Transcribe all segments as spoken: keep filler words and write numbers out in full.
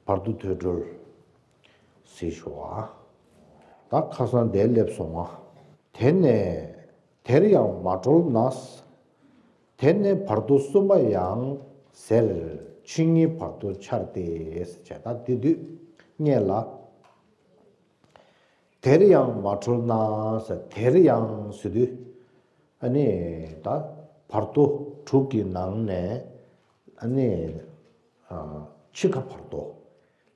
བར་དོ་ཐོས་གྲོལ་ཟེར་ཞུ་བ། ད་ཁ་སང་དེ་སླེབས་སོང་བ། དེ་ནས་དེར་ཡང་མ་གྲོལ་ན། དེ་ནས་བར་དོ་གསུམ་པ་ཡང་ཟེར། ཆོས་ཉིད་བར་དོ་འཆར་ཏེ་ཟེར་བྱས། ད་དེ་དུས་སྔོན་ལ། དེར་ཡང་མ་གྲོལ་ན་ཟེར། དེར་ཡང་ཟེར་དུས། ཨ་ནི་ད་བར་དོ་དྲུག་གི་ནང་ནས། ཨ་ནི་ཨ་འཆི་ཁ་བར་དོ།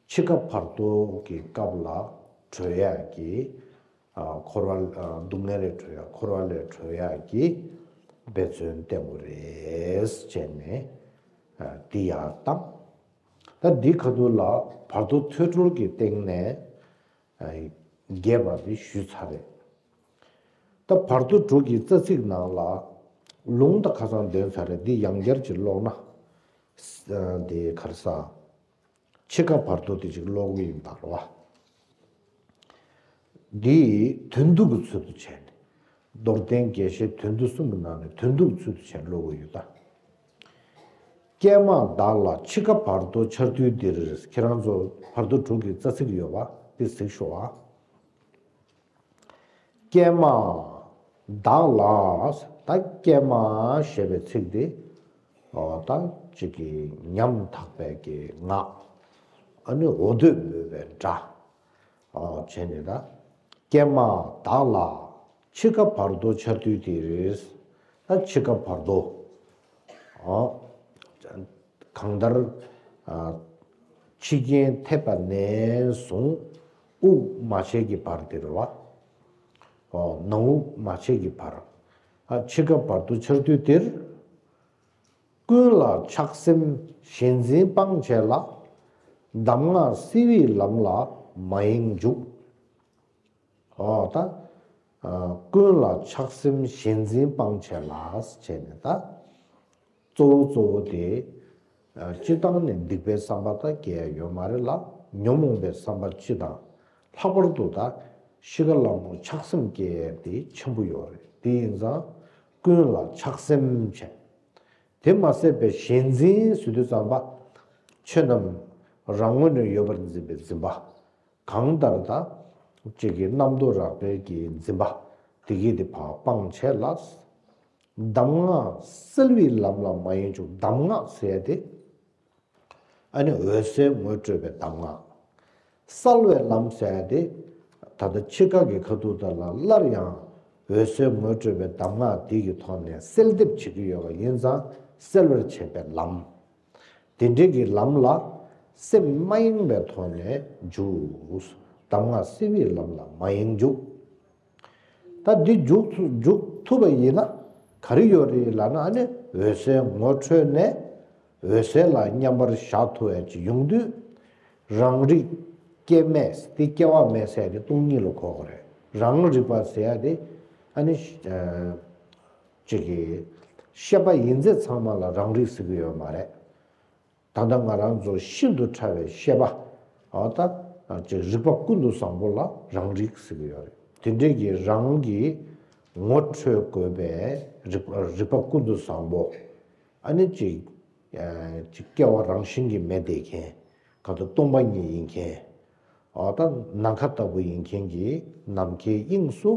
འཆི་ཁ་བར་དོ་གི་སྐབས་ལ་གྲོལ་ཡག་གི། ཨ་འཁོར་བ། ཨ་སྡུག་བསྔལ་ལས་གྲོལ་ཡག་འཁོར་བ་ལས་གྲོལ་ཡག་གི་འབད་བརྩོན་བསྟེན་དགོས་རེད་བྱས་ནས། ཨ་འདི་ཡར་བཏང་། ད་འདི་ཁ་ཐུག་ལ་བར་དོ་ཐོས་གྲོལ་གྱི་སྟེང་ནས། ཨ་རྒྱས་པ་འདི་ཞུས་ཚར་རེད། ད་བར་དོ་དྲུག་གི་རྩ་ཚིག་ནང་ལ། ལུང་ད་ཁ་སང་འདོན་ཚར་རེད། འདི་ཡང་བསྐྱར་ཅིག་ཀློག་ན། ཨ་འདི་ག་རེ་ཟ། འཆི་ཁ་བར་དོ་དེ་ཅིག་ཀློག་གི་ཡིན་པ་རེད་བ། འདི་དོན་བསྡུ་གི་ཚུལ་དུ་བྱས་ནས། མདོར་བསྟན་རྒྱས་བཤད་དོན་བསྡུ་གསུམ་གྱི་ནང་ནས་དོན་བསྡུ་གི་ཚུལ་དུ་བྱས་ནས་ཀློག་གི་ཡོད་ད། ཀྱེ་མ་བདག་ལ་འཆི་ཁ་བར་དོ་འཆར་དུས་འདིར། ཁྱེད་རང་ཚོ་བར་དོ་དྲུག་གི་རྩ་ཚིག་ཡོད་པ་འདི་གཟིགས་ཤོག་ཨ། ཀྱེ་མ་བདག་ལ། ད་ཀྱེ་མ་ཞེས་པའི་ཚིག་འདི། ཨོ་ད་ཅིག་གི་ཉམ་ཐག་པའི་གི་ངག་ཨ་ནི་འོ་དོད་འབོད་པའི་སྒྲ། ཨོ་བྱས་ནས་ད། ཀྱེ་མ་བདག་ལ་འཆི་ཁ་བར་དོ་འཆར་དུས་འདིར། ད་འཆི་ཁ་བར་དོ། ཨོ། གང་ལྟར། ཨ་འཆི་རྐྱེན་ཐེབས་པ་ནས་བཟུང་དབུགས་མ་ཆད་ཀྱི་བར་དེ་རེད་བ། ཨོ་ནང་དབུགས་མ་ཆད་ཀྱི་བར། ཨ་འཆི་ཁ་བར་དོ་འཆར་དུས་འདིར། ཀུན་ལ་ཆགས་སེམས་ཞེན་འཛིན་སྤང་བྱས་ལ། གདམས་ངག་བསིལ་བའི་ལམ་ལ་མ་ཡེངས་འཇུག། ཨོ་ད། ཨ་ཀུན་ལ་ཆགས་སེམས་ཞེན་འཛིན་སྤང་བྱས་ལ་བྱས་ནས་ད། གཙོ་བོ་གཙོ་བོ་དེ། ཨ་སྤྱིར་བཏང་ནས་སྡིག་པའི་བསམ་པ་ད་སྐྱེ་ཡ་ཡོད་མ་རེད་ལ། ཉོན་མོངས་པའི་བསམ་པ་སྤྱི་དང་། ལྷག་པར་དུ་ད་ཤི་ཁ་ལ་མོ་ཆགས་སེམས་སྐྱེ་ཡ་དེ་ཆེན་པོ་ཡོད་རེད། དེ་ཡིན་ཙང་ཀུན་ལ་ཆགས་སེམས་བྱས། དེ་མ་ཟད་པའི་ཞེན་འཛིན་ཟེར་དུས་ཙམ་པ། ཆོས་རྣམས་རང་ངོས་ནས་ཡོད་པར་འཛིན་པའི་འཛིན་པ། གང་ལྟར་ད། གཅིག་གི་རྣམ་རྟོག་རགས་པའི་གི་འཛིན་པ། དེ་གི་དེ་ཕར་སྤང་བྱས་ལ། གདམས་ངག་བསིལ་བའི་ལམ་ལ་མ་ཡེངས་འཇུག། གདམས་ངག་ཟེར་ཡ་དེ། ཨ་ནི་འོད་གསལ་ངོ་སྤྲོད་པའི་གདམས་ངག། བསིལ་བའི་ལམ་ཟེར་ཡ་དེ། ད་ལྟ་འཆི་ཁ་གི་ཁ་ཐུག་དེ་ལ་སླར་ཡང་འོད་གསལ་ངོ་སྤྲོད་པའི་གདམས་ངག་དེ་གི་ཐོག་ནས་གསལ་འདེབས་བྱེད་ཀྱི་ཡོད་པ་ཡིན་ཙང་གསལ་བར་བྱེད་པའི་ལམ། དེ་འདྲའི་གི་ལམ་ལ་སེམས་མ་ཡེངས་པའི་ཐོག་ནས་འཇུག། གདམས་ངག་བསིལ་བའི་ལམ་ལ་མ་ཡེངས་འཇུག། ད་འདི་འཇུག་ཐུབ་འཇུག་ཐུབ་པ་ཡིན་ན་ག་རེ་ཡོད་རེད་ལབ་ན། ཨ་ནི་འོད་གསལ་ངོ་འཕྲོད་ནས་འོད་གསལ་ལ་མཉམ་པར་བཞག་ཐུབ་ཡ་ཅིག་ཡོང་དུས། རང་རིག་སྐྱེ་མེད་དེ་སྐྱེ་བ་མེད་ཟེར་ཡ་དེ་སྟོང་ཉིད་ལ་གོ་དགོས་རེད། རང་རིག་པ་ཟེར་ཡ་དེ་ཨ་ནི་ཨ་ཅིག་གི་ཤེས་པ་ཡིན་ཚད་ཚང་མ་ལ་རང་རིག་ཟེར་གི་ཡོད་མ་རེད། ད་ལྟ་ང་རང་ཚོ་ཤིན་ཏུ་ཕྲ་བའི་ཤེས་པ། འོ་ད་ཅིག་རིག་པ་ཀུན་ཏུ་བཟང་པོ་ལ་རང་རིག་ཟེར་གི་ཡོད་རེད། དེ་འདྲའི་གི་རང་གི་ངོ་འཕྲོད་དགོས་པའི་རིག་རིག་པ་ཀུན་ཏུ་བཟང་པོ། ཨ་ནི་ཅིག་ཅིག་སྐྱེ་བ་རང་བཞིན་གྱིས་མེད་བསྡད་མཁན། ག་དུ་སྟོང་པ་ཉིད་ཡིན་མཁན། འོ་ད་ནམ་མཁའ་ལྟ་བུ་ཡིན་མཁན་གྱི་ནམ་མཁའི་དབྱིངས་སུ་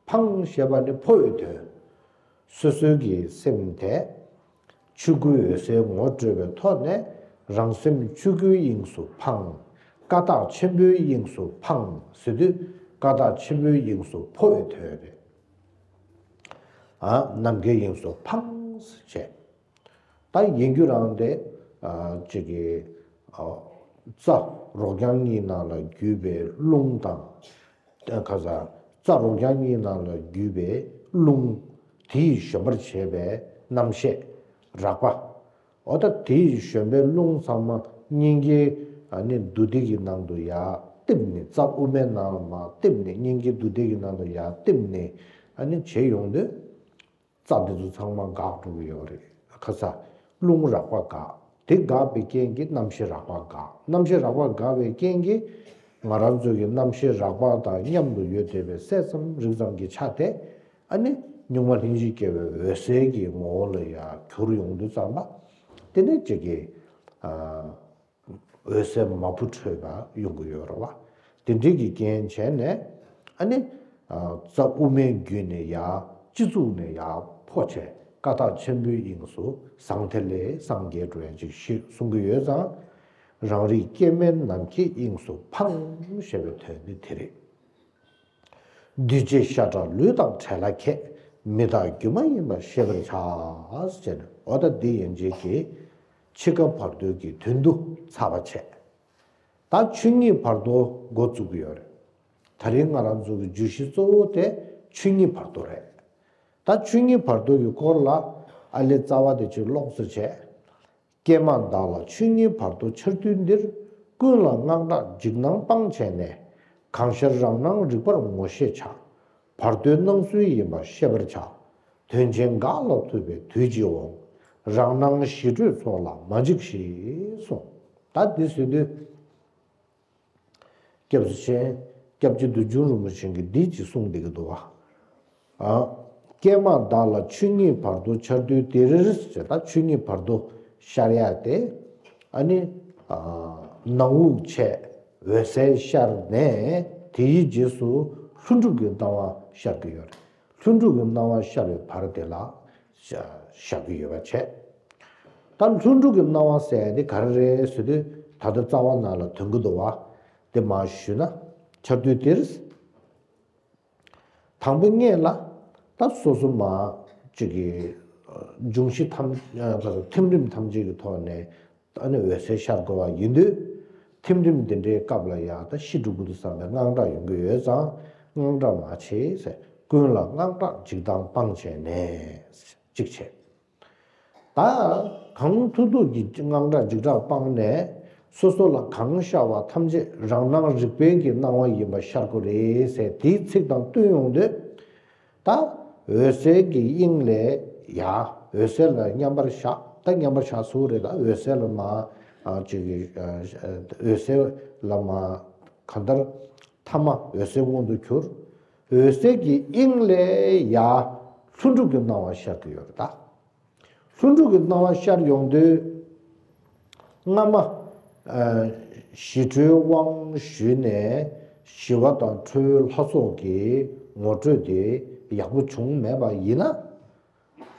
འཕངས་ཞེས་པ་ནི་འཕོ་བའི་དོན། སོ་སོའི་གི་སེམས་དེ་ཆོས་སྐུའི་འོད་གསལ་ངོ་སྤྲོད་པའི་ཐོག་ནས་རང་སེམས་ཆོས་སྐུའི་དབྱིངས་སུ་འཕངས། ཀ་དག་ཆེན་པོའི་དབྱིངས་སུ་འཕངས་ཟེར་དུས་ཀ་དག་ཆེན་པོའི་དབྱིངས་སུ་འཕོ་བའི་དོན་རེད། ཨ་ནམ་མཁའི་དབྱིངས་སུ་འཕངས་བྱས། ད་ཡིན་རྒྱུ་རང་དེ་ཨ་ཅིག་གི་ཨ་རྩྭ་རོ་རྐྱང་གཉིས་ནང་ལ་རྒྱུས་པའི་རླུང་དང་། ཁ་ས་རྩྭ་རོ་རྐྱང་གཉིས་ནང་ལ་རྒྱུས་པའི་རླུང་། དེ་ཡིས་བཞོན་པར་བྱེད་པའི་རྣམ་ཤེས་རགས་པ། འོ་ད་དེ་ཡིས་བཞོན་པའི་རླུང་ཚང་མ་སྙིང་གའི་ཨ་ནི་མདུད་སྡེ་གི་ནང་དུ་ཡར་གཏིབས་ནས། རྩྭ་དབུ་མའི་ནང་ལ་མར་གཏིབས་ནས་སྙིང་གའི་མདུད་སྡེ་གི་ནང་དུ་ཡར་གཏིབས་ནས་ཨ་ནི་བྱེད་ཡོང་དུས། རྩྭ་འདི་ཚོ་ཚང་མ་འགག་འགྲོ་གི་ཡོད་རེད། ཁ་ས་རླུང་རགས་པ་འགག་དེ་འགག་པའི་རྐྱེན་གྱིས་རྣམ་ཤེས་རགས་པ་འགག་རྣམ་ཤེས་རགས་པ་འགག་པའི་རྐྱེན་གྱིས་ང་རང་ཚོ་གི་རྣམ་ཤེས་རགས་པ་དང་མཉམ་དུ་ཡོད་བསྡད་པའི་སད་ཙམ་རིག་ཙམ་གྱི་ཆ་དེ་ཨ་ནི་གཉུག་མ་ལྷན་ཅིག་སྐྱེས་པའི་འོད་གསལ་གྱི་ངོ་བོ་ལ་ཡར་གྱུར་ཡོང་དུས་ཙམ་པ། དེ་ནས་ཅིག་གི་ཨ། འོད་ཟེར་མ་བུ་འཕྲོས་པ་ཡོང་གི་ཡོད་རེད་བ། དེ་འདྲའི་གི་རྐྱེན་བྱས་ནས་ཨ་ནི། རྩ་དབུ་མའི་རྒྱུད་ནས་ཡར་སྤྱི་གཙུག་ནས་ཡར་འཕོ་བྱས་ཀ་དག་ཆེན་པོའི་དབྱིངས་སུ་ཟང་ཐལ་ལེ་སངས་རྒྱས་འགྲོ་ཡ་ཅིག་ཞིག་གསུང་གི་ཡོད་ཙང་། རང་རིག་སྐྱེ་མེད་ནམ་མཁའི་དབྱིངས་སུ་འཕང་ཞེས་པའི་དོན་ནི་དེ་རེད། འདུས་བྱས་ཤ་ཁྲག་ལུས་དང་བྲལ་ལ་ཁད། མི་རྟག་སྒྱུ་མ་ཡིན་པ་ཤེས་པར་བྱ། ཟེར་ནས་འོ་ད་འདི་ཡན་ཆད་ཀྱི་འཆི་ཁ་བར་དོའི་གི་དོན་དུ་ཚར་བ་བྱས། ད་ཆོས་ཉིད་བར་དོ་འགོ་བཙུགས་ཀྱི་ཡོད་རེད། ད་རིང་ང་རང་ཚོ་གི་བརྗོད་གཞི་གཙོ་བོ་དེ་ཆོས་ཉིད་བར་དོ་རེད། ད་ཆོས་ཉིད་བར་དོ་གི་སྐོར་ལ་ཨ་ལེ་རྩ་བ་དེ་ཅིག་ཀློག་ཚུལ་བྱས། ཀྱེ་མ་བདག་ལ་ཆོས་ཉིད་བར་དོ་འཆར་དུས་འདིར། ཀུན་ལ་དངངས་སྐྲག་འཇིགས་སྣང་སྤང་བྱས་ནས། གང་ཤར་རང་སྣང་རིག་པར་ངོ་ཤེས་བྱ། བར་དོའི་སྣང་ཚུལ་ཡིན་པ་ཤེས་པར་བྱ། དོན་ཆེན་འགག་ལ་ཐུག་པའི་དུས་ཀྱི་འོང་། རང་སྣང་ཞི་ཁྲོའི་ཚོགས་ལ་མ་འཇིགས་ཤིག་གསུངས། ད་འདི་ཟེར་དུས། སྐྱབས་སུ་མཆི། སྐྱབས་རྗེ་བདུད་འཇོམས་རིན་པོ་ཆེ་གིས་འདི་ཅིག་གསུངས་བསྡད་ཀྱི་འདུག་བ། ཨ། ཀྱེ་མ་བདག་ལ་ཆོས་ཉིད་བར་དོ་འཆར་དུས་འདིར་ཟེར། ད་ཆོས་ཉིད་བར་དོ་ཤར་ཡ་དེ། ཨ་ནི། ཨ། ནང་དབུགས་ཆད། འོད་གསལ་ཤར་ནས་དེའི་རྗེས་སུ་ལྷུན་གྲུབ་ཀྱི་སྣང་བ་ཤར་གྱི་ཡོད་རེད། ལྷུན་གྲུབ་ཀྱི་སྣང་བ་ཤར་བའི་བར་དེ་ལ་བཞག་གི་ཡོད་པ་བྱས། ད་ལྷུན་གྲུབ་ཀྱི་སྣང་བ་ཟེར་ཡ་དེ་ག་རེ་རེད་ཟེར་དུས། ད་ལྟ་རྩ་བ་ནང་ལ་ཐོན་གྱི་འདུག་བ། དེ་མར་ཞུས་ན། འཆར་དུས་འདིར། དང་པོ་ཉིད་ལ། ད་སོ་སོ་མ་གཅིག་གི། འབྱུང་བཞི་ཐམས། ཐིམ་རིམ་ཐམས་ཅད་ཀྱི་ཐོག་ནས། ཨ་ནི་འོད་གསལ་ཤར་དགོས་པ་ཡིན་དུས། ཐིམ་རིམ་འདི་འདྲའི་སྐབས་ལ་ཡང་ད་ཤི་འགྲོ་གི་འདུག་བསམ་པའི་དངངས་སྐྲག་ཡོང་གི་ཡོད་ཙང་། དངངས་སྐྲག་མ་བྱེད་ཟེར། ཀུན་ལ་དངངས་སྐྲག་འཇིགས་སྣང་སྤང་བྱས་ནས། གཅིག་བྱས། ད་གང་ཐུབ་ཐུབ་ཀྱིས་དངངས་སྐྲག་འཇིགས་སྐྲག་སྤངས་ནས། སོ་སོ་ལ་གང་ཤར་བ་ཐམས་ཅད་རང་སྣང་རིག་པའི་གི་སྣང་བ་ཡིན་པ་ཤར་དགོས་རེད་ཟེར། དེའི་ཚིག་དང་བསྟུན་ཡོང་དུས། ད་འོད་གསལ་གྱི་དབྱིངས་ལས་ཡར། འོད་གསལ་ལ་མཉམ་པར་བཞག་ད་མཉམ་པར་བཞག་ཟེར་རེད། ད་འོད་གསལ་ལ་མར། ཨ། ཅིག་གི། ཨ། འོད་གསལ་ལ་མར། གང་ལྟར། ཐ་མ་འོད་གསལ་མངོན་དུ་གྱུར། འོད་གསལ་གྱི་དབྱིངས་ལས་ཡར་ལྷུན་གྲུབ་ཀྱི་སྣང་བ་ཤར་གྱི་ཡོད་རེད་ད། ལྷུན་གྲུབ་ཀྱི་སྣང་བ་ཤར་ཡོང་དུས། སྔ་མ། ཨ། ཞི་ཁྲོའི་དབང་ཞུས་ནས་ཞི་བ་དང་ཁྲོའི་ལྷ་ཚོགས་ཀྱི་ངོ་སྤྲོད་དེ་ཡག་པོ་བྱུང་མེད་པ་ཡིན་ན།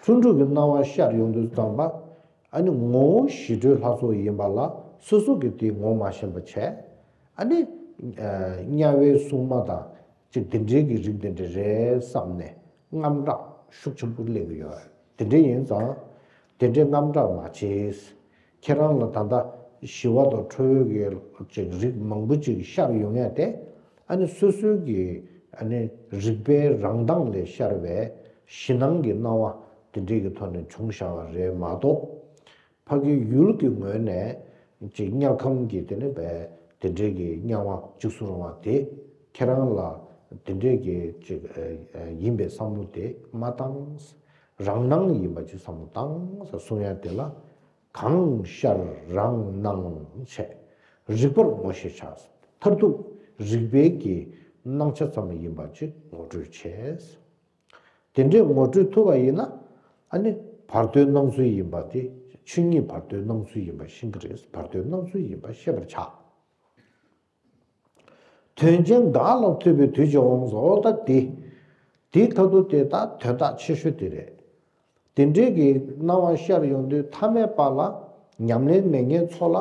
ལྷུན་གྲུབ་ཀྱི་སྣང་བ་ཤར་ཡོང་དུས་ཙམ་པ། ཨ་ནི་ངོ་བོ་ཞི་ཁྲོའི་ལྷ་ཚོགས་ཡིན་པ་ལ་སོ་སོ་གིས་དེ་ངོ་མ་ཤེས་པ་བྱས། ཨ་ནི། ཨ། དམྱལ་བའི་སྲུང་མ་དང་ཅིག་དེ་འདྲའི་གི་རིགས་དེ་འདྲ་རེད་བསམ་ནས་དངངས་སྐྲག་ཤུགས་ཆེན་པོ་སླེབས་ཀྱི་ཡོད། དེ་འདྲ་ཡིན་ཙང་། དེ་འདྲའི་དངངས་སྐྲག་མ་བྱེད། ཁྱེད་རང་ལ་ད་ལྟ་ཞི་བ་དང་ཁྲོ་བོའི་གི་ཅིག་རིགས་མང་པོ་ཅིག་ཤར་ཡོང་ཡ་དེ། ཨ་ནི་སོ་སོའི་གི། ཨ་ནི་རིག་པའི་རང་མདངས་ལས་ཤར་བའི་ཞི་སྣང་གི་སྣང་བ་དེ་འདྲའི་གི་ཐོག་ནས་བྱུང་བཞག་པ་རེད་མ་གཏོགས། ཕ་གི་ཡུལ་གྱི་ངོས་ནས་ཅིག་དམྱལ་ཁམས་ཀྱི་དེ་ནི་བས་དེ་འདྲའི་གི་དམྱལ་བ་འཇིགས་སུ་རུང་བ་དེ་ཁྱེད་རང་ལ་དེ་འདྲའི་གི་ཅིག་ཨ། ཨ། ཡིན་པའི་བསམ་བློ་དེ་མ་བཏང་། རང་སྣང་ཡིན་པ་ཅིག་བསམ་བློ་བཏང་ཟེར་གསུང་ཡ་དེ་ལ། གང་ཤར་རང་སྣང་བྱས། རིག་པར་ངོ་ཤེས་བྱ། མཐར་ཐུག་རིག་པའི་གི་སྣང་ཆ་ཙམ་ཡིན་པ་ཅིག་ངོ་སྤྲོད་བྱས། དེ་འདྲའི་ངོ་སྤྲོད་ཐུབ་པ་ཡིན་ན། ཨ་ནི་བར་དོའི་སྣང་ཚུལ་ཡིན་པ་དེ་ཆོས་ཉིད་བར་དོའི་སྣང་ཚུལ་ཡིན་པ་ཤེས་ཀྱི་རེད། བར་དོའི་སྣང་ཚུལ་ཡིན་པ་ཤེས་པར་བྱ། དོན་ཆེན་འགག་ལ་ཐུག་པའི་དུས་ཀྱི་འོང་ཟེར། འོ་ད་དེ། དེའི་ཁ་ཐུག་དེ་ད་དོན་དག་ཆེ་ཤོས་དེ་རེད། དེ་འདྲའི་གི་སྣང་བ་ཤར་ཡོང་དུས་ཐ་མལ་པ་ལ་ཉམས་ལེན་མེད་མཁན་ཚོ་ལ་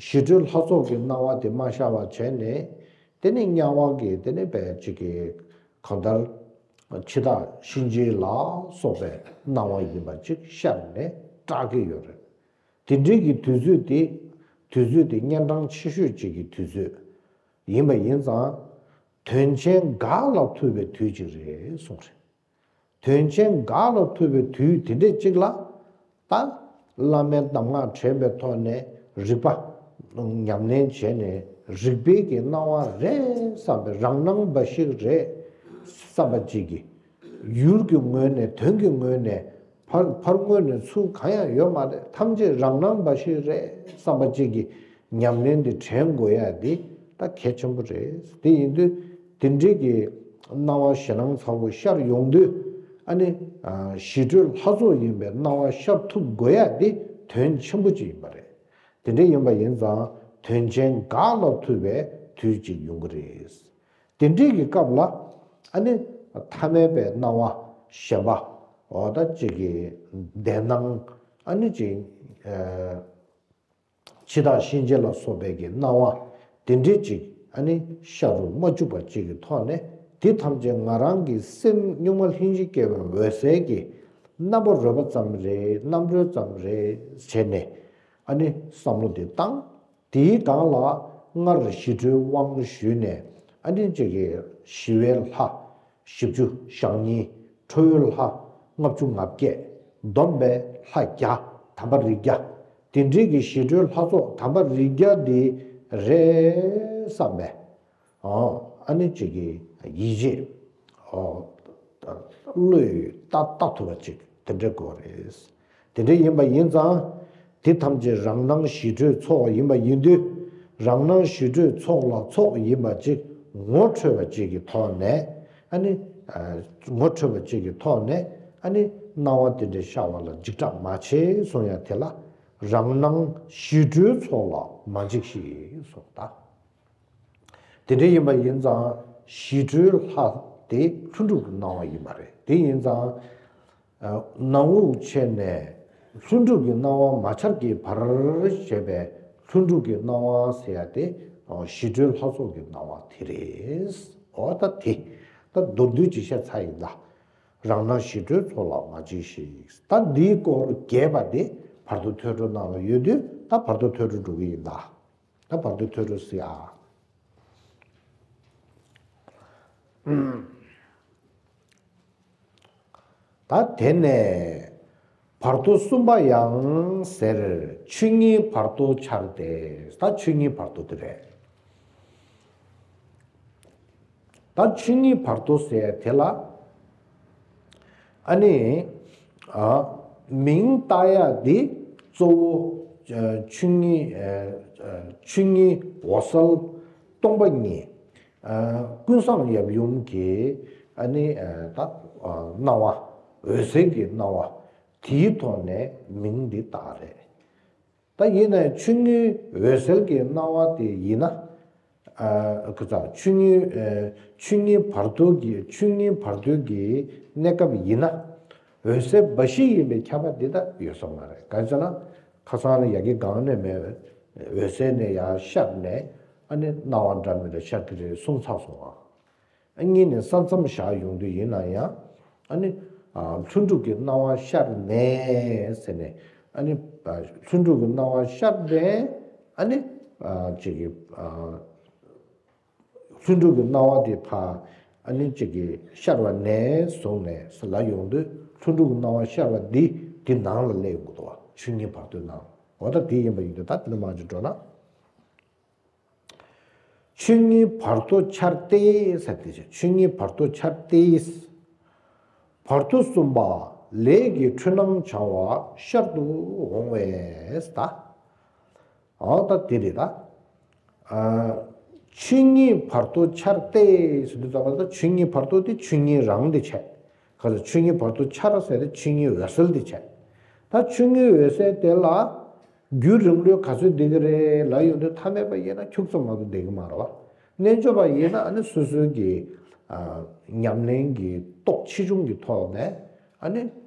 ཞི་ཁྲོའི་ལྷ་ཚོགས་ཀྱི་སྣང་བ་དེ་མ་ཤར་བ་བྱས་ནས། དེ་ནི་དམྱལ་བ་གི་དེ་ནི་བས་ཅིག་གི་གང་ལྟར་འཆི་བདག་གཤིན་རྗེ་ལ་སོགས་པའི་སྣང་བ་ཡིན་པ་ཅིག་ཤར་ནས་སྐྲག་གི་ཡོད་རེད། དེ་འདྲའི་གི་དུས་ཚོད་དེ། དུས་ཚོད་དེ་གཉན་འཕྲང་ཆེ་ཤོས་ཅིག་གི་དུས་ཚོད་ཡིན་པ་ཡིན་ཙང་། དོན་ཆེན་འགག་ལ་ཐུག་པའི་དུས་ཅིག་རེད་གསུངས་རེད། དོན་ཆེན་འགག་ལ་ཐུག་པའི་དུས་དེ་འདྲས་ཅིག་ལ། ད་བླ་མའི་གདམས་ངག་དྲན་པའི་ཐོག་ནས་རིག་པ་ཉམས་ལེན་བྱས་ནས་རིག་པའི་གི་སྣང་བ་རེད་བསམ་པའི་རང་སྣང་འབའ་ཞིག་རེད་བསམ་པ་ཅིག་གིས། ཡུལ་གྱི་ངོས་ནས་དོན་གྱི་ངོས་ནས་ཕར་ཕར་ངོས་ནས་ཚུར་གང་ཡང་ཡོད་མ་རེད། ཐམས་ཅད་རང་སྣང་འབའ་ཞིག་རེད་བསམ་པ་ཅིག་གིས་ཉམས་ལེན་འདི་དྲན་དགོས་ཡ་འདི་ད་གལ་ཆེན་པོ་རེད། དེ་ཡིན་དུས་དེ་འདྲའི་གི་སྣང་བ་ཞེད་སྣང་ཚ་བོ་ཤར་ཡོང་དུས། ཨ་ནི་ཞི་ཁྲོའི་ལྷ་ཚོགས་ཡིན་པའི་སྣང་བ་ཤར་ཐུབ་དགོས་ཡ་འདི་དོན་ཆེན་པོ་ཅིག་ཡིན་པ་རེད། དེ་འདྲ་ཡིན་པ་ཡིན་ཙང་ དོན་ཆེན་འགག་ལ་ཐུག་པའི་དུས་གཅིག་ཡོང་གི་རེད། དེ་འདྲའི་གི་སྐབས་ལ་ཨ་ནི་ཐ་མལ་པའི་སྣང་བ་ཞེན་པ་འོ་ད་ཅིག་གི་བདེན་སྣང་ཨ་ནི་ཅིག་འཆི་བདག་གཤིན་རྗེ་ལ་སོགས་པའི་གི་སྣང་བ་དེ་འདྲའི་ཅིག་ཨ་ནི་ཤར་རུ་མ་བཅུག་པ་ཅིག་གི་ཐོག་ནས་དེ་ཐམས་ཅད་ང་རང་གི་སེམས་གཉུག་མ་ལྷན་ཅིག་སྐྱེས་པའི་འོད་གསལ་གྱི་རྣམ་པ་རོལ་པ་ཙམ་རེད། རྣམ་རོལ་ཙམ་རེད་བྱས་ནས་ཨ་ནི་བསམ་བློ་དེ་བཏང་། དེའི་སྒང་ལ་སྔར་ཞི་ཁྲོའི་དབང་ཞུས་ནས་ཨ་ནི་ཅིག་གི་ཞི་བའི་ལྷ་བཞི་བཅུ་ཞེ་གཉིས། ཁྲོ་བོའི་ལྷ་ལྔ་བཅུ་ང་བརྒྱད། བསྡོམས་པས་ལྷ་བརྒྱ། དམ་པ་རིགས་བརྒྱ། དེ་འདྲའི་གི་ཞི་ཁྲོའི་ལྷ་ཚོགས་དམ་པ་རིགས་བརྒྱ་འདི་རེད་བསམ་པས། ཨོ། ཨ་ནི་ཅིག་གི་ཡིད་ཆེས། ཨོ། བློས་བཏགས་བཏགས་ཐུབ་པ་ཅིག་དེ་འདྲའི་དགོས་རེད། དེ་འདྲ་ཡིན་པ་ཡིན་ཙང་། དེ་ཐམས་ཅད་རང་སྣང་ཞི་ཁྲོའི་ཚོགས་ཡིན་པ་ཡིན་དུས། རང་སྣང་ཞི་ཁྲོའི་ཚོགས་ལ་ཚོགས་ཡིན་པ་ཅིག་ངོ་འཕྲོད་པ་ཅིག་གི་ཐོག་ནས་ཨ་ནི། ཨ། ངོ་འཕྲོད་པ་ཅིག་གི་ཐོག་ནས་ཨ་ནི་སྣང་བ་དེ་འདྲ་ཤར་བ་ལ་འཇིགས་སྐྲག་མ་བྱེད་གསུང་ཡ་དེ་ལ་རང་སྣང་ཞི་ཁྲོའི་ཚོགས་ལ་མ་འཇིགས་ཤིག་གསུངས་ད། དེ་འདྲ་ཡིན་པ་ཡིན་ཙང་ཞི་ཁྲོའི་ལྷ་དེ་ལྷུན་གྲུབ་ཀྱི་སྣང་བ་ཡིན་པ་རེད། དེ་ཡིན་ཙང་། ཨ། སྣང་བ་ཆད་ནས་ལྷུན་གྲུབ་ཀྱི་སྣང་བ་མ་འཆར་གྱི་བར་བྱས་པའི་ལྷུན་གྲུབ་ཀྱི་སྣང་བ་ཟེར་ཡ་དེ་ཞི་ཁྲོའི་ལྷ་ཚོགས་ཀྱི་སྣང་བ་དེ་རེད། འོ་ད་དེ་ད་མདོར་བསྡུས་ཅིག་བཤད་ཚར་ཡིན་ད། རང་སྣང་ཞི་ཁྲོའི་ཚོགས་ལ་མ་འཇིགས་ཤིག་ད་འདིའི་སྐོར་རྒྱས་པ་དེ་བར་དོ་ཐོས་གྲོལ་ནང་ལ་ཡོད་དུས་ད་བར་དོ་ཐོས་གྲོལ་འགྲོ་གི་ཡིན་ད། ད་བར་དོ་ཐོས་གྲོལ་ཟེར་ཨ། ད་དེ་ནས་བར་དོ་གསུམ་པ་ཡང་ཟེར། ཆོས་ཉིད་བར་དོ་འཆར་ཏེ། ད་ཆོས་ཉིད་བར་དོ་དེ་རེད། ད་ཆོས་ཉིད་བར་དོ་ཟེར་དེ་ལ། ཨ་ནི། ཨ། མིང་བཏགས་ཡ་འདི་གཙོ་བོ། ཨ། ཆོས་ཉིད། ཨ། ཆོས་ཉིད་འོད་གསལ་སྟོང་པ་ཉིད། ཨ། ཀུན་བཟང་ཡབ་ཡུམ་གྱི་ཨ་ནི། ཨ། ད། ཨ། སྣང་བ། འོད་གསལ་གྱི་སྣང་བ་དེའི་ཐོག་ནས་མིང་འདི་བཏགས་རེད། ད་ཡིན་ནའི་ཆོས་ཉིད་འོད་གསལ་གྱི་སྣང་བ་དེ་ཡིན་ན། ཨ། ཁུ་ཚ། ཆོས་ཉིད། ཨ། ཆོས་ཉིད་བར་དོ་གི། ཆོས་ཉིད་བར་དོ་གི་གནས་སྐབས་ཡིན་ན། འོད་གསལ་འབའ་ཞིག་ཡིན་པའི་ཁྱབ་པ་འདི་ད་ཡོད་ས་མ་རེད། གང་ཟེར་ན། ཁ་སང་ལ་ཡ་གི་གང་ནས་མེད་འོད་གསལ་ནས་ཡར་ཤར་ནས་ཨ་ནི་སྣང་བ་འདྲ་མི་འདྲ་ཤར་གྱི་རེད་གསུངས་ཚར་སོང་ཨ། གཉིས་ནས་ས་མཚམས་བཞག་ཡོང་དུས་ཡིན་ན་ཡང་ཨ་ནི། ཨ། ལྷུན་གྲུབ་ཀྱི་སྣང་བ་ཤར་ནས་ཟེར་ནས་ཨ་ནི། ཨ། ལྷུན་གྲུབ་ཀྱི་སྣང་བ་ཤར་ནས་ཨ་ནི། ཨ། ཅིག་གི། ཨ། ལྷུན་གྲུབ་ཀྱི་སྣང་བ་དེ་ཕར་ཨ་ནི་ཅིག་གི་ཤར་བ་ནས་བཟུང་ནས་ལ་ཡོང་དུས་ལྷུན་གྲུབ་ཀྱི་སྣང་བ་ཤར་བ་འདི་འདི་ནང་ལ་སླེབས་ཡོང་གི་འདུག་བ། ཆོས་ཉིད་བར་དོའི་ནང་། འོ་ད་དེ་ཡིན་པ་ཡིན་དུས་ད་དེ་ནས་མར་ཅིག་འགྲོ་ན། ཆོས་ཉིད་བར་དོ་འཆར་ཏེ་ཟེར་དེ་ཆོས་ཉིད་བར་དོ་འཆར་ཏེ། བར་དོ་གསུམ་པ་ལས་ཀྱི་འཁྲུལ་སྣང་འཆར་བ་ཤར་དུ་འོང་བས་ད། ཨོ་ད་དེ་རེད་ད། ཨ། ཆོས་ཉིད་བར་དོ་འཆར་ཏེ་ཟེར་དུས་ཙམ་པ་ད་ཆོས་ཉིད་བར་དོ་དེ་ཆོས་ཉིད་རང་དེ་བྱས། ག་ཚོད་ཆོས་ཉིད་བར་དོ་འཆར་ཟེར་ཏེ་ཆོས་ཉིད་འོད་གསལ་དེ་བྱས། ད་ཆོས་ཉིད་འོད་གསལ་དེ་ལ། རྒྱུན་རིང་ལོས་ག་ཚོད་བསྡད་ཀྱི་རེད་ལབ་ཡོང་དུས་ཐ་མལ་པ་ཡིན་ན་ཁྱུག་ཙམ་མ་གཏོགས་བསྡད་ཀྱི་མ་རེད་བ། རྣལ་འབྱོར་པ་ཡིན་ན་ཨ་ནི་སོ་སོའི་གི། ཨ། ཉམས་ལེན་གྱི་སྟོབས་ཆེ་ཆུང་གི་ཐོག་ནས་ཨ་ནི་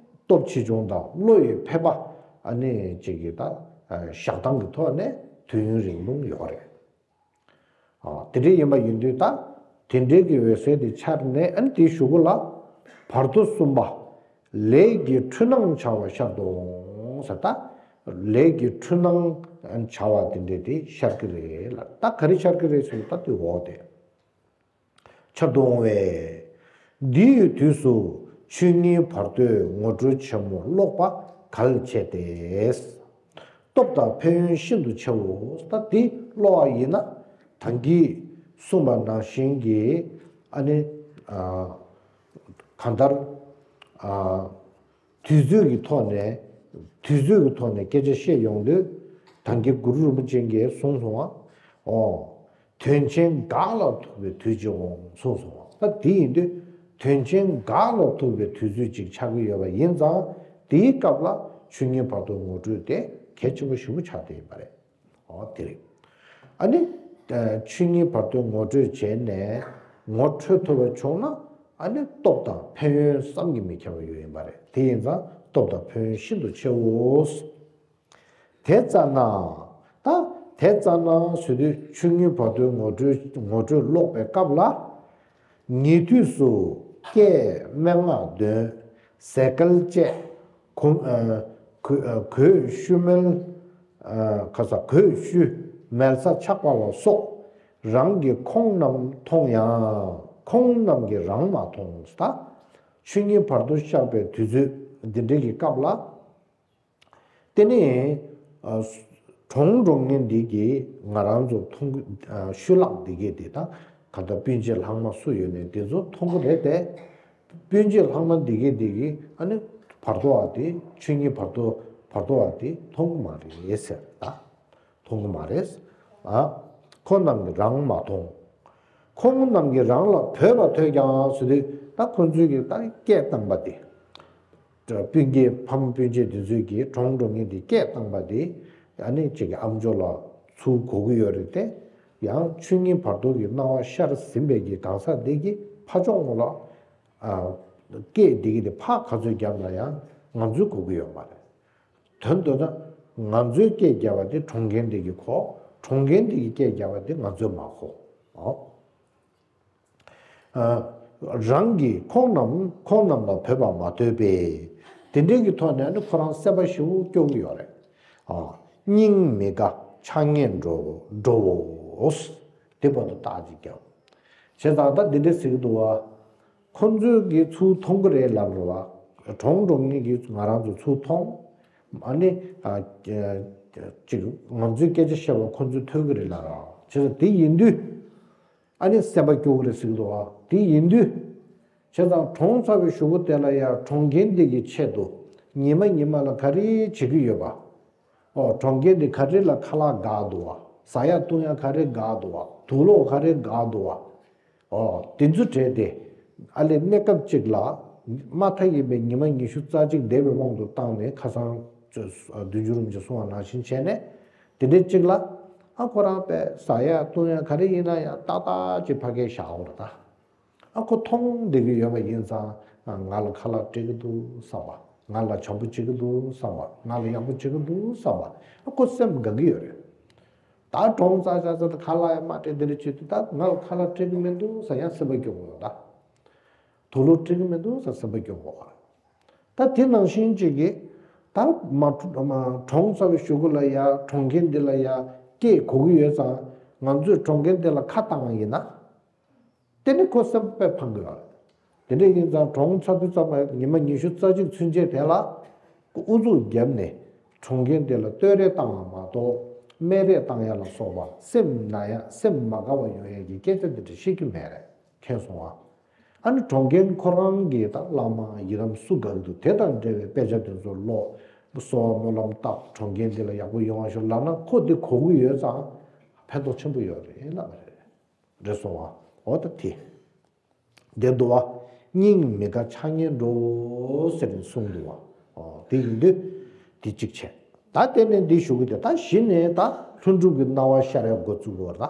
སྟོབས་ཆེ་ཆུང་དང་བློ་ཡི་ཕན་པ་ཨ་ནི་གཅིག་གི་ད་བཞག་སྟངས་ཀྱི་ཐོག་ནས་དུས་ཡུན་རིང་ཐུང་ཡོད་རེད། ཨ། དེ་འདྲ་ཡིན་པ་ཡིན་དུས་ད་དེ་འདྲའི་གི་འོད་གསལ་དེ་འཆར་ནས་ཨ་ནི་དེའི་གཞུག་གུ་ལ་བར་དོ་གསུམ་པ། ལས་ཀྱི་འཁྲུལ་སྣང་འཆར་བ་ཤར་དུ་འོང་ཟེར་ད། ལས་ཀྱི་འཁྲུལ་སྣང་འཆར་བ་དེ་འདྲ་དེ་ཤར་གི་རེད་ལ་ད་ག་རེ་ཤར་གི་རེད་ཟེར་ན་ད་དེ་འོག་དེ། འཆར་དུ་འོང་བས། འདི་ཡི་དུས་སུ་ཆོས་ཉིད་བར་དོའི་ངོ་སྤྲོད་ཆེན་མོ་ཀློག་པ་གལ་ཆེ་སྟེ། སྟོབས་དང་ཕན་ཡོན་ཤིན་ཏུ་ཆེའོ། ད་འདི་ཀློག་པ་ཡིན་ན་ད་གིན་གསུངས་པ་ནང་བཞིན་གྱི་ཨ་ནི། ཨ། གང་ལྟར། ཨ། དུས་ཚོད་ཀྱི་ཐོག་ནས་དུས་ཚོད་ཀྱི་ཐོག་ནས་སྐད་ཆ་བཤད་ཡོང་དུས་ད་གིན་གུ་རུ་རིན་པོ་ཆེ་གིས་གསུངས་སོང་བ། ཨོ། དོན་ཆེན་འགག་ལ་ཐུག་པའི་དུས་གཅིག་འོང་གསུངས་སོང་བ། ད་དེ་ཡིན་དུས་དོན་ཆེན་འགག་ལ་ཐུག་པའི་དུས་ཚོད་ཅིག་ཆགས་ཀྱི་ཡོད་པ་ཡིན་ཙང་དེའི་སྐབས་ལ་ཆོས་ཉིད་བར་དོ་ངོ་སྤྲོད་དེ་གལ་ཆེན་པོ་ཞེ་པོ་ཆགས་བསྡད་ཡོད་པ་རེད། ཨོ་དེ་རེད། ཨ་ནི་ཆོས་ཉིད་བར་དོའི་ངོ་སྤྲོད་བྱས་ནས་ངོ་འཕྲོད་ཐུབ་པ་བྱུང་ན། ཨ་ནི་སྟོབས་དང་ཕན་ཡོན་བསམ་གྱིས་མི་ཁྱབ་པ་ཡོད་ཡིན་པ་རེད། དེ་ཡིན་ཙང་སྟོབས་དང་ཕན་ཡོན་ཤིན་ཏུ་ཆེའོ། དེ་ཙ་ན། ད་དེ་ཙ་ན་ཟེར་དུས་ཆོས་ཉིད་བར་དོའི་ངོ་སྤྲོད་ངོ་སྤྲོད་ཀློག་པའི་སྐབས་ལ། ཉེ་དུས་སུ་སྐད་སྨྲེ་སྔགས་འདོན། ཟས་སྐལ་བཅས། གོ- ཨ- གོས- ཨ- གོས་བཤུ་མལ། ཨ། ཁ་ས་གོས་བཤུ་མལ་ས་འཆག་པ་ལ་སོགས། རང་གིས་ཁོང་རྣམས་མཐོང་ཡང་ཁོང་རྣམས་ཀྱིས་རང་མ་མཐོང་། ད་ཆོས་ཉིད་བར་དོ་བཤགས་པའི་དུས་ཚོད་འདི་འདྲའི་གི་སྐབས་ལ། དེ་ནས་ཨ་གྲོངས་འགྲོ་མཁན་འདི་གིས་ང་རང་ཚོ་མཐོང་གི- ཨ་ཤུལ་ལྷག་འདི་གས་དེ་དང་ག་ད་སྤུན་མཆེད་ལྷག་མ་སུ་ཡོད་ནས་དེ་ཚོ་མཐོང་གི་རེད་དེ། སྤུན་མཆེད་ལྷག་མ་འདི་གས་འདི་གིས་ཨ་ནི་བར་དོ་བ་དེ་ཆོས་ཉིད་བར་དོ་བར་དོ་བ་དེ་མཐོང་གི་མ་རེད་ཟེར་ད། མཐོང་གི་མ་རེད། ཨ། ཁོང་རྣམས་ཀྱིས་རང་མ་མཐོང་། ཁོང་རྣམས་ཀྱིས་རང་ལ་བོས་པ་ཐོས་ཀྱང་ཟེར་དུས་ད་ཁོང་ཚོས་ཀྱིས་ད་སྐད་བཏང་པ་དེ། སྤུན་ཀྱག་ཕ་མ་སྤུན་མཆེད་དེ་ཚོས་ཀྱིས་གྲོངས་འགྲོ་མཁན་དེ་སྐད་བཏང་པ་དེ། ཨ་ནི་ཅིག་གི་ཨམ་ཅོག་ལ་ཚུར་གོ་གི་ཡོད་རེད་དེ། ཡང་ཆོས་ཉིད་བར་དོ་གི་སྣང་བ་ཤར་ཟིན་པའི་གི་གང་ཟག་དེ་གི་ཕ་ཕྱོགས་ངོ་ལ། ཨ། སྐད་དེ་གི་དེ་ཕར་ག་ཚོད་བརྒྱབ་ན་ཡང་ང་ཚོས་གོ་གི་ཡོད་མ་རེད། དོན་དུ་ན་ང་ཚོས་སྐད་བརྒྱབ་པ་དེ་གྲོངས་མཁན་དེ་གིས་གོ། གྲོངས་མཁན་དེ་གིས་སྐད་བརྒྱབ་པ་དེ་ང་ཚོས་མ་གོ། ཨོ། ཨ། རང་གིས་ཁོང་རྣམས་ཁོང་རྣམས་ལ་བོས་པ་མ་ཐོས་པས། དེ་འདྲའི་གི་ཐོག་ནས་ནི་ཁོ་རང་སེམས་པ་ཞེ་པོ་སྐྱོ་གི་ཡོད་རེད། ཨ། སྙིང་མི་དགའ་ཆགས་སྙེག་འགྲོ་འགྲོའོ། དེ་བར་དུ་རྟགས་ཅིག་བརྒྱབ། བྱས་ཙང་ད་འདི་འདྲ་ཟེར་གི་འདུག་བ། ཁོ་ཚོས་གིས་ཚུར་མཐོང་གི་རེད་ལབ་རེད་བ། གྲོངས་འགྲོ་མཁན་གྱིས་ང་རང་ཚོ་ཚུར་མཐོང་། ཨ་ནི། ཨ། ཅིག་ང་ཚོའི་སྐད་ཆ་བཤད་པ་ཁོ་ཚོས་ཐོས་གི་རེད་ལབ་ར། བྱས་ཙང་དེ་ཡིན་དུས། ཨ་ནི་སེམས་པ་སྐྱོ་གི་རེད་ཟེར་གི་འདུག་བ། དེ་ཡིན་དུས། བྱས་ཙང་གྲོངས་ཚར་བའི་གཞུག་གུ་དེ་ལ་ཡང་གྲོངས་མཁན་དེ་གི་ཆེད་དུ། ཉི་མ་ཉི་མ་ལ་ག་རེ་བྱེད་ཀྱི་ཡོད་པ། ཨོ། གྲོངས་མཁན་དེ་ག་རེ་ལ་ཁ་ལག་བསྒག་འདུག་བ། ཟ་ཡག་བཏུང་ཡག་ག་རེ་བསྒག་འདུག་བ། དུག་ལོག་ག་རེ་བསྒག་འདུག་བ། ཨོ། དེ་ཚོ་བྲིས་ཏེ། ཨ་ལས་གནས་སྐབས་གཅིག་ལ། མ་མཐའ་ཡས་པའི་ཉི་མ་ཉི་ཤུ་རྩ་གཅིག་འདས་པའི་དབང་དུ་བཏང་ནས་ཁ་སང་། བདུན་ཅུ་རིན་པོ་ཆེས་གསུངས་པ་ནང་བཞིན་བྱས་ནས། དེ་འདྲའི་གཅིག་ལ། ཨ་ཁོ་རང་པས་ཟ་ཡག་བཏུང་ཡག་ག་རེ་ཡིན་ན་ཡང་ཏག་ཏག་ཅིག་ཕ་གིར་བཞག་འོང་ར་ད། ཨ་ཁོ་མཐོང་བསྡད་ཀྱི་ཡོད་པ་ཡིན་ཙང་། ང་ལ་ཁ་ལག་སྤྲད་ཀྱི་འདུག་བསམ་པ། ང་ལ་བྱམས་པོ་བྱེད་ཀྱི་འདུག་བསམ་པ། ང་ལ་ཡག་པོ་བྱེད་ཀྱི་འདུག་བསམ་པ། ཨ་ཁོ་སེམས་དགའ་གི་ཡོད་རེད། ད་གྲོངས་ཚར་ཚར་ཚར་ད་ཁ་ལག་ཡང་མ་སྤྲད། འདི་འདྲ་བྱེད་དུས་ད་ང་ལ་ཁ་ལག་སྤྲད་ཀྱི་མི་འདུག་ཟེར་ཡང་སེམས་པ་སྐྱོ་གི་ཡོད་ད། དུག་ལོག་སྤྲད་ཀྱི་མི་འདུག་ཟེར་སེམས་པ་སྐྱོ་གི་ཡོད། ད་དེ་ནང་བཞིན་གཅིག་གིས། ད་མ་མ་གྲོངས་ཚར་བའི་གཞུག་གུ་ལ་ཡ་གྲོངས་མཁན་འདི་ལ་ཡ་སྐད་གོ་གི་ཡོད་ཙང་། ང་ཚོས་གྲོངས་མཁན་འདི་ལ་ཁ་བཏང་བ་ཡིན་ན། དེ་ནི་ཁོ་སེམས་པས་ཕངས་དགོས་པ་རེད། དེ་འདྲ་ཡིན་ཙང་གྲོངས་ཚར་དུས་ཙམ་པ་ཉི་མ་ཉི་ཤུ་རྩ་གཅིག་ཚུན་ཆད་དེ་ལ་ཁོ་ཨུ་ཚུགས་བརྒྱབ་ནས་གྲོངས་མཁན་དེ་ལ་བསྟོད་ར་བཏང་བ་མ་གཏོགས་སྨད་ར་བཏང་ཡ་ལ་སོགས་པ་སེམས་ན་ཡ་སེམས་མ་དགའ་བ་ཡོང་ཡ་གི་སྐད་ཆ་འདི་འདྲ་བཤད་རྒྱུ་མེད་རེད། མཁྱེན་སོང་ཨ། ཨ་ནི་གྲོངས་མཁན་ཁོ་རང་གི་ད་བླ་མ་ཡི་དམ་སུ་དགའ་གི་འདུག་དེ་དང་འབྲེལ་བའི་དཔེ་ཆ་དེ་ཚོ་ཀློག་གསོལ་བ་སྨོན་ལམ་བཏབ། གྲོངས་མཁན་དེ་ལ་ཡག་པོ་ཡོང་བ་ཤོག་ལབ་ན་ཁོ་དེ་གོ་གི་ཡོད་ཙང་ཕན་ཐོགས་ཆེན་པོ་ཡོད་རེད་ལབ་པ་རེད། རེད་སོང་བ། འོ་ད་དེ། དེ་འདུག་བ། སྙིང་མི་དགའ་ཆགས་སྙེག་འགྲོ་ཟེར་ནས་གསུངས་འདུག་བ། འོ་དེ་ཡིན་དུས། དེ་གཅིག་བྱས། ད་དེ་ནས་འདི་ཞུ་གི་དེ་ད་གཞི་ནས་ད་ལྷུན་གྲུབ་ཀྱི་སྣང་བ་ཤར་ཡ་འགོ་བཙུགས་དགོས་རེད་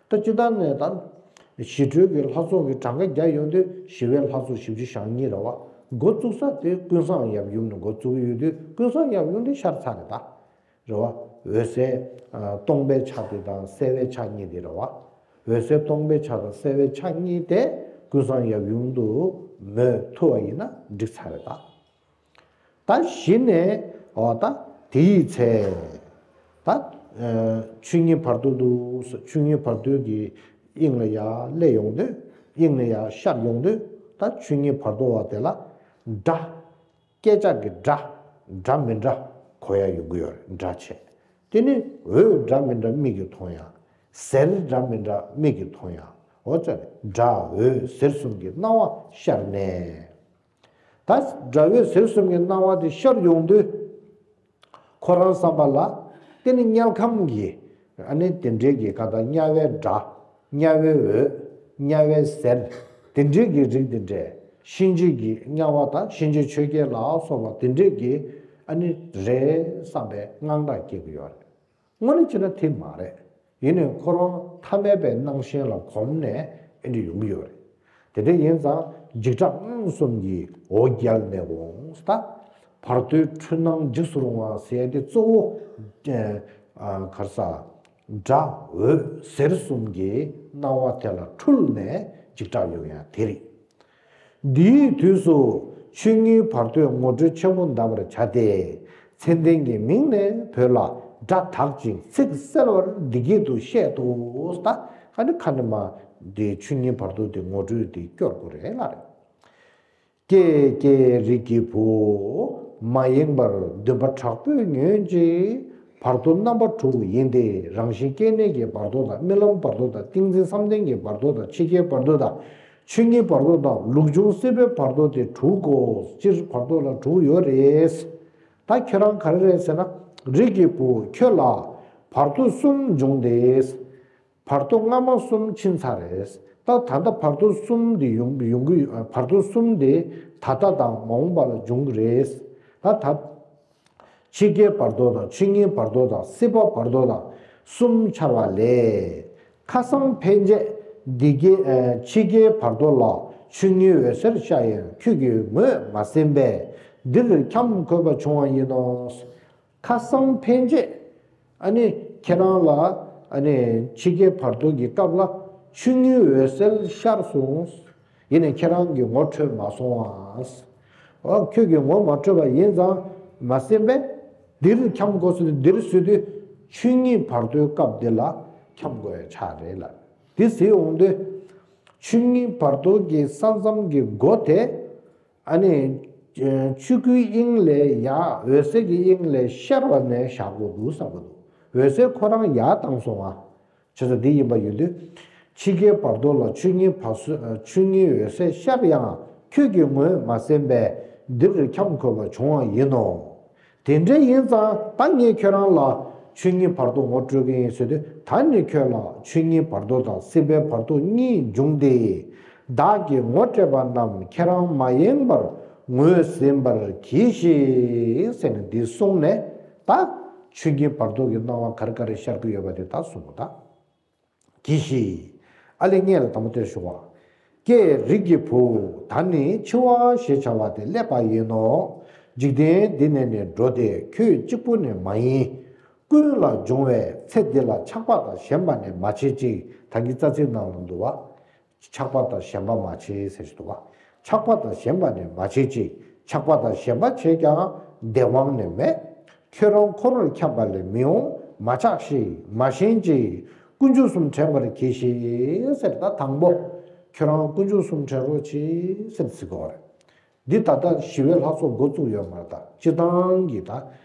ད། ད་སྤྱིར་བཏང་ནས་ད། ཞི་ཁྲོའི་གི་ལྷ་ཚོགས་ཀྱི་གྲངས་ཀ་བརྒྱ་ཡོང་དུས་ཞི་བའི་ལྷ་ཚོགས་བཞི་བཅུ་ཞེ་གཉིས་རེད་བ། འགོ་བཙུགས་ས་དེ་ཀུན་བཟང་ཡབ་ཡུམ་ནས་འགོ་བཙུགས་ཀྱི་ཡོད་དུས་ཀུན་བཟང་ཡབ་ཡུམ་དེ་ཤར་ཚར་རེད་ད། རེད་བ། འོད་གསལ། ཨ། སྟོང་པའི་ཆ་དེ་དང་གསལ་བའི་ཆ་གཉིས་དེ་རེད་བ། འོད་གསལ་སྟོང་པའི་ཆ་དང་གསལ་བའི་ཆ་གཉིས་དེ་ཀུན་བཟང་ཡབ་ཡུམ་དུ་མོས་ཐུབ་པ་ཡིན་ན་འགྲིག་ཚར་རེད་ད། ད་གཞི་ནས་འོ་ད་དེ་ཡི་ཚེ། ད་ཨ་ཆོས་ཉིད་བར་དོ་དུ་ཆོས་ཉིད་བར་དོའི་གི་དབྱིངས་ལ་ཡར་སླེབས་ཡོང་དུས། དབྱིངས་ལ་ཡར་ཤར་ཡོང་དུས། ད་ཆོས་ཉིད་བར་དོ་བ་དེ་ལ་སྒྲ། སྐད་ཆ་གི་སྒྲ། འདྲ་མི་འདྲ་གོ་ཡ་ཡོང་གི་ཡོད་རེད། འདྲ་བྱས། དེ་ནི་འོད་འདྲ་མི་འདྲ་མིག་གིས་མཐོང་ཡ། ཟེར་འདྲ་མི་འདྲ་མིག་གིས་མཐོང་ཡ། འོ་ཙམ་སྒྲ་འོད་ཟེར་གསུམ་གྱི་སྣང་བ་ཤར་ནས། ད་སྒྲ་འོད་ཟེར་གསུམ་གྱི་སྣང་བ་དེ་ཤར་ཡོང་དུས། ཁོ་རང་བསམ་པ་ལ། དེ་ནི་དམྱལ་ཁམས་ཀྱི། ཨ་ནི་དེ་འདྲའི་གི་ག་ད་དམྱལ་བའི་སྒྲ། དམྱལ་བའི་འོད། དམྱལ་བའི་ཟེར། དེ་འདྲའི་གི་རིགས་དེ་འདྲའི། གཤིན་རྗེ་གི་དམྱལ་བ་དང་གཤིན་རྗེ་ཆོས་བརྒྱད་ལ་སོགས་པ་དེ་འདྲའི་གི། ཨ་ནི་རེད་བསམ་པའི་དངངས་སྐྲག་སྐྱེ་གི་ཡོད་རེད། དངོས་གནས་བྱས་ན་དེ་མ་རེད། ཡིན་ནའི་ཁོ་རང་ཐ་མལ་པའི་སྣང་ཞེན་ལ་གོམས་ནས་ཨེ་འདྲ་ཡོང་གི་ཡོད་རེད། དེ་འདྲ་ཡིན་ཙང་འཇིགས་སྐྲག་དངངས་གསུམ་གྱིས་འོ་བརྒྱལ་ནས་འོང་ད། བར་དོའི་འཁྲུལ་སྣང་འཇིགས་སུ་རུང་བ་ཟེར་ཡ་དེ་གཙོ་བོ་ཨ་ག་རེ་ཟ། སྒྲ་འོད་ཟེར་གསུམ་གྱི་སྣང་བ་དེ་ལ་འཁྲུལ་ནས་འཇིགས་སྐྲག་ཡོང་ཡ་དེ་རེད། འདིའི་དུས་སུ་ཆོས་ཉིད་བར་དོའི་ངོ་སྤྲོད་ཆེན་པོ་གདབ་པར་བྱ་སྟེ། མཚན་ལྡན་གྱི་མིང་ནས་བོས་ལ་སྒྲ་དག་ཅིང་ཚིག་གསལ་བར་འདི་སྐད་དུ་བཤད་དོ། ད་ཨ་ནི་ཁ་ནས་མར་འདི་ཆོས་ཉིད་བར་དོ་དེ་ངོ་སྤྲོད་དེ་སྐྱོར་དགོས་རེད་ལབ་རེད། ཀྱེ་ཀྱེ་རིགས་ཀྱི་བུ། མ་ཡེངས་པར་འདུན་པ་དྲག་པོས་ཉོན་ཅིག་བར་དོ་རྣམ་པ་དྲུག་ཡིན་ཏེ། རང་བཞིན་སྐྱེ་གནས་ཀྱི་བར་དོ་དང་། རྨི་ལམ་བར་དོ་དང་། ཏིང་འཛིན་བསམ་གཏན་གྱི་བར་དོ་དང་། ཕྱི་སྐྱེ་བར་དོ་དང་། ཆོས་ཉིད་བར་དོ་དང་། ལུགས་འབྱུང་སྲིད་པའི་བར་དོ་སྟེ་དྲུག་གོ། སྤྱིར་བར་དོ་ལ་དྲུག་ཡོད་རེད། ད་ཁྱོད་རང་ག་རེ་རེད་ཟེར་ན། རིགས་ཀྱི་བུ་ཁྱོད་ལ་བར་དོ་གསུམ་འབྱུང་སྟེ། བར་དོ་སྔ་མ་གསུམ་ཕྱིན་ཚར་རེད། ད་ད་ལྟ་བར་དོ་གསུམ་འདི་ཡོང་ཡོང་གི་བར་དོ་གསུམ་འདི་ད་ལྟ་དང་མ་འོངས་པ་ལ་འབྱུང་གི་རེད། ད་ད་ཕྱི་སྐྱེ་བར་དོ་དང་། ཆོས་ཉིད་བར་དོ་དང་། སྲིད་པ་བར་དོ་དང་གསུམ་འཆར་བ་ལས། ཁ་སང་ཕན་ཆད་འདི་སྐྱེ་ཨ་ཕྱི་སྐྱེ་བར་དོ་ལ་ཆོས་ཉིད་འོད་ཟེར་ཤར་ཡང་། ཁྱོད་ཀྱིས་ངོས་མ་ཟིན་པས་འདིར་འཁྱམས་དགོས་པ་བྱུང་བ་ཡིན་ནོ། ཁ་སང་ཕན་ཆད། ཨ་ནི་ཁྱེད་རང་ལ་ཨ་ནི་ཕྱི་སྐྱེ་བར་དོ་གི་སྐབས་ལ་ཆོས་ཉིད་འོད་གསལ་ཤར་སོང་། ཡིན་ནའི་ཁྱེད་རང་གིས་ངོ་འཕྲོད་མ་སོང་ཨ། ཨོ་ཁྱོད་ཀྱིས་ངོ་མ་འཕྲོད་པ་ཡིན་ཙང་མ་ཟིན་པས་འདིར་འཁྱམས་དགོས་ཟེར་དུས། འདིར་ཟེར་དུས་ཆོས་ཉིད་བར་དོའི་སྐབས་འདི་ལ་འཁྱམས་དགོས་ཡ་ཆགས་རེད་ལ། འདི་ཟེར་འོང་དུས་ཆོས་ཉིད་བར་དོ་གི་ས་མཚམས་ཀྱི་སྒོ་དེ། ཨ་ནི། ཆོས་སྐུའི་དབྱིངས་ལས་ཡར་འོད་གསལ་གྱི་དབྱིངས་ལས་ཤར་བ་ནས་བཞག་དགོས་འདུག་བསམ་གྱི་འདུག་འོད་གསལ་ཁོ་རང་ཡར་བཏང་སོང་ང་། བྱས་ཙང་འདི་ཡིན་པ་ཡིན་དུས། ཕྱི་སྐྱེ་བར་དོ་ལ་ཆོས་ཉིད་བར་སོ། ཆོས་ཉིད་འོད་གསལ་ཤར་ཡང་། ཁྱོད་ཀྱིས་ངོས་མ་ཟིན་པས་འདིར་འཁྱམས་དགོས་པ་བྱུང་བ་ཡིན་ནོ། དེ་འདྲ་ཡིན་ཙང་ད་ངས་ཁྱོད་རང་ལ་ཆོས་ཉིད་བར་དོ་ངོ་སྤྲོད་ཀྱི་ཡིན་ཟེར་དུས། ད་ནི་ཁྱོད་ལ་ཆོས་ཉིད་བར་དོ་དང་སྲིད་པའི་བར་དོ་གཉིས་འབྱུང་སྟེ། བདག་གིས་ངོ་སྤྲད་པ་རྣམས་ཁྱེད་རང་མ་ཡེངས་པར་ངོས་ཟིན་པར་གྱིས་ཤིག་ཟེར་ནས་འདི་གསུངས་ནས། ད་ཆོས་ཉིད་བར་དོ་གི་སྣང་བ་ག་རེ་ག་རེ་ཤར་གྱི་ཡོད་པ་དེ་ད་གསུངས་པ་ད། གྱིས་ཤིག་ཨ་ལས་ངེད་ལ་དང་པོ་དེ་ཞུ་བ། ཀྱེ་རིགས་ཀྱི་བུ། ད་ནི་འཆི་བ་ཞེས་བྱ་བ་དེ་སླེབས་པ་ཡིན་ནོ། འཇིག་རྟེན་འདི་ནས་ནི་འགྲོ་སྟེ་ཁྱོད་གཅིག་པུ་ནི་མ་ཡིན། ཀུན་ལ་འབྱུང་བའི་ཚེ་འདི་ལ་ཆགས་པ་དང་ཞེན་པ་ནི་མ་བྱེད་ཅིག་ད་གིན་རྩ་ཚིག་ནང་ལ་འདུག་བ། ཆགས་པ་དང་ཞེན་པ་མ་བྱེད་ཟེར་ཞིག་འདུག་བ། ཆགས་པ་དང་ཞེན་པ་ནི་མ་བྱེད་ཅིག་ཆགས་པ་དང་ཞེན་པ་བྱས་ཀྱང་བདེ་བ་ནི་མེད། ཁྱོད་རང་འཁོར་བར་འཁྱམས་པ་ལས་མི་འོང་། མ་ཆགས་ཤིག་མ་ཞེན་ཅིག་དཀོན་མཆོག་གསུམ་དྲན་པར་གྱིས་ཤིག་ཟེར། ད་དང་པོ་ཁྱོད་རང་དཀོན་མཆོག་གསུམ་དྲན་རོགས་གྱིས་ཟེར་ཟེར་གྱི་ཡོད་རེད། འདི་ད་ལྟ་ཞི་བའི་ལྷ་ཚོགས་འགོ་བཙུགས་ཡོད་མ་རེད། ད་སྤྱིར་བཏང་གི་ད་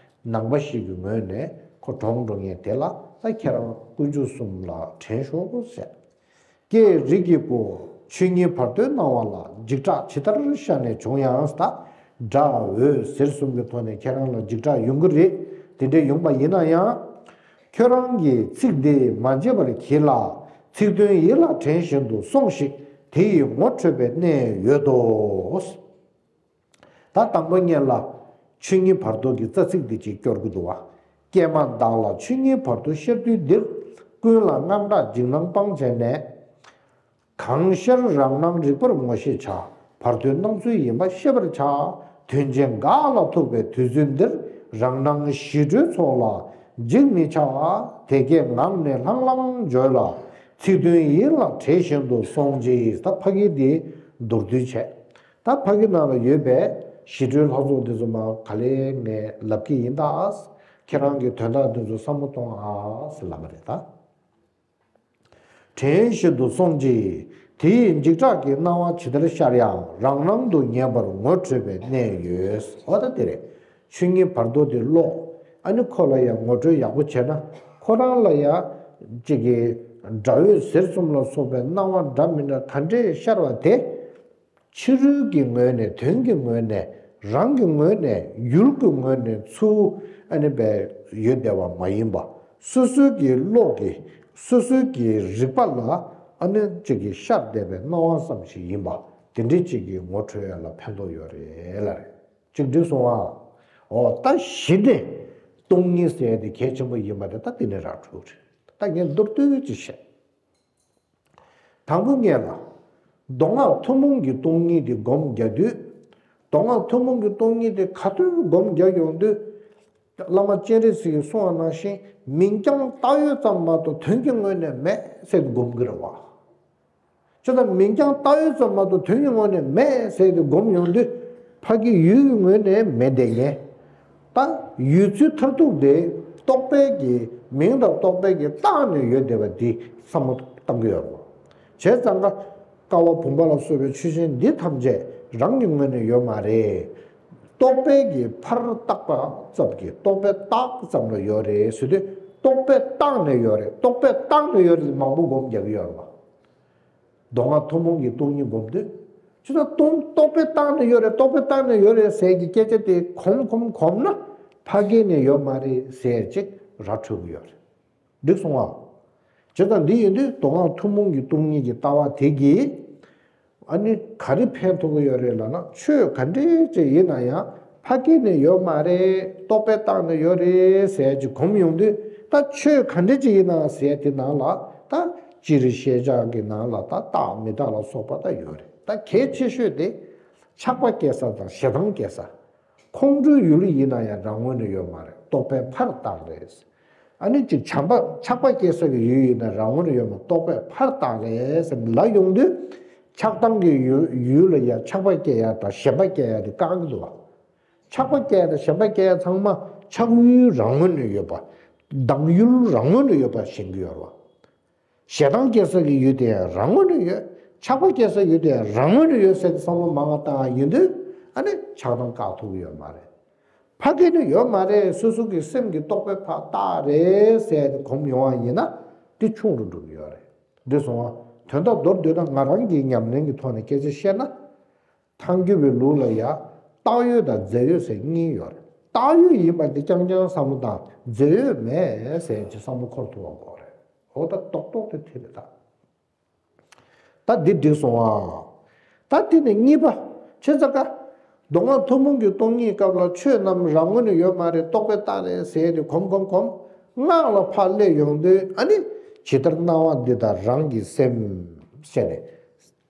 ནང་པ་ཞིག་གི་ངོས་ནས་ཁོ་གྲོངས་འགྲོ་མཁན་དེ་ལ་ད་ཁྱེད་རང་དཀོན་མཆོག་གསུམ་ལ་དྲན་ཤོག་ཟེར། ཀྱེ་རིགས་ཀྱི་བུ། ཆོས་ཉིད་བར་དོའི་སྣང་བ་ལ་འཇིགས་སྐྲག་ཇི་ལྟར་ཤར་ནས་བྱུང་ཡང་། ད་སྒྲ་འོད་ཟེར་གསུམ་གྱི་ཐོག་ནས་ཁྱེད་རང་ལ་འཇིགས་སྐྲག་ཡོང་གི་རེད། དེ་འདྲ་ཡོང་པ་ཡིན་ན་ཡང་། ཁྱོད་རང་གིས་ཚིག་འདི་མ་བརྗེད་པར་གྱིས་ལ། ཚིག་དོན་ཡིད་ལ་དྲན་བཞིན་དུ་སོང་ཞིག་དེ་ཡིས་ངོ་འཕྲོད་པའི་གནས་ཡོད་དོ། ད་དང་པོ་ཉིད་ལ་ཆོས་ཉིད་བར་དོ་གི་རྩ་ཚིག་འདི་གཅིག་སྐྱོར་གྱི་འདུག་བ། ཀྱེ་མ་བདག་ལ་ཆོས་ཉིད་བར་དོ་ཤར་དུས་འདིར། ཀུན་ལ་དངངས་སྐྲག་འཇིགས་སྣང་སྤང་བྱས་ནས། གང་ཤར་རང་སྣང་རིག་པར་ངོ་ཤེས་བྱ། བར་དོའི་སྣང་ཚུལ་ཡིན་པ་ཤེས་པར་བྱ། དོན་ཆེན་འགག་ལ་ཐུག་པའི་དུས་ཚོད་འདིར། རང་སྣང་ཞི་ཁྲོའི་ཚོགས་ལ་འཇིགས་མི་བྱ། དེ་སྐད་ངག་ནས་ལྷང་ལྷང་བརྗོད་ལ། ཚིག་དོན་ཡིད་ལ་དྲན་བཞིན་དུ་སོང་ཅིག་ད་ཕ་གི་འདི་མདོར་བསྡུས་བྱས། ད་ཕ་གི་ནང་ལ་ཡོད་པའི་ཞི་ཁྲོའི་ལྷ་ཚོགས་འདི་ཚོ་མར་ག་ལེ་ངས་ལབ་ཀྱི་ཡིན་ད། ཁྱེད་རང་གིས་དོན་དག་འདི་ཚོ་བསམ་བློ་གཏོང་ཨ་ཟེར་ལབ་པ་རེད་ད། དྲན་བཞིན་དུ་སོང་ཅིག་དེ་ཡིས་འཇིགས་སྐྲག་གི་སྣང་བ་ཇི་ལྟར་ཤར་ཡང་རང་སྣང་དུ་ངེས་པར་ངོ་འཕྲོད་པའི་གནས་ཡོད། འོ་ད་དེ་རེད། ཆོས་ཉིད་བར་དོ་དེ་ཀློག་ཨ་ནི་ཁོ་ལ་ཡང་ངོ་སྤྲོད་ཡག་པོ་བྱས་ན། ཁོ་རང་ལ་ཡང་ཅིག་གི་སྒྲ་འོད་ཟེར་གསུམ་ལ་སོགས་པའི་སྣང་བ་འདྲ་མི་འདྲ་ག་འདྲས་ཤར་བ་དེ། ཕྱི་རོལ་གྱི་ངོས་ནས། དོན་གྱི་ངོས་ནས། རང་གི་ངོས་ནས། ཡུལ་གྱི་ངོས་ནས་ཚུར་ཨ་ནི་བས་ཡོད་བསྡད་པ་མ་ཡིན་པ། སོ་སོའི་གི་བློ་གི་སོ་སོའི་གི་རིག་པ་ལ་ཨ་ནི་གཅིག་གི་ཤར་བསྡད་པའི་སྣང་བ་ཙམ་ཞིག་ཡིན་པ། དེ་འདྲའི་གཅིག་གི་ངོ་འཕྲོད་ཡ་ལ་ཕན་ཐོགས་ཡོད་རེད་ལ་རེད། གཅིག་འགྲིག་སོང་ཨ། འོ་ད་གཞི་ནས་སྟོང་ཉིད་ཟེར་ཡ་དེ་གལ་ཆེན་པོ་ཡིན་པ་དེ་ད་དེ་ནས་ར་འཕྲོད་རེད། ད་ངས་མདོར་བསྡུས་ཅིག་བཤད། དང་པོ་ངས་ལ། མདོ་སྔགས་ཐུན་མོང་གི་སྟོང་ཉིད་དེ་སྒོམ་རྒྱག་དུས། མདོ་སྔགས་ཐུན་མོང་གི་སྟོང་ཉིད་དེ་ག་དུས་སྒོམ་རྒྱག་ཡོང་དུས། བླ་མ་སྤྱན་རས་གཟིགས་ཀྱིས་གསུངས་པ་ནང་བཞིན་མིང་རྐྱང་བཏགས་ཡོད་ཙམ་མ་གཏོགས་དོན་གྱི་ངོས་ནས་མེད་ཟེར་ཏེ་སྒོམ་གྱི་རེད་བ། ཅི་ལྟར་མིང་རྐྱང་བཏགས་ཡོད་ཙམ་མ་གཏོགས་དོན་གྱི་ངོས་ནས་མེད་ཟེར་ཏེ་སྒོམ་ཡོང་དུས། ཕ་གི་ཡུལ་གྱི་ངོས་ནས་མེད་བསྡད་མཁན། ད་ཡུལ་ཚུལ་མཐར་ཐུག་དེ་རྟོག་པའི་གི་མིང་དང་རྟོག་པའི་གི་རྟགས་ནས་ཡོད་བསྡད་པ་འདི་བསམ་བློ་བཏང་གི་ཡོད་རེད། བྱས་ཙང་ཀ་ཀ་བ་བུམ་པ་ལ་སོགས་པའི་ཆོས་ཅན་འདི་ཐམས་ཅད་རང་གི་ངོས་ནས་ཡོད་མ་རེད། རྟོག་པའི་གི་ཕར་བཏགས་པ་ཙམ་གྱིས་རྟོག་པའི་རྟགས་ཙམ་ལ་ཡོད་རེད་ཟེར་དུས། རྟོག་པའི་རྟགས་ནས་ཡོད་རེད། རྟོག་པའི་རྟགས་ནས་ཡོད་རེད། མང་པོ་སྒོམ་རྒྱག་གི་ཡོད་རེད་བ། མདོ་སྔགས་ཐུན་མོང་གི་སྟོང་ཉིད་སྒོམ་དུས། ཅི་ལྟར་སྟོང་རྟོག་པའི་རྟགས་ནས་ཡོད་རེད། རྟོག་པའི་རྟགས་ནས་ཡོད་རེད་ཟེར་གྱི་སྐད་ཆ་དེ་གོམས་གོམས་གོམས་ན་ཕ་གི་ནས་ཡོད་མ་རེད་ཟེར་ཅིག་ར་འཕྲོད་ཀྱི་ཡོད་རེད། འགྲིག་སོང་ཨ། བྱས་ཙང་འདི་ཡིན་དུས་མདོ་སྔགས་ཐུན་མོང་གི་སྟོང་ཉིད་ཀྱི་ལྟ་བ་དེ་གིས། ཨ་ནི་ག་རེ་ཕན་ཐོགས་ཀྱི་ཡོད་རེད་ལབ་ན། ཆོས་ག་འདྲས་ཅིག་ཡིན་ན་ཡང་ཕ་གི་ནས་ཡོད་མ་རེད། རྟོག་པའི་རྟགས་ནས་ཡོད་རེད་ཟེར་གྱི་གོམས་ཡོང་དུས། ད་ཆོས་ག་འདྲས་ཅིག་ཡིན་ན་ཟེར་དེ་ནང་ལ་ད་སྤྱིར་ཤེས་བྱ་གི་ནང་ལ་ད་རྟག་མི་རྟག་ལ་སོགས་པ་ད་ཡོད་རེད། ད་གལ་ཆེ་ཤོས་དེ་ཆགས་པ་སྐྱེ་ས་དང་ཞེ་སྡང་སྐྱེ་ས། ཁོང་ཁྲོའི་ཡུལ་ཡིན་ན་ཡང་རང་ངོས་ནས་ཡོད་མ་རེད། རྟོག་པའི་ཕར་རྟགས་རེད། ཨ་ནི་ཅིག་བྱམས་པ་ཆགས་པ་སྐྱེ་ས་གི་ཡུལ་ཡིན་ན་རང་ངོས་ནས་ཡོད་མ་རྟོག་པའི་ཕར་རྟགས་རེད་ཟེར་ལ་ཡོང་དུས། ཆགས་སྡང་གི་ཡུལ་ཡུལ་ལ་ཡང་ཆགས་པ་སྐྱེ་ཡ་དང་ཞེན་པ་སྐྱེ་ཡ་དེ་བཀག་གི་འདུག་བ། ཆགས་པ་སྐྱེ་ཡ་དང་ཞེན་པ་སྐྱེ་ཡ་ཚང་མ་ཆགས་ཡུལ་རང་ངོས་ནས་ཡོད་པ། སྡང་ཡུལ་རང་ངོས་ནས་ཡོད་པ་ཞེན་གྱི་ཡོད་རེད་བ། ཞེ་སྡང་སྐྱེ་ས་གི་ཡུལ་དེ་ཡང་རང་ངོས་ནས་ཡོད། ཆགས་པ་སྐྱེ་ས་ཡུལ་དེ་ཡང་རང་ངོས་ནས་ཡོད་ཟེར་ཏེ་བསམ་བློ་མང་བ་བཏང་བ་ཡིན་དུས། ཨ་ནི་ཆགས་སྡང་བཀག་ཐུབ་ཀྱི་ཡོད་མ་རེད། ཕ་གི་ནས་ཡོད་མ་རེད། སོ་སོ་གི་སེམས་ཀྱི་རྟོག་པའི་ཕར་རྟགས་རེད་ཟེར་ཏེ་གོམས་ཡོང་བ་ཡིན་ན་དེ་ཆུང་རུ་འགྲོ་གི་ཡོད་རེད། འདི་སོང་བ་དོན་དག་མདོར་བསྡུས་ན་ང་རང་གི་ཉམས་ལེན་གྱི་ཐོག་ནས་སྐད་ཆ་བཤད་ན། ཐལ་འགྱུར་བའི་ལུགས་ལ་ཡང་བཏགས་ཡོད་དང་རྫས་ཡོད་ཟེར་གཉིས་ཡོད་རེད། བཏགས་ཡོད་ཡིན་པ་འདི་རྐྱང་རྐྱང་བསམ་བློ་བཏང་། རྫས་ཡོད་མེད་ཟེར་གྱི་བསམ་བློ་འཁོར་ཐུབ་པ་དགོས་རེད། འོ་ད་རྡོག་རྡོག་དེ་དེ་རེད་ད། ད་འདི་འགྲིག་སོང་ཨ། ད་དེ་ནས་གཉིས་པ། བྱས་ཙང་ཀ་མདོ་སྔགས་ཐུན་མོང་གི་སྟོང་ཉིད་སྐབས་ལ་ཆོས་རྣམས་རང་ངོས་ནས་ཡོད་མ་རེད། རྟོག་པའི་རྟགས་རེད་ཟེར་ཏེ་གོམས་གོམས་གོམས། སྔགས་ལ་ཕར་སླེབས་ཡོང་དུས། ཨ་ནི་ཇི་ལྟར་སྣང་བ་འདི་དག་རང་གི་སེམས་ཟེར་ནས།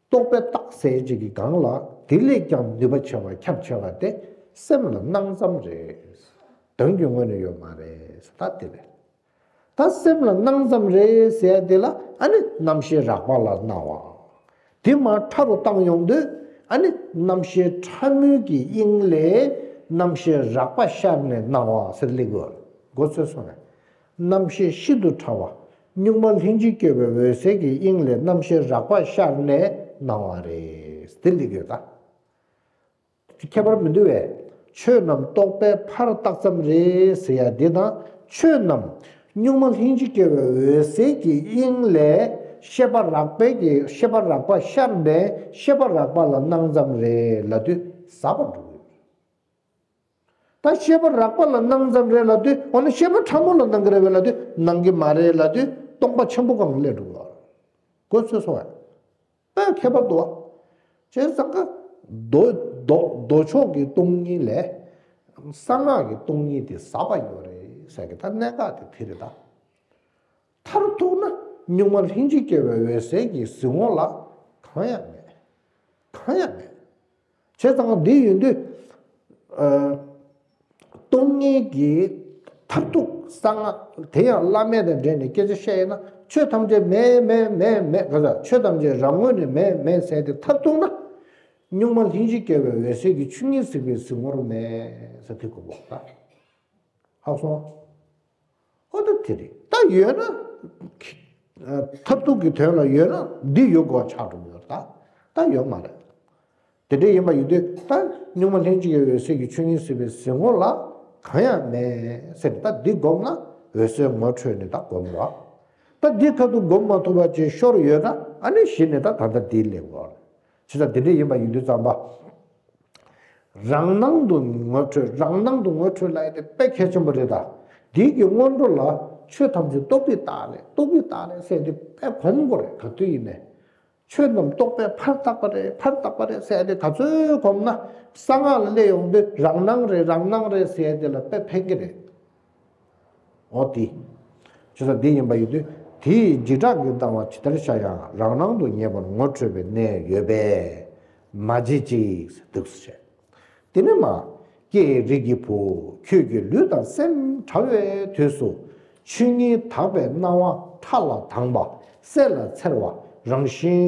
རྟོག་པའི་རྟགས་ཟེར་ཅིག་གི་སྒང་ལ་དེ་ལས་ཀྱང་ནུས་པ་ཆེ་བ་ཁྱབ་ཆེ་བ་དེ་སེམས་ལ་སྣང་ཙམ་རེད། དོན་གྱི་ངོས་ནས་ཡོད་མ་རེད། ད་དེ་ལས། ད་སེམས་ལ་སྣང་ཙམ་རེད་ཟེར་དེ་ལ་ཨ་ནི་རྣམ་ཤེས་རགས་པ་ལ་སྣང་བ། དེ་མར་ཕྲ་རུ་བཏང་ཡོང་དུས། ཨ་ནི་རྣམ་ཤེས་ཕྲ་མོའི་གི་དབྱིངས་ལས་རྣམ་ཤེས་རགས་པ་ཤར་ནས་སྣང་བ་ཟེར་སླེབས་དགོས། མགོ་ཚོས་སོང་ངས། རྣམ་ཤེས་ཤིན་ཏུ་ཕྲ་བ། གཉུག་མ་ལྷན་ཅིག་སྐྱེས་པའི་འོད་གསལ་གྱི་དབྱིངས་ལས་རྣམ་ཤེས་རགས་པ་ཤར་ནས་སྣང་བ་རེད། དེ་སླེབས་ཡོད་ད། ཁྱད་པར་མི་འདུག་བས། ཆོས་རྣམས་རྟོག་པའི་ཕར་བཏགས་ཙམ་རེད་ཟེར་ཡ་འདི་དང་། ཆོས་རྣམས་གཉུག་མ་ལྷན་ཅིག་སྐྱེས་པའི་འོད་གསལ་གྱི་དབྱིངས་ལས་ཤེས་པ་རགས་པའི་གི་ཤེས་པ་རགས་པ་ཤར་ནས་ཤེས་པ་རགས་པ་ལ་སྣང་ཙམ་རེད་ལབ་དུས་ཟབ་པ་འགྲོ་གི་ཡོད། ད་ཤེས་པ་རགས་པ་ལ་སྣང་ཙམ་རེད་ལབ་དུས། འོ་ན་ཤེས་པ་ཕྲ་མོ་ལ་སྣང་གི་རེད་བས་ལབ་དུས། སྣང་གི་མ་རེད་ལབ་དུས། སྟོང་པ་ཆེན་པོ་སྒང་ལ་སླེབས་འགྲོ་གི་ཡོད། མགོ་ཚོས་སོང་བས། དཔེ་ཁྱད་པར་འདུག་བ། བྱས་ཙང་ཀ་མདོ་མདོ་མདོ་ཕྱོགས་ཀྱི་སྟོང་ཉིད་ལས། གསང་སྔགས་ཀྱི་སྟོང་ཉིད་དེ་ཟབ་པ་ཡོད་རེད་ཟེར་གི། ད་གནད་འགག་དེ་དེ་རེད་ད། མཐར་ཐུག་ན་གཉུག་མ་ལྷན་ཅིག་སྐྱེས་པའི་འོད་གསལ་གྱི་གཟིགས་ངོ་ལ་གང་ཡང་མེད། གང་ཡང་མེད། བྱས་ཙང་འདི་ཡིན་དུས། ཨ། སྟོང་ཉིད་ཀྱི་མཐར་ཐུག་གསང་སྔགས་དེ་ཡང་བླ་མེད་དང་འབྲེལ་ནས་སྐད་ཆ་བཤད་ཡིན་ན། ཆོས་ཐམས་ཅད་མེད་མེད་མེད་མེད་ག་ས། ཆོས་ཐམས་ཅད་རང་ངོས་ནས་མེད་མེད་ཟེར་ཏེ་མཐར་ཐུག་ན། གཉུག་མ་ལྷན་ཅིག་སྐྱེས་པའི་འོད་གསལ་གྱི་ཆོས་ཉིད་གཟིགས་པའི་གཟིགས་ངོར་མེད་ཟེར་དེ་གོ་དགོས་ད། ཧ་གོ་སོང་། ཨོ་ད་དེ་རེད། ད་ཡོད་ན། ཨ། མཐར་ཐུག་གི་དོན་ལ་ཡོད་ན་འདི་ཡོད་དགོས་ཆགས་འགྲོ་ཡོད་ད། ད་ཡོད་མ་རེད། དེ་འདྲ་ཡིན་པ་ཡིན་དུས། ད་གཉུག་མ་ལྷན་ཅིག་གི་འོད་གསལ་གྱི་ཆོས་ཉིད་གཟིགས་པའི་གཟིགས་ངོ་ལ་གང་ཡང་མེད་ཟེར། ད་འདི་སྒོམ་ན་འོད་གསལ་ངོ་འཕྲོད་ནས་ད་སྒོམ་རོགས། ད་འདི་ཁ་ཐུག་སྒོམ་མ་ཐུབ་པ་ཅིག་ཤོར་ཡོད་ན། ཨ་ནི་གཞི་ནས་ད་ད་ལྟ་འདིའི་ལེགས་པར། བྱས་ཙང་དེ་འདྲ་ཡིན་པ་ཡིན་དུས་ཙམ་པ། རང་སྣང་དུ་ངོ་འཕྲོད། རང་སྣང་དུ་ངོ་འཕྲོད་ལབ་ཡ་དེ་དཔེ་གལ་ཆེན་པོ་རེད་ད། འདི་གི་སྔོན་འགྲོ་ལ་ཆོས་ཐམས་ཅད་རྟོག་པའི་རྟགས་རེད། རྟོག་པའི་རྟགས་རེད་ཟེར་ཡ་དེ་དཔེ་གོམས་དགོས་རེད། ག་དུས་ཡིན་ནའི། ཆོས་རྣམས་རྟོག་པའི་ཕར་བཏགས་པ་རེད། ཕར་བཏགས་པ་རེད་ཟེར་ཡ་དེ་ག་ཚོད་གོམས་ན། གསང་སྔགས་ལ་སླེབས་ཡོང་དུས་རང་སྣང་རེད། རང་སྣང་རེད་ཟེར་ཡ་དེ་ལ་དཔེ་ཕན་གྱི་རེད། འོ་དེ། བྱས་ཙང་འདི་ཡིན་པ་ཡིན་དུས། དེ་ཡི་འཇིགས་སྐྲག་གི་སྣང་བ་ཇི་ལྟར་ཤར་ཡང་རང་སྣང་དུ་ངེས་པར་ངོ་འཕྲོད་པའི་གནས་ཡོད་པས་མ་བརྗེད་ཅིག་འདུག་སེ་བྱས། དེ་ནས་མ། ཀྱེ་རིགས་ཀྱི་བུ། ཁྱོད་ཀྱི་ལུས་དང་སེམས་བྲལ་བའི་དུས་སུ། ཆོས་ཉིད་དག་པའི་སྣང་བ་ཕྲ་ལ་དྭངས་པ་གསལ་ལ་འཚེར་བ་རང་བཞིན་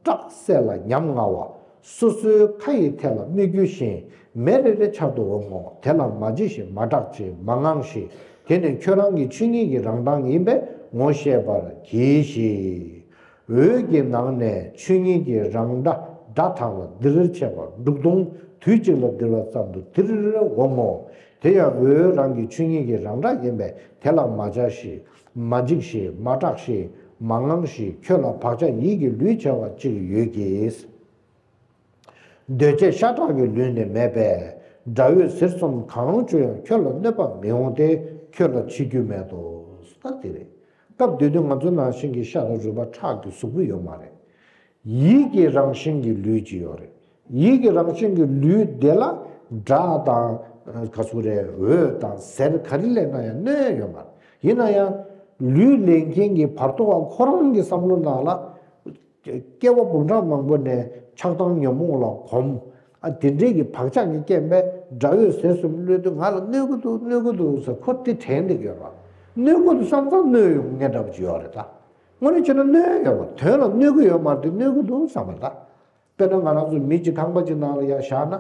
བཀྲག་གསལ་ལ་ཉམ་ང་བ། སོ་སོའི་ཁ་ཡི་ཐད་ལ་སྨིག་རྒྱུ་བཞིན་མེ་རེ་རེ་འཆར་དུ་འོང་ངོ་། དེ་ལ་མ་བརྗེད་ཞིང་མ་སྐྲག་ཅིང་མ་དངངས་ཤིག་དེ་ནི་ཁྱོད་རང་གི་ཆོས་ཉིད་ཀྱི་རང་གདངས་ཡིན་པས་ངོ་ཤེས་པར་གྱིས་ཤིག་འོད་ཀྱི་ནང་ནས་ཆོས་ཉིད་ཀྱི་རང་སྒྲ་སྒྲ་དག་ལ་ལྡིར་བྱེད་པ་འབྲུག་སྟོང་དུས་གཅིག་ལ་ལྡིར་བ་ཙམ་དུ་ལྡིར་འོང་ངོ་། དེ་ཡང་འོད་རང་གི་ཆོས་ཉིད་ཀྱི་རང་སྒྲ་ཡིན་པས་དེ་ལ་མ་བརྗེད་ཞིག་མ་འཇིགས་ཤིག་མ་སྐྲག་ཤིག་མ་དངངས་ཤིག་ཁྱོད་ལ་བག་ཆགས་ཡིད་ཀྱི་ལུས་བྱ་བ་གཅིག་ཡོད་ཀྱིས། གདོས་བཅས་ཤ་ཁྲག་གི་ལུས་ནི་མེད་པས། སྒྲ་འོད་ཟེར་གསུམ་གང་བྱུང་ཡང་། ཁྱོད་ལ་གནོད་པ་མི་འོང་སྟེ། ཁྱོད་ལ་འཆི་རྒྱུ་མེད་དོ། ད་དེ་རེད། སྐབས་དེ་དུས་ང་ཚོ་ནང་བཞིན་གྱི་ཤ་དང་རུས་པ་ཁྲག་གི་གཟུགས་པོ་ཡོད་མ་རེད། ཡིད་ཀྱི་རང་བཞིན་གྱི་ལུས་ཅིག་ཡོད་རེད། ཡིད་ཀྱི་རང་བཞིན་གྱི་ལུས་དེ་ལ་སྒྲ་དང་། ག་ཚོད་རེད། འོད་དང་ཟེར་ག་རེ་ལེན་ན་ཡང་གནོད་ཡོད་མ་རེད། ཡིན་ན་ཡང་། ལུས་ལེན་མཁན་གྱི་བར་དོ་བ་ཁོ་རང་གི་བསམ་བློ་ནང་ལ། སྐྱེ་བ་འབུམ་ཕྲག་མང་པོ་ནས་ཆགས་སྡང་ཉོན་མོངས་ལ་གོམས། ཨ་དེ་འདྲའི་གི་བག་ཆགས་ཀྱི་རྐྱེན་པས་སྒྲ་འོད་ཟེར་གསུམ་གློད་དུས་ང་ལ་གནོད་ཀྱི་འདུག་གནོད་ཀྱི་འདུག་ཟེར་ཁོ་དེ་དྲན་བསྡད་ཀྱི་ཡོད་རེད་བ། གནོད་ཀྱི་འདུག་བསམ་ཙང་གནོད་ཡོང་མཁན་འདྲ་པོ་ཅིག་ཡོད་རེད་ད། དངོས་གནས་བྱས་ན་གནོད་ཡོད་པ་དོན་ལ་གནོད་ཀྱི་ཡོད་མ་རེད་དེ་གནོད་ཀྱི་འདུག་བསམ་པ་རེད་ད། དཔེར་ན་ང་རང་ཚོ་མི་གཅིག་ཁང་པ་གཅིག་ནང་ལ་ཡར་བཞག་ན་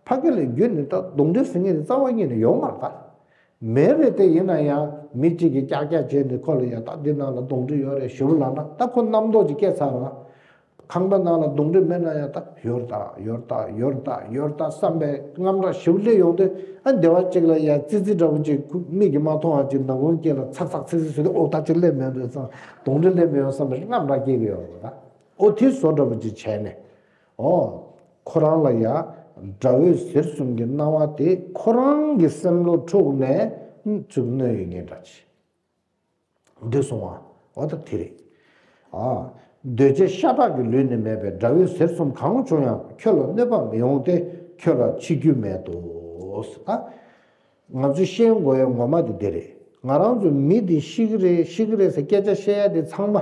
ཕ་གི་ལ་རྒྱུ་ནི་ད་གདོན་འདྲེ་ཟེར་མཁན་དེ་རྩ་བ་ཉིད་ནས་ཡོང་མ་རེད་ད། མེད་རེད་དེ་ཡིན་ན་ཡང་མི་གཅིག་གིས་ཀྱག་ཀྱག་བྱས་ནས་ཁོ་ལ་ཡ་ད་འདི་ནང་ལ་གདོན་འདྲེ་ཡོད་རེད་ཞུ་ལབ་ན་ད་ཁོ་རྣམ་རྟོག་ཅིག་སྐྱེས་ཚར་ར། ཁང་པ་ནང་ལ་གདོན་འདྲེ་མེད་ན་ཡང་ད་ཡོད་ད་ཡོད་ད་ཡོད་ད་ཡོད་ད་བསམ་པའི་རྔམ་སྐྲག་ཞེ་པོ་སླེབས་ཡོང་དུས་ཨ་འདི་བ་གཅིག་ལ་ཡ་ཙི་ཙི་འདྲ་པོ་ཅིག་མིག་གིས་མ་མཐོང་བ་ཅིག་ནག་ཁུང་དཀྱིལ་ལ་ཚག་ཚག་ཚིག་ཚིག་བཟོས་ཏེ་ཨོ་ད་ཅིག་སླེབས་མེད་འདུག་བསམ་གདོན་འདྲེ་སླེབས་མེད་ཡོང་བསམ་པའི་རྔམ་སྐྲག་སྐྱེ་གི་ཡོད་རེད་ད། ཨོ་དེ་བཟོ་འདྲ་པོ་ཅིག་བྱས་ནས། ཨོ། ཁོ་རང་ལ་ཡ། སྒྲ་འོད་ཟེར་གསུམ་གྱི་སྣང་བ་དེ་ཁོ་རང་གི་སེམས་བློ་འཁྲུགས་ནས་ཚུར་གནོད་ཡོད་ངེས་འདྲ་ཅིག་འདི་སོང་བ། འོ་ད་དེ་རེད། ཨ། གདོས་བཅས་ཤ་ཁྲག་གི་ལུས་ནི་མེད་པས། སྒྲ་འོད་ཟེར་གསུམ་གང་བྱུང་ཡང་། ཁྱོད་ལ་གནོད་པ་མི་འོང་སྟེ། ཁྱོད་ལ་འཆི་རྒྱུ་མེད་དོ། ཨ། ང་ཚོས་ཤེས་དགོས་ཡ་ངོ་མ་དེ་འདི་རེད། ང་རང་ཚོ་མི་དེ་ཤི་གི་རེད་ཤི་གི་རེད་ཟེར་སྐད་ཆ་བཤད་ཡ་དེ་ཚང་མ།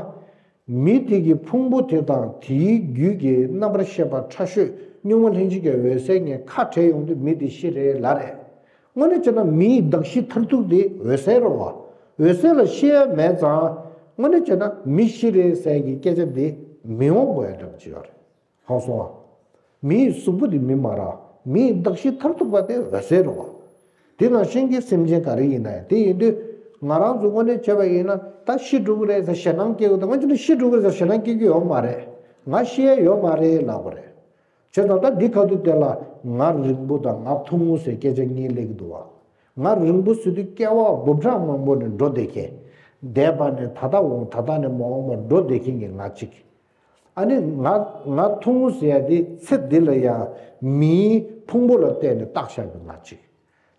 མི་དེ་གི་ཕུང་པོ་དེ་དང་དེའི་རྒྱུད་ཀྱི་རྣམ་པར་ཤེས་པ་ཕྲ་ཤོས་གཉུག་མ་ལྷན་ཅིག་གི་འོད་གསལ་གཉིས་ཁ་བྲལ་ཡོང་དུས་མི་དེ་ཤི་རེད་ལ་རེད། དངོས་གནས་བྱས་ན་མིའི་གདགས་གཞི་མཐར་ཐུག་དེ་འོད་གསལ་རེད་བ། འོད་གསལ་ལ་ཤི་ཡ་མེད་ཙང་། དངོས་གནས་བྱས་ན་མི་ཤི་རེད་ཟེར་གྱི་སྐད་ཆ་དེ་མི་འོང་དགོས་ཡ་འདྲ་པོ་ཅིག་ཡོད་རེད། ཧང་སོང་ཨ། མིའི་གཟུགས་པོ་དེ་མི་མ་རེད། མིའི་གདགས་གཞི་མཐར་ཐུག་པ་དེ་འོད་གསལ་རེད་བ། དེ་ནང་བཞིན་གྱི་སེམས་ཅན་ག་རེ་ཡིན་ན་ཡང་དེ་ཡིན་དུས་ང་རང་ཚོ་དངོས་གནས་བྱས་པ་ཡིན་ན་ད་ཤི་འགྲོ་གི་རེད་ཟེར་ཞེད་སྣང་སྐྱེ་གི་འདུག་ང་ཚོ་ནི་ཤི་འགྲོ་གི་རེད་ཟེར་ཞེད་སྣང་སྐྱེ་གི་ཡོད་མ་རེད། ང་ཤི་ཡ་ཡོད་མ་རེད་ལབ་དགོས་རེད། བྱས་ཙང་ད་འདི་ཁ་ཐུག་དེ་ལ་ངར་རིང་པོ་དང་ངར་ཐུང་ངུ་ཟེར་སྐད་ཆ་གཉིས་སླེབས་ཀྱི་འདུག་བ། ངར་རིང་པོ་ཟེར་དུས་སྐྱེ་བ་འབུམ་ཕྲག་མང་པོ་ནས་འགྲོ་བསྡད་མཁན། འདས་པ་ནས་ད་ལྟ་འོང་ད་ལྟ་ནས་མ་འོངས་པར་འགྲོ་བསྡད་མཁན་གྱི་ང་གཅིག་ཨ་ནི་ང་ང་ཐུང་ངུ་ཟེར་ཡ་དེ་ཚེ་འདི་ལ་ཡང་མིའི་ཕུང་པོ་ལ་བལྟས་ནས་བཏགས་བཞག་པའི་ང་གཅིག་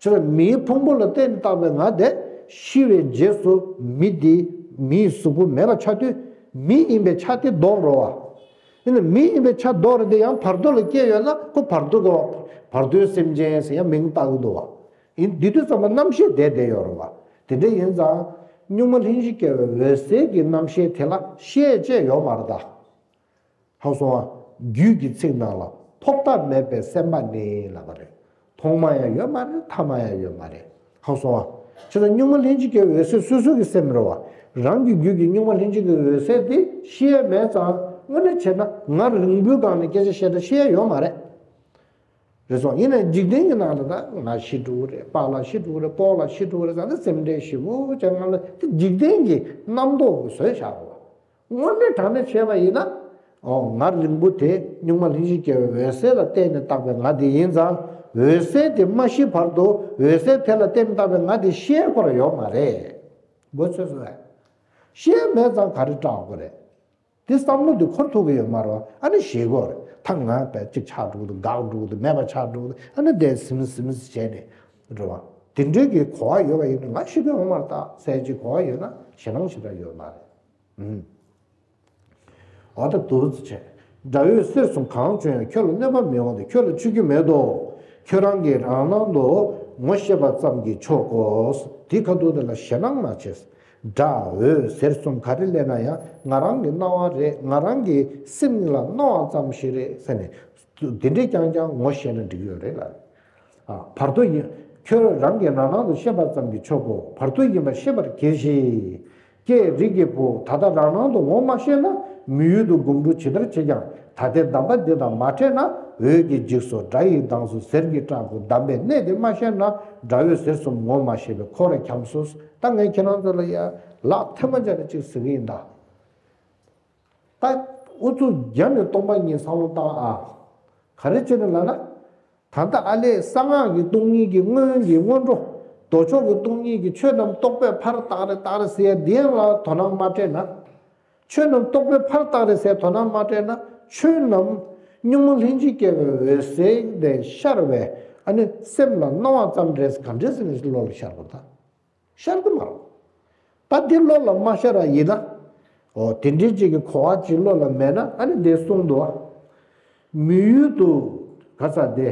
བྱས་ཙང་མིའི་ཕུང་པོ་ལ་བལྟས་ནས་བཏགས་པའི་ང་དེ་ཤི་བའི་རྗེས་སུ་མི་དེ་མིའི་གཟུགས་པོ་མེད་པ་ཆགས་དུས་མི་ཡིན་པའི་ཆ་དེ་ལྡོག་འགྲོ་བ། ཡིན་ན་མི་ཡིན་པའི་ཆ་ལྡོག་རེད་དེ་ཡང་བར་དོ་ལ་སྐྱེས་ཡོད་ན་ཁོ་བར་དོ་གི་བར་དོའི་སེམས་ཅན་ཟེར་ཡང་མིང་བཏགས་ཀྱི་འདུག་བ། ཡིན་འདི་དུས་ཙམ་པ་རྣམ་ཤེས་བསྡད་བསྡད་ཡོད་རེད་བ། དེ་འདྲ་ཡིན་ཙང་། གཉུག་མ་ལྷན་ཅིག་སྐྱེ་བའི་འོད་གསལ་གྱི་རྣམ་ཤེས་དེ་ལ་ཤེས་བྱས་ཡོད་མ་རེད་ད། ཧང་སོང་ཨ། རྒྱུད་ཀྱི་ཚིག་ནང་ལ་ཐོག་མཐའ་མེད་པའི་སེམས་པ་ནི་ལབ་པ་རེད། ཐོག་མ་ཡང་ཡོད་མ་རེད་ཐ་མ་ཡང་ཡོད་མ་རེད། ཧང་སོང་ཨ། བྱས་ཙང་གཉུག་མ་ལྷན་ཅིག་སྐྱེ་བའི་འོད་གསལ་སོ་སོ་གི་སེམས་རེད་བ། རང་གི་རྒྱུད་ཀྱི་གཉུག་མ་ལྷན་ཅིག་གི་འོད་གསལ་དེ་ཤེས་ཡ་མེད་ཙང་དངོས་གནས་བྱས་ན་ང་རིང་པོའི་སྒང་ནས་སྐད་ཆ་བཤད་ད་ཤེས་ཡ་ཡོད་མ་རེད། རེད་སོང་། ཡིན་ནའི་འཇིག་རྟེན་གྱི་ནང་ལ་ད་ང་ཤི་འགྲོ་གི་རེད། པཱ་ལགས་ཤི་འགྲོ་གི་རེད། སྤོ་ལགས་ཤི་འགྲོ་གི་རེད་ཟེར་ནས་སེམས་ཁྲལ་ཞེ་པོ་བྱས་ང་ལ་དེ་འཇིག་རྟེན་གྱི་རྣམ་རྟོག་གི་བཟོས་བཞག་རེད་བ། དངོས་གནས་དྲང་གནས་བྱས་པ་ཡིན་ན། ཨོ་ང་རིང་པོ་དེ་གཉུག་མ་ལྷན་ཅིག་སྐྱེ་བའི་འོད་གསལ་ལ་བརྟེན་ནས་བཏགས་པའི་ང་དེ་ཡིན་ཙང་འོད་གསལ་དེ་མ་ཤི་བར་དུ་འོད་གསལ་དེ་ལ་བརྟེན་ནས་བཏགས་པའི་ང་དེ་ཤེས་ཁོ་ར་ཡོད་མ་རེད། མགོ་ཚོས་སོང་བས། ཤེས་མེད་ཙང་ག་རེ་སྐྲག་དགོས་རེད། དེ་བསམ་བློ་དེ་འཁོར་ཐུབ་ཀྱི་ཡོད་མ་རེད་བ། ཨ་ནི་ཞེད་དགོས་རེད། ད་ང་བས་གཅིག་ཆགས་འགྲོ་གི་འདུག་འགག་འགྲོ་གི་འདུག་མེད་པ་ཆགས་འགྲོ་གི་འདུག་ཨ་ནི་དེ་ཟིམ་ཟིམ་བྱས་ནས་འགྲོ་བ། དེ་འདྲའི་གི་གོ་བ་ཡོད་པ་ཡིན་ན་ང་ཤི་གི་ཡོད་མ་རེད་ད་ཟེར་གྱི་གོ་བ་ཡོད་ན་ཞེད་སྣང་ཞེ་དྲག་ཡོད་མ་རེད། ཨུམ། འོ་ད་འདུག་སེ་བྱས། སྒྲ་འོད་ཟེར་གསུམ་གང་བྱུང་ཡང་། ཁྱོད་ལ་གནོད་པ་མི་འོང་སྟེ། ཁྱོད་ལ་འཆི་རྒྱུ་མེད་དོ། ཁྱོད་རང་གིས་རང་སྣང་དུ་ངོ་ཤེས་པ་ཙམ་གྱིས་ཆོག་གོ། དེ་ཁ་ཐུག་དེ་ལ་ཞེད་སྣང་མ་བྱེད། སྒྲ་འོད་ཟེར་གསུམ་ག་རེ་སླེབས་ན་ཡང་ང་རང་གི་སྣང་བ་རེད། ང་རང་གི་སེམས་ལ་སྣང་བ་ཙམ་ཞིག་རེད་ཟེར་ནས་དེ་འདྲས་རྐྱང་རྐྱང་ངོ་ཤེས་ན་འགྲིག་ཡོད་རེད་ལ། ཨ། བར་དོ་ཡིན། ཁྱོད་རང་གིས་རང་སྣང་དུ་ཤེས་པ་ཙམ་གྱིས་ཆོག་གོ། བར་དོ་ཡིན་པ་ཤེས་པར་གྱིས་ཤིག། ཀྱེ་རིགས་ཀྱི་བུ། ད་ལྟ་རང་སྣང་དུ་ངོ་མ་ཤེས་ན། མི་ཡུལ་དུ་སྒོམ་སྒྲུབ་ཇི་ལྟར་བྱེད་ཀྱང་། ད་ལྟའི་གདམས་པ་འདི་དང་མ་ཕྲད་ན། འོད་ཀྱི་འཇིགས་སུ། སྒྲ་ཡི་གདངས་སུ། ཟེར་གྱི་སྐྲག་གོ། གདམས་པའི་གནད་དེ་མ་ཤེས་ན། སྒྲ་འོད་ཟེར་གསུམ་ངོ་མ་ཤེས་པས་འཁོར་བར་འཁྱམས་སོ། ད་ངས་ཁྱེད་རང་ཚོ་ལ་ཡ་ལག་ཐལ་མོ་སྦྱར་ནས་ཅིག་ཟེར་གྱི་ཡིན་ད། ད་ཨུ་ཚུགས་རྒྱབ་ནས་སྟོང་པ་ཉིད་བསམ་བློ་བཏང་ཨ། ག་རེ་བྱས་ནས་ལབ་ན། ད་ལྟ་ཨ་ལས་གསང་སྔགས་ཀྱི་སྟོང་ཉིད་ཀྱི་སྔོན་གྱི་སྔོན་འགྲོ། མདོ་ཕྱོགས་ཀྱི་སྟོང་ཉིད་ཀྱི་ཆོས་རྣམས་རྟོག་པས་ཕར་བཏགས་རེ་བཏགས་རེ་ཟེར་ཡ་འདི་ཡང་ལ་དོ་སྣང་མ་སྤྲད་ན། ཆོས་རྣམས་རྟོག་པས་ཕར་བཏགས་རེ་ཟེར་དོ་སྣང་མ་སྤྲད་ན། ཆོས་རྣམས་གཉུག་མ་ལྷན་ཅིག་སྐྱེས་པའི་འོད་གསལ་དེ་ཤར་བས། ཨ་ནི་སེམས་ལ་སྣང་བ་ཙམ་རེད། ག་འདྲས་ཟེར་ནས་བློ་ལ་ཤར་བ་དང་། ཤར་གི་མ་རེད། ད་འདི་བློ་ལ་མ་ཤར་བ་ཡིན་ན། འོ་དེ་འདྲའི་ཅིག་གི་གོ་བ་ཅིག་བློ་ལ་མེད་ན། ཨ་ནི་འདི་གསུངས་འདུག་བ། མི་ཡུལ་དུ་ག་ས་དེ།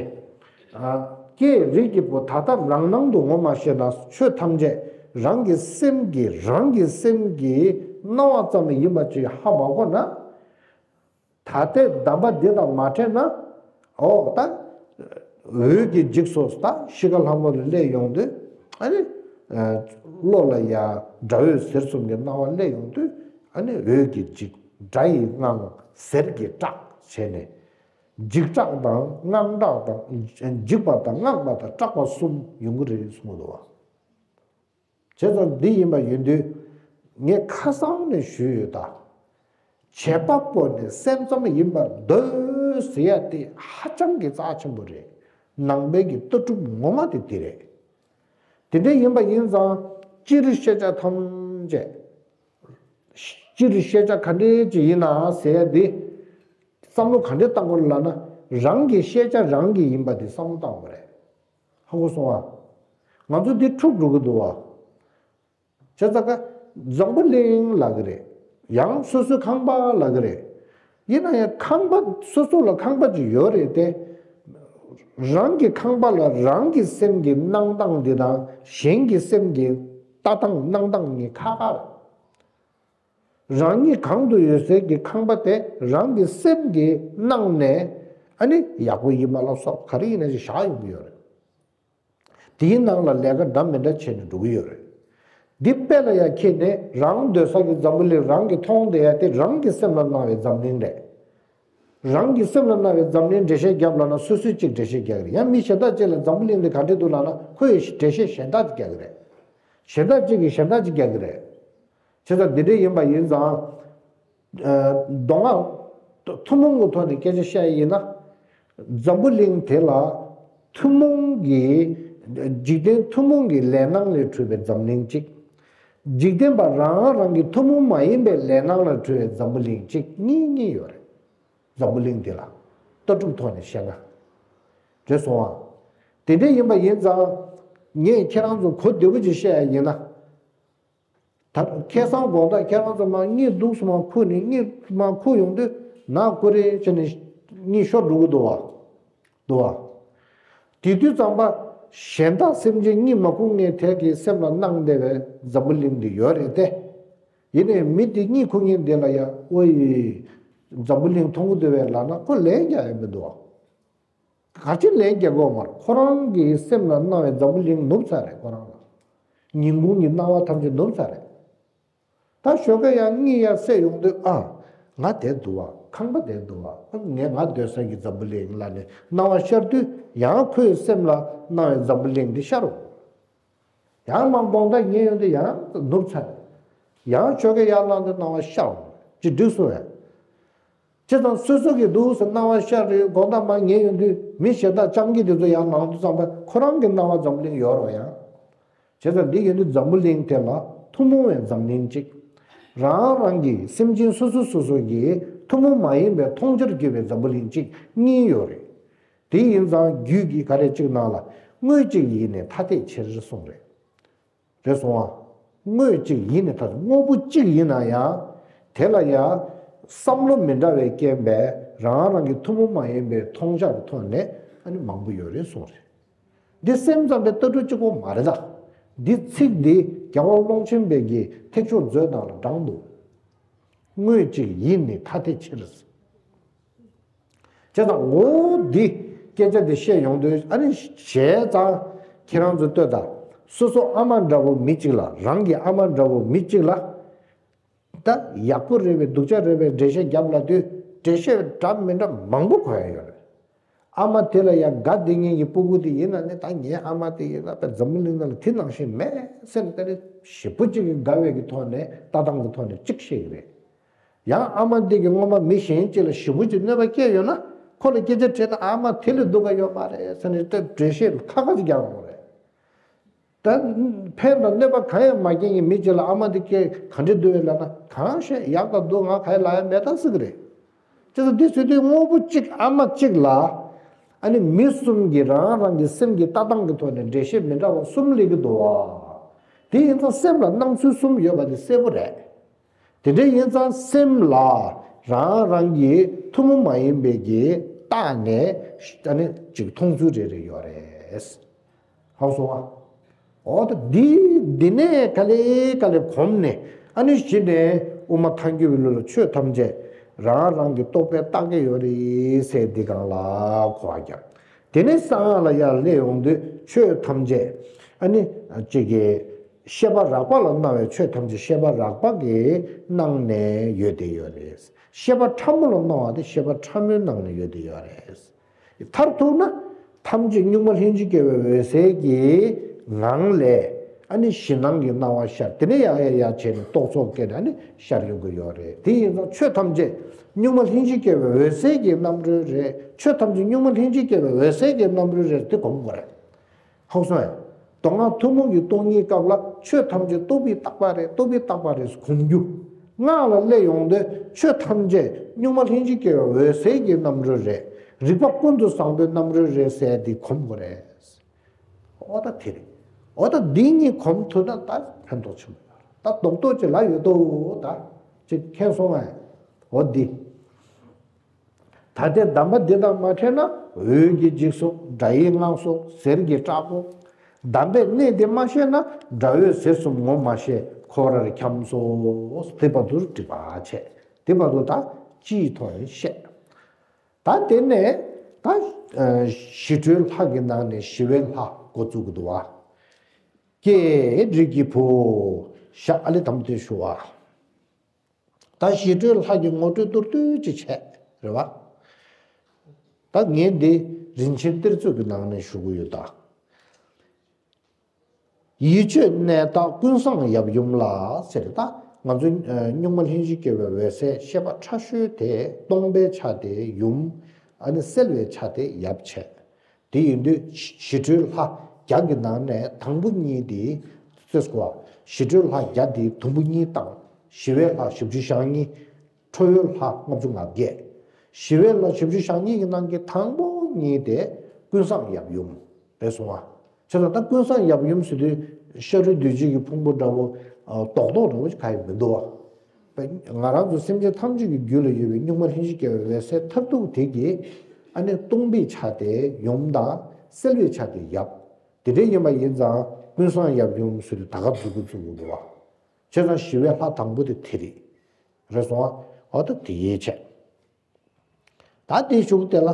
ཨ། ཀྱེ་རིགས་ཀྱི་བུ། ད་ལྟ་རང་སྣང་དུ་ངོ་མ་ཤེས་ན། ཆོས་ཐམས་ཅད་རང་གི་སེམས་ཀྱི་རང་གི་སེམས་ཀྱི་སྣང་བ་ཙམ་ཡིན་པ་ཅིག་ཧ་མ་གོ་ན། ད་ལྟའི་གདམས་པ་འདི་དང་མ་ཕྲད་ན། འོ་ད་འོད་ཀྱི་འཇིགས་སུ། ད་གཤིས་ཀ་ལྷ་མོ་ལ་སླེབས་ཡོང་དུས། ཨ་ནི་བློ་ལ་ཡ་སྒྲ་འོད་ཟེར་གསུམ་གྱི་སྣང་བ་སླེབས་ཡོང་དུས། ཨ་ནི་འོད་ཀྱི་འཇིགས། སྒྲ་ཡི་དངངས། ཟེར་གྱི་སྐྲག་བྱས་ནས། འཇིགས་སྐྲག་དང་དངངས་སྐྲག་དང་། འཇིགས་པ་དང་དངངས་པ་དང་སྐྲག་པ་གསུམ་ཡོང་གི་རེད་གསུངས་འདུག་བ། བྱས་ཙང་འདི་ཡིན་པ་ཡིན་དུས། ངས་ཁ་སང་ནས་ཞུས་ཡོད་ད། བྱེད་པ་པོ་ནི་སེམས་ཙམ་ཡིན་པར་འདོད་ཟེར་ཡ་དེ་ཧ་ཅང་གི་རྩ་ཆེན་པོ་རེད། ནང་པའི་གི་ལྟ་གྲུབ་ངོ་མ་དེ་དེ་རེད། དེ་འདྲ་ཡིན་པ་ཡིན་ཙང་། སྤྱིར་ཤེས་བྱ་ཐམས་ཅད། སྤྱིར་ཤེས་བྱ་ག་འདྲས་ཅིག་ཡིན་ན་ཟེར་ཡ་དེ། བསམ་བློ་ག་འདྲས་བཏང་དགོས་ལབ་ན། རང་གི་ཤེས་བྱ་རང་གི་ཡིན་པ་དེ་བསམ་བློ་བཏང་དགོས་རེད། ཧ་གོ་སོང་ཨ། ང་ཚོ་འདི་འཁྲུག་འགྲོ་གི་འདུག་ཨ། བྱས་ཙང་ཀ་འཛམ་བུ་གླིང་ལབ་གི་རེད། ཡང་སོ་སོའི་ཁང་པ་ལབ་གི་རེད། ཡིན་ན་ཡང་ཁང་པ་སོ་སོ་ལ་ཁང་པ་ཅིག་ཡོད་རེད་དེ། རང་གི་ཁང་པ་ལ་རང་གི་སེམས་ཀྱི་སྣང་སྟངས་འདི་དང་གཞན་གྱི་སེམས་ཀྱི་ལྟ་སྟངས་སྣང་སྟངས་གཉིས་ཁ་ཁ་རེད། རང་ཉིད་གང་དུ་ཡོད་སའི་གི་ཁང་པ་དེ་རང་གི་སེམས་ཀྱིས་སྣང་ནས། ཨ་ནི་ཡག་པོ་ཡིན་པ་ལ་སོགས་ག་རེ་ཡིན་ན་ཞིག་བཞག་ཡོང་གི་ཡོད་རེད། དེའི་ནང་ལ་ལས་ཀ་འདྲ་མི་འདྲ་བྱས་ནས་འགྲོ་གི་ཡོད་རེད། འདི་དཔེ་ལ་ཡང་ཁྱེད་ནས་རང་སྡོད་ས་གི་འཛམ་བུ་གླིང་རང་གིས་མཐོང་བསྡད་ཡ་དེ་རང་གི་སེམས་ལ་སྣང་བའི་འཛམ་གླིང་རེད། རང་གི་སེམས་ལ་སྣང་བའི་འཛམ་གླིང་འགྲེལ་བཤད་རྒྱབ་ལབ་ན་སོ་སོས་གཅིག་འགྲེལ་བཤད་རྒྱག་གི་རེད། ཡང་མི་གཞན་དག་ཅིག་ལ་འཛམ་བུ་གླིང་འདི་ག་འདྲས་འདུག་ལབ་ན་ཁོས་འགྲེལ་བཤད་གཞན་དག་ཅིག་རྒྱག་གི་རེད། གཞན་དག་ཅིག་གིས་གཞན་དག་ཅིག་རྒྱག་གི་རེད། བྱས་ཙང་འདི་འདྲས་ཡིན་པ་ཡིན་ཙང་། ཨ། མདོ་སྔགས་ཐུན་མོང་གི་ཐོག་ནས་སྐད་ཆ་བཤད་ཡིན་ན། འཛམ་བུ་གླིང་དེ་ལ་ཐུན་མོང་གི་འཇིག་རྟེན་ཐུན་མོང་གི་ལས་སྣང་ལས་གྲུབ་པའི་འཛམ་གླིང་གཅིག། འཇིག་རྟེན་པ་རང་རང་གི་ཐུན་མོང་མ་ཡིན་པའི་ལས་སྣང་ལས་གྲུབ་པའི་འཛམ་བུ་གླིང་གཅིག་གཉིས་གཉིས་ཡོད་རེད། འཛམ་བུ་གླིང་འདི་ལ་ལྟ་གྲུབ་ཐོག་ནས་བཤད་ན། རེད་སོང་ཨ། དེ་འདྲ་ཡིན་པ་ཡིན་ཙང་། ངས་ཁྱེད་རང་ཚོ་གོ་བདེ་པོ་ཅིག་བཤད་ཡ་ཡིན་ན། ད་ཁ་སང་དགོང་དག་ཁྱེད་རང་ཚོ་མར་གཉིད་སྡུག་སོང་མར་ཁུག་ནས་གཉིད་མར་ཁུག་ཡོང་དུས་ནག་ཁུ་རེ་བྱས་ནས་གཉིད་ཤོར་འགྲོ་གི་འདུག་བ། འདུག་བ། དེ་དུས་ཙམ་པ་གཞན་དག་སེམས་ཅན་གཉིད་མ་ཁུག་མཁན་དེ་གི་སེམས་ལ་སྣང་བསྡད་པའི་འཛམ་བུ་གླིང་འདི་ཡོད་རེད་དེ། ཡིན་ནའི་མི་དེ་གཉིད་ཁུག་མཁན་དེ་ལ་ཡང་ཨོ་ཡི། འཛམ་བུ་གླིང་མཐོང་གི་འདུག་བས་ལབ་ན་ཁོ་ལན་རྒྱག་ཡ་མི་འདུག་བ། ག་ཅི་ལན་རྒྱག་དགོས་མ་རེད། ཁོ་རང་གི་སེམས་ལ་སྣང་བའི་འཛམ་བུ་གླིང་ནུབ་ཚར་རེད། ཁོ་རང་ལ་ཉིན་གུང་གི་སྣང་བ་ཐམས་ཅད་ནུབ་ཚར་རེད། ད་ཞོགས་ཀས་ཡང་གཉིད་ཡར་སད་ཡོང་དུས་ཨ། ང་བསྡད་འདུག་བ། ཁང་པ་བསྡད་འདུག་བ། ཨ། ངས་ང་སྡོད་ས་གི་འཛམ་བུ་གླིང་ལ་ནི་སྣང་བ་ཤར་དུས་ཡང་ཁོའི་སེམས་ལ་སྣང་བའི་འཛམ་བུ་གླིང་འདི་ཤར་འོང་། ཡང་མར་དགོང་དག་ཉལ་ཡོང་དུས་ཡང་ནུབ་ཚར། ཡང་ཞོགས་ཀས་ཡར་ལངས་དུས་སྣང་བ་ཤར་འོང་། ཅི་འགྲིག་སོང་བས། བྱས་ཙང་སོ་སོ་གི་འདུག་ཟེར་སྣང་བ་ཤར་རེད། དགོང་དག་མར་ཉལ་ཡོང་དུས་མི་གཞན་དག་སྤྱང་ཀི་དེ་ཚོ་ཡར་ལངས་དུས་ཙམ་པ་ཁོ་རང་གི་སྣང་བ་འཛམ་བུ་གླིང་ཡོད་རེད་ཡང་། བྱས་ཙང་འདི་ཡིན་དུས་འཛམ་བུ་གླིང་དེ་ལ་ཐུན་མོང་བའི་འཛམ་གླིང་གཅིག། རང་རང་གི་སེམས་ཅན་སོ་སོ་སོ་སོ་གི་ཐུན་མོང་མ་ཡིན་པའི་མཐོང་བྱར་གྱུར་པའི་འཛམ་བུ་གླིང་གཅིག་གཉིས་ཡོད་རེད། དེ་ཡིན་ཙང་རྒྱུད་ཀྱི་ག་རེ་གཅིག་ནང་ལ་དངོས་གཅིག་ཡིན་ནས་ཐ་དད་ཕྱིར་གསུངས་རེད། རེད་སོང་ཨ། དངོས་གཅིག་ཡིན་ནས་ཐ་དངོས་པོ་གཅིག་ཡིན་ན་ཡང་། དེ་ལ་ཡང་བསམ་བློ་མི་འདྲ་བའི་རྐྱེན་པས་རང་རང་གི་ཐུན་མོང་མ་ཡིན་པའི་མཐོང་བྱ་གི་ཐོག་ནས་ཨ་ནི་མང་པོ་ཡོད་རེད་གསུངས་རེད། འདི་སེམས་ཙམ་པའི་ལྟ་གྲུབ་གཅིག་པོ་མ་རེད་ད། འདི་ཚིག་འདི་ རྒྱལ་བ་ཀློང་ཆེན་པའི་གི་ཐེག་མཆོག་མཛོད་ནང་ལ་དྲངས་འདུག་དངོས་གཅིག་ཡིད་ནི་ཐ་དད་ཕྱིར། བྱས་ཙང་ངོ་བོ་འདི་སྐད་ཆ་འདི་བཤད་ཡོང་དུས། ཨ་ནི་བྱས་ཙང་ཁྱེད་རང་ཚོས་ལྟོས་དང་། སོ་སོ་ཨ་མ་འདྲ་བོ་མི་གཅིག་ལ། རང་གི་ཨ་མ་འདྲ་བོ་མི་གཅིག་ལ། ད་ཡག་པོ་རེད་པས་སྡུག་ཅག་རེད་པས་འགྲེལ་བཤད་རྒྱབ་ལབ་དུས། འགྲེལ་བཤད་འདྲ་མི་འདྲ་མང་པོ་གོ་ཡ་ཡོད་རེད། ཨ་མ་དེ་ལ་ཡང་དགའ་བསྡད་མཁན་གྱི་སྤུ་གུ་དེ་ཡིན་ན་ནི། ད་ངའི་ཨ་མ་དེ་ཡིན་ན་པའི་འཛམ་བུ་གླིང་ནང་ལ་དེ་ནང་བཞིན་མེད་ཟེར་ནས། དེ་ནི་ཞེ་པོ་ཅིག་གི་དགའ་བའི་གི་ཐོག་ནས། ལྟ་སྟངས་ཀྱི་ཐོག་ནས་གཅིག་བཤད་ཀྱི་རེད། ཡང་ཨ་མ་དེ་གིས་སྔོན་མ་མི་གཞན་ཅིག་ལ་ཞེ་པོ་ཅིག་གནོད་པ་བསྐྱལ་ཡོད་ན། ཁོ་ལ་སྐད་ཆ་དྲིས་ན། ཨ་མ་དེ་ལས་སྡུག་ག་ཡོད་མ་རེད་ཟེར་ནས་དེ་འགྲེལ་བཤད་ཁ་ཁ་ཅིག་རྒྱག་ཡོང་རེད། ད་ཕན་དང་གནོད་པ་གང་ཡང་མ་སྐྱེལ་མཁན་མི་གཅིག་ལ་ཨ་མ་དེ་སྐད་ག་འདྲ་འདུག་ལབ་ན། གང་ཤེས། ཡག་དང་སྡུག་ང་ག་ཡེ་ལབ་ཡ་མེད་ད་ཟེར་གི་རེད། བྱས་ཙང་འདི་ཟེར་དུས་དངོས་པོ་གཅིག་ཨ་མ་གཅིག་ལ། ཨ་ནི་མི་གསུམ་གྱིས་རང་རང་གི་སེམས་ཀྱི་ལྟ་སྟངས་ཀྱི་ཐོག་ནས་འགྲེལ་བཤད་མི་འདྲ་བ་གསུམ་སླེབས་ཀྱི་འདུག་བ། དེ་ཡིན་ཙང་སེམས་ལ་སྣང་ཚུལ་གསུམ་ཡོད་པ་དེ་གསལ་པོ་རེད། དེ་འདྲ་ཡིན་ཙང་སེམས་ལ་རང་རང་གི་ཐུན་མོང་མ་ཡིན་པའི་གི་རྟགས་ནས། ཨ་ནི་ཅིག་མཐོང་ཚུལ་རེ་རེ་ཡོད་རེད། ཧ་གོ་སོང་ཨ། འོ་ད་འདི་འདི་ནས་ག་ལེ་ག་ལེ་གོམས་ནས། ཨ་ནི་གཞི་ནས་དབུ་མ་ཐལ་འགྱུར་བའི་ལུགས་ལ་ཆོས་ཐམས་ཅད་རང་རང་གི་རྟོག་པས་བཏགས་ཀྱི་ཡོད་རེད་ཟེར། འདི་སྒང་ལ་གོ་བ་རྒྱབ། དེ་ནས་གསང་སྔགས་ལ་ཡར་སླེབས་ཡོང་དུས། ཆོས་ཐམས་ཅད་ཨ་ནི་ཅིག་གི་ཤེས་པ་རགས་པ་ལ་སྣང་བའི་ཆོས་ཐམས་ཅད་ཤེས་པ་རགས་པ་གི་ནང་ནས་ཡོད་དེ་ཡོད་རེད། ཤེས་པ་ཕྲ་མོ་ལ་སྣང་བ་དེ་ཤེས་པ་ཕྲ་མོའི་ནང་ནས་ཡོད་དེ་ཡོད་རེད། མཐར་ཐུག་ན་ཐམས་ཅད་གཉུག་མ་ལྷན་ཅིག་སྐྱེས་པའི་འོད་གསལ་གྱི་ངང་ལས། ཨ་ནི་གཞི་སྣང་གི་སྣང་བ་ཤར། དེ་ནས་ཡར་ཡར་ཡར་བྱས་ནས་རྟོག་ཚོགས་སྐྱེས་ནས། ཨ་ནི་ཤར་ཡོང་གི་ཡོད་རེད། དེ་ཡིན་ཙང་ཆོས་ཐམས་ཅད་གཉུག་མ་ལྷན་ཅིག་སྐྱེས་པའི་འོད་གསལ་གྱི་རྣམ་རོལ་རེད། ཆོས་ཐམས་ཅད་གཉུག་མ་ལྷན་ཅིག་སྐྱེས་པའི་འོད་གསལ་གྱི་རྣམ་རོལ་རེད། དེ་གོམས་དགོས་རེད། ཧ་གོ་སོང་ངས། མདོ་སྔགས་ཐུན་མོང་གི་སྟོང་ཉིད་སྐབས་ལ་ཆོས་ཐམས་ཅད་རྟོག་པས་བཏགས་པ་རེད། རྟོག་པས་བཏགས་པ་རེད་གོམས་རྒྱུ། སྔགས་ལ་སླེབས་ཡོང་དུས་ཆོས་ཐམས་ཅད་གཉུག་མ་ལྷན་ཅིག་སྐྱེས་པའི་འོད་གསལ་གྱི་རྣམ་རོལ་རེད། རིག་པ་ཀུན་ཏུ་བཟང་པོའི་རྣམ་རོལ་རེད་ཟེར་དེ་གོམས་དགོས་རེད། འོ་ད་དེ་རེད། འོ་ད་འདི་གཉིས་གོམས་ཐུབ་ན་ད་ཕན་ཐོགས་ཆེན་པོ་ཡོད་རེད། ད་རྡོག་རྡོག་ཅིག་ལབ་ཡོད་དོ། ད་ཅིག་མཁྱེན་སོང་ངས། འོ་འདི། ད་ལྟའི་གདམས་པ་འདི་དང་མ་འཕྲད་ན། འོད་ཀྱི་འཇིགས་སོགས། སྒྲ་ཡི་ངང་སོགས། ཟེར་གྱི་སྐྲག་གོ། གདམས་པའི་གནད་འདི་མ་ཤེས་ན། སྒྲ་འོད་ཟེར་གསུམ་ངོ་མ་ཤེས། འཁོར་བར་འཁྱམས་སོ། དེ་བར་དུ་འགྲིག་པ་བྱས། དེ་བར་དུ་ད་སྤྱིའི་ཐོག་ནས་བཤད། ད་དེ་ནས་ད་ཞི་ཁྲོའི་ལྷ་གི་ནང་ནས་ཞི་བའི་ལྷ་འགོ་བཙུགས་ཀྱི་འདུག་བ། ཀྱེ་རིགས་ཀྱི་བུ། ཞེས་ཨ་ལས་དང་པོ་དེ་ཞུ་བ། ད་ཞི་ཁྲོའི་ལྷ་གི་ངོ་སྤྲོད་མདོར་བསྡུས་ཅིག་བྱས་རེད་བ། ད་ངས་འདི་རིན་ཆེན་གཏེར་མཛོད་ཀྱི་ནང་ནས་ཞུ་གི་ཡོད་ད། ཡིད་དཔྱོད་གནས་བརྟག་ཀུན་བཟང་ཡབ་ཡུམ་ལ་ཟེར། ད་ང་ཚོ་ཨ་གཉུག་མ་ལྷན་ཅིག་སྐྱེས་པའི་འོད་གསལ་ཤེས་པ་ཕྲ་ཤོས་དེ་སྟོང་པའི་ཆ་དེ་ཡུམ། ཨ་ནི་གསལ་བའི་ཆ་དེ་ཡབ་བྱས། དེ་ཡིན་དུས་ཞི་ཁྲོའི་ལྷ་བརྒྱ་གི་ནང་ནས་དང་པོ་གཉིས་དེ་ཚོས་གོ། ཞི་ཁྲོའི་ལྷ་བརྒྱ་དེ་དུམ་བུ་གཉིས་བཏང་། ཞི་བའི་ལྷ་བཞི་བཅུ་ཞེ་གཉིས། ཁྲོ་བོའི་ལྷ་ལྔ་བཅུ་ང་བརྒྱད། ཞི་བའི་ལྷ་བཞི་བཅུ་ཞེ་གཉིས་ཀྱི་ནང་གི་དང་པོ་གཉིས་དེ་ཀུན་བཟང་ཡབ་ཡུམ་རེད་སོང་ང་། བྱས་ཙང་ད་ཀུན་བཟང་ཡབ་ཡུམ་ཟེར་དུས་ཤ་རུས་གདོས་བཅས་ཀྱི་ཕུང་པོ་འདྲ་བོ། ཨ་རྡོག་རྡོག་འདྲ་བོ་ཞིག་གང་ཡང་མི་འདུག་བ། ང་རང་ཚོ་སེམས་ཅན་ཐམས་ཅད་ཀྱི་རྒྱུད་ལ་ཡོད་པའི་གཉུག་མ་ལྷན་ཅིག་སྐྱེས་པའི་འོད་གསལ་མཐར་ཐུག་དེ་གི་ཨ་ནི་སྟོང་པའི་ཆ་དེ་ཡུམ་དང་གསལ་བའི་ཆ་དེ་ཡབ། དེ་འདྲ་ཡིན་པ་ཡིན་ཙང་ཀུན་བཟང་ཡབ་ཡུམ་ཟེར་དུས་ད་ག་འཛུགས་ཀྱི་འཛུགས་ཀྱི་འདུག་བ། བྱས་ཙང་ཞི་བའི་ལྷ་དང་པོ་དེ་དེ་རེད། རེད་སོང་ཨ། འོ་ད་དེ་ཡིད་ཆེས། ད་དེའི་གཞུག་དེ་ལ།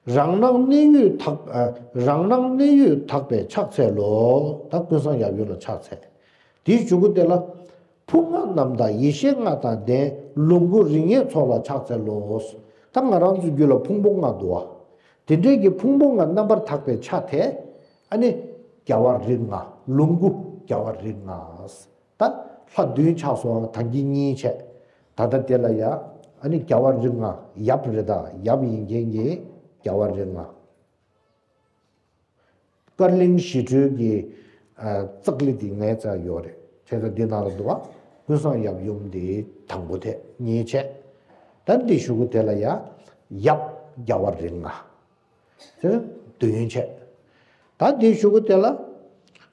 རང་སྣང་གནས་ཡུལ་དག་ཨ། རང་སྣང་གནས་ཡུལ་དག་པས་ཕྱག་འཚལ་ལོ། ད་ཀུན་བཟང་ཡབ་ཡུམ་ལ་ཕྱག་འཚལ། དེའི་གཞུག་གུ་དེ་ལ། ཕུང་ལྔ་རྣམ་དག་ཡེ་ཤེས་ལྔ་དང་ལྡན། ལོངས་སྐུ་རིགས་ལྔའི་ཚོགས་ལ་ཕྱག་འཚལ་ལོ། ད་ང་རང་ཚོའི་རྒྱུད་ལ་ཕུང་པོ་ལྔ་འདུག་བ། དེ་འདྲའི་གི་ཕུང་པོ་ལྔ་རྣམ་པར་དག་པའི་ཆ་དེ། ཨ་ནི་རྒྱལ་བ་རིགས་ལྔ། ལོངས་སྐུ་རྒྱལ་བ་རིགས་ལྔ། ད་ལྷ་བདུན་ཆགས་སོང་། ད་གིན་གཉིས་བྱས། ད་ལྟ་དེ་ལ་ཡ་ཨ་ནི་རྒྱལ་བ་རིགས་ལྔ། ཡབ་རེད། ད་ཡབ་ཡིན་མཁན་གྱི་རྒྱལ་བ་རིགས་ལྔ། ཀར་གླིང་ཞི་ཁྲོའི་གི་ཨ་ཙཀ་ལི་དེ་ངའི་རྩར་ཡོད་རེད། བྱས་ཙང་འདི་ནང་ལ་འདུག་བ། ཀུན་བཟང་ཡབ་ཡུམ་དེ་དང་པོ་དེ་གཉིས་བྱས། ད་འདི་གཞུག་གུ་དེ་ལ་ཡ་ཡབ་རྒྱལ་བ་རིགས་ལྔ། དེ་བདུན་བྱས། ད་འདི་གཞུག་གུ་དེ་ལ་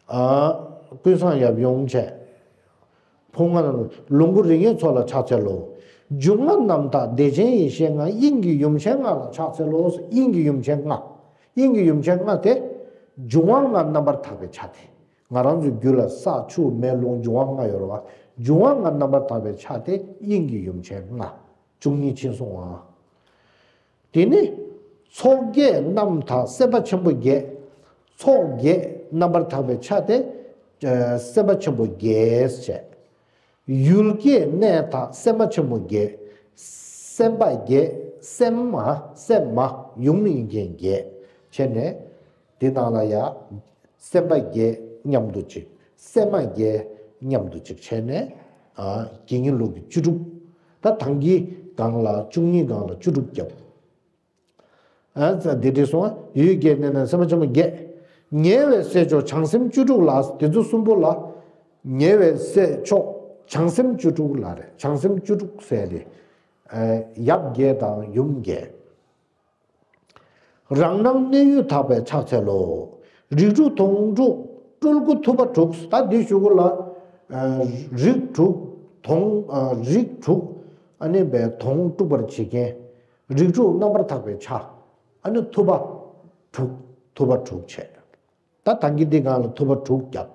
ཨ་ཀུན་བཟང་ཡབ་ཡུམ་བྱས། ཕུང་ལྔ་རྣམ་དག་ལོངས་སྐུ་རིགས་ལྔའི་ཚོགས་ལ་ཕྱག་འཚལ་ལོ། འབྱུང་ལྔ་རྣམ་དག་བདེ་ཆེན་ཡེ་ཤེས་ལྔ། དབྱིངས་ཀྱི་ཡུམ་ཆེན་ལྔ་ལ་ཕྱག་འཚལ་ལོ། དབྱིངས་ཀྱི་ཡུམ་ཆེན་ལྔ། དབྱིངས་ཀྱི་ཡུམ་ཆེན་ལྔ་དེ། འབྱུང་བ་ལྔ་རྣམ་པར་དག་པའི་ཆ་དེ། ང་རང་ཚོའི་རྒྱུད་ལ་ས་ཆུ་མེ་རླུང་འབྱུང་བ་ལྔ་ཡོད་རེད་བ། འབྱུང་བ་ལྔ་རྣམ་པར་དག་པའི་ཆ་དེ་དབྱིངས་ཀྱི་ཡུམ་ཆེན་ལྔ། བཅུ་གཉིས་ཕྱིན་སོང་ང་། དེ་ནི་ཚོགས་བརྒྱད་རྣམ་དག་སེམས་དཔའ་ཆེན་པོ་བརྒྱད། ཚོགས་བརྒྱད་རྣམ་པར་དག་པའི་ཆ་དེ་སེམས་དཔའ་ཆེན་པོ་བརྒྱད་བྱས། ཡུལ་བརྒྱད་གནས་དག་སེམས་དཔའ་ཆེན་པོ་བརྒྱད། སེམས་དཔའ་བརྒྱད། སེམས་མ་སེམས་མ་ཡུམ་ཡིན་མཁན་བརྒྱད་བྱས་ནས། དེ་ནང་ལ་ཡ་སེམས་དཔའ་བརྒྱད་མཉམ་དུ་གཅིག་སེམས་མ་བརྒྱད་མཉམ་དུ་གཅིག་བྱས་ནས། ཨ། དགེ་བསྙེན་ལུགས་ཀྱི་བཅུ་དྲུག་ད་དང་གི་སྒང་ལ་བཅུ་གཉིས་སྒང་ལ་བཅུ་དྲུག་བརྒྱབ། ཨ་ཙ་དེ་དྲིས་སོང་། ཡུལ་བརྒྱད་གནས་ན་སེམས་དཔའ་ཆེན་པོ་བརྒྱད། ཉེ་བའི་སྲས་མཆོག་བྱང་སེམས་བཅུ་དྲུག་ལ། དེ་ཚོ་གསུམ་པོ་ལ། ཉེ་བའི་སྲས་མཆོག་བྱང་སེམས་བཅུ་དྲུག་ལ་རེད། བྱང་སེམས་བཅུ་དྲུག་ཟེར་ཏེ། ཨ། ཡབ་བརྒྱད་དང་ཡུམ་བརྒྱད། རང་སྣང་གནས་ཡུལ་དག་པའི་ཕྱག་འཚལ་ལོ། རིགས་དྲུག་དོང་སྤྲུགས་སྤྲུལ་སྐུ་ཐུབ་པ་དྲུག་ད་འདི་ཞུ་གི་ལ། ཨ། རིགས་དྲུག་དོང་། ཨ། རིགས་དྲུག་ཨ་ནི་བའི་དོང་སྤྲུགས་པར་བྱེད་མཁན། རིགས་དྲུག་རྣམ་པར་དག་པའི་ཕྱག་ཨ་ནི་ཐུབ་པ་དྲུག་ཐུབ་པ་དྲུག་བྱས། ད་ད་གིན་འདི་སྒང་ལ་ཐུབ་པ་དྲུག་བརྒྱབ།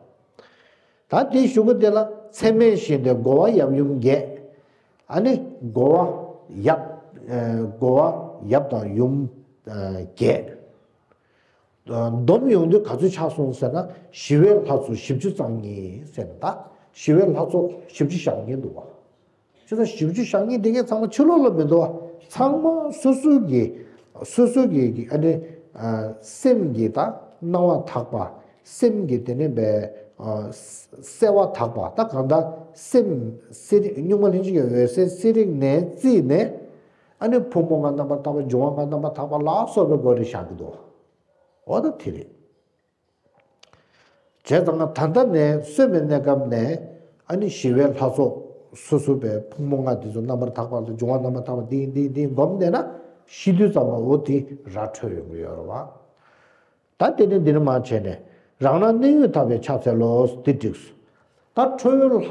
ད་དེའི་གཞུག་གུ་དེ་ལ་ཚད་མེད་བཞི་སྟེ་རྒོལ་བ་ཡབ་ཡུམ་བརྒྱད། ཨ་ནི་རྒོལ་བ་ཡབ། ཨ། རྒོལ་བ་ཡབ་དང་ཡུམ། ཨ། བརྒྱད། ཨ། བསྡོམས་ཡོང་དུས་ག་ཚོད་ཆགས་སོང་ཟེར་ན་ཞི་བའི་ལྷ་ཚོགས་བཞི་བཅུ་རྩ་གཉིས་ཟེར་ན། ད་ཞི་བའི་ལྷ་ཚོགས་བཞི་བཅུ་ཞེ་གཉིས་འདུག་བ། ཁྱེད་ཚོ་བཞི་བཅུ་ཞེ་གཉིས་དེ་གའི་ཚང་མ་ཕྱི་ལོགས་ལ་མི་འདུག་བ། ཚང་མ་སོ་སོ་གི། སོ་སོ་གི་གི་ཨ་ནི། ཨ། སེམས་ཀྱི་ད་སྣང་བ་དག་པ། སེམས་ཀྱི་དེ་ནས་པའི། ཨ། གསལ་བ་དག་པ། ད་གང་ལྟར་སེམས་གསལ་རིག་གཉུག་མ་ལྷན་ཅིག་གི་འོད་གསལ་གསལ་རིག་ནས་བརྩིས་ནས། ཨ་ནི་ཕུང་པོ་ལྔ་རྣམ་པར་དག་པ། འབྱུང་བ་ལྔ་རྣམ་པར་དག་པ་ལ་སོགས་པའི་སྒོ་ནས་བཞག་གི་འདུག་འོ་ད་དེ་རེད། བྱས་ཙང་ད་ལྟ་ནས་གསོན་པའི་གནས་སྐབས་ནས་ཨ་ནི་ཞི་བའི་ལྷ་ཚོགས་སོ་སོ་པའི་ཕུང་པོ་ལྔ་དེ་ཚོ་རྣམ་པར་དག་པ་དང་འབྱུང་བ་རྣམ་པར་དག་པ་འདི་འདི་འདི་སྒོམ་བསྡད་ན་ཤི་དུས་ཙམ་པ་འོ་དེ་ར་འཕྲོད་ཡོང་གི་ཡོད་རེད་བ། ད་དེ་ནས་འདི་ནས་མར་བྱས་ནས་རང་སྣང་གནས་ཡུལ་དག་པའི་ཕྱག་འཚལ་ལོ། འདི་འགྲིགས་སོང་། ད་ཁྲོ་བོའི་ལྷ།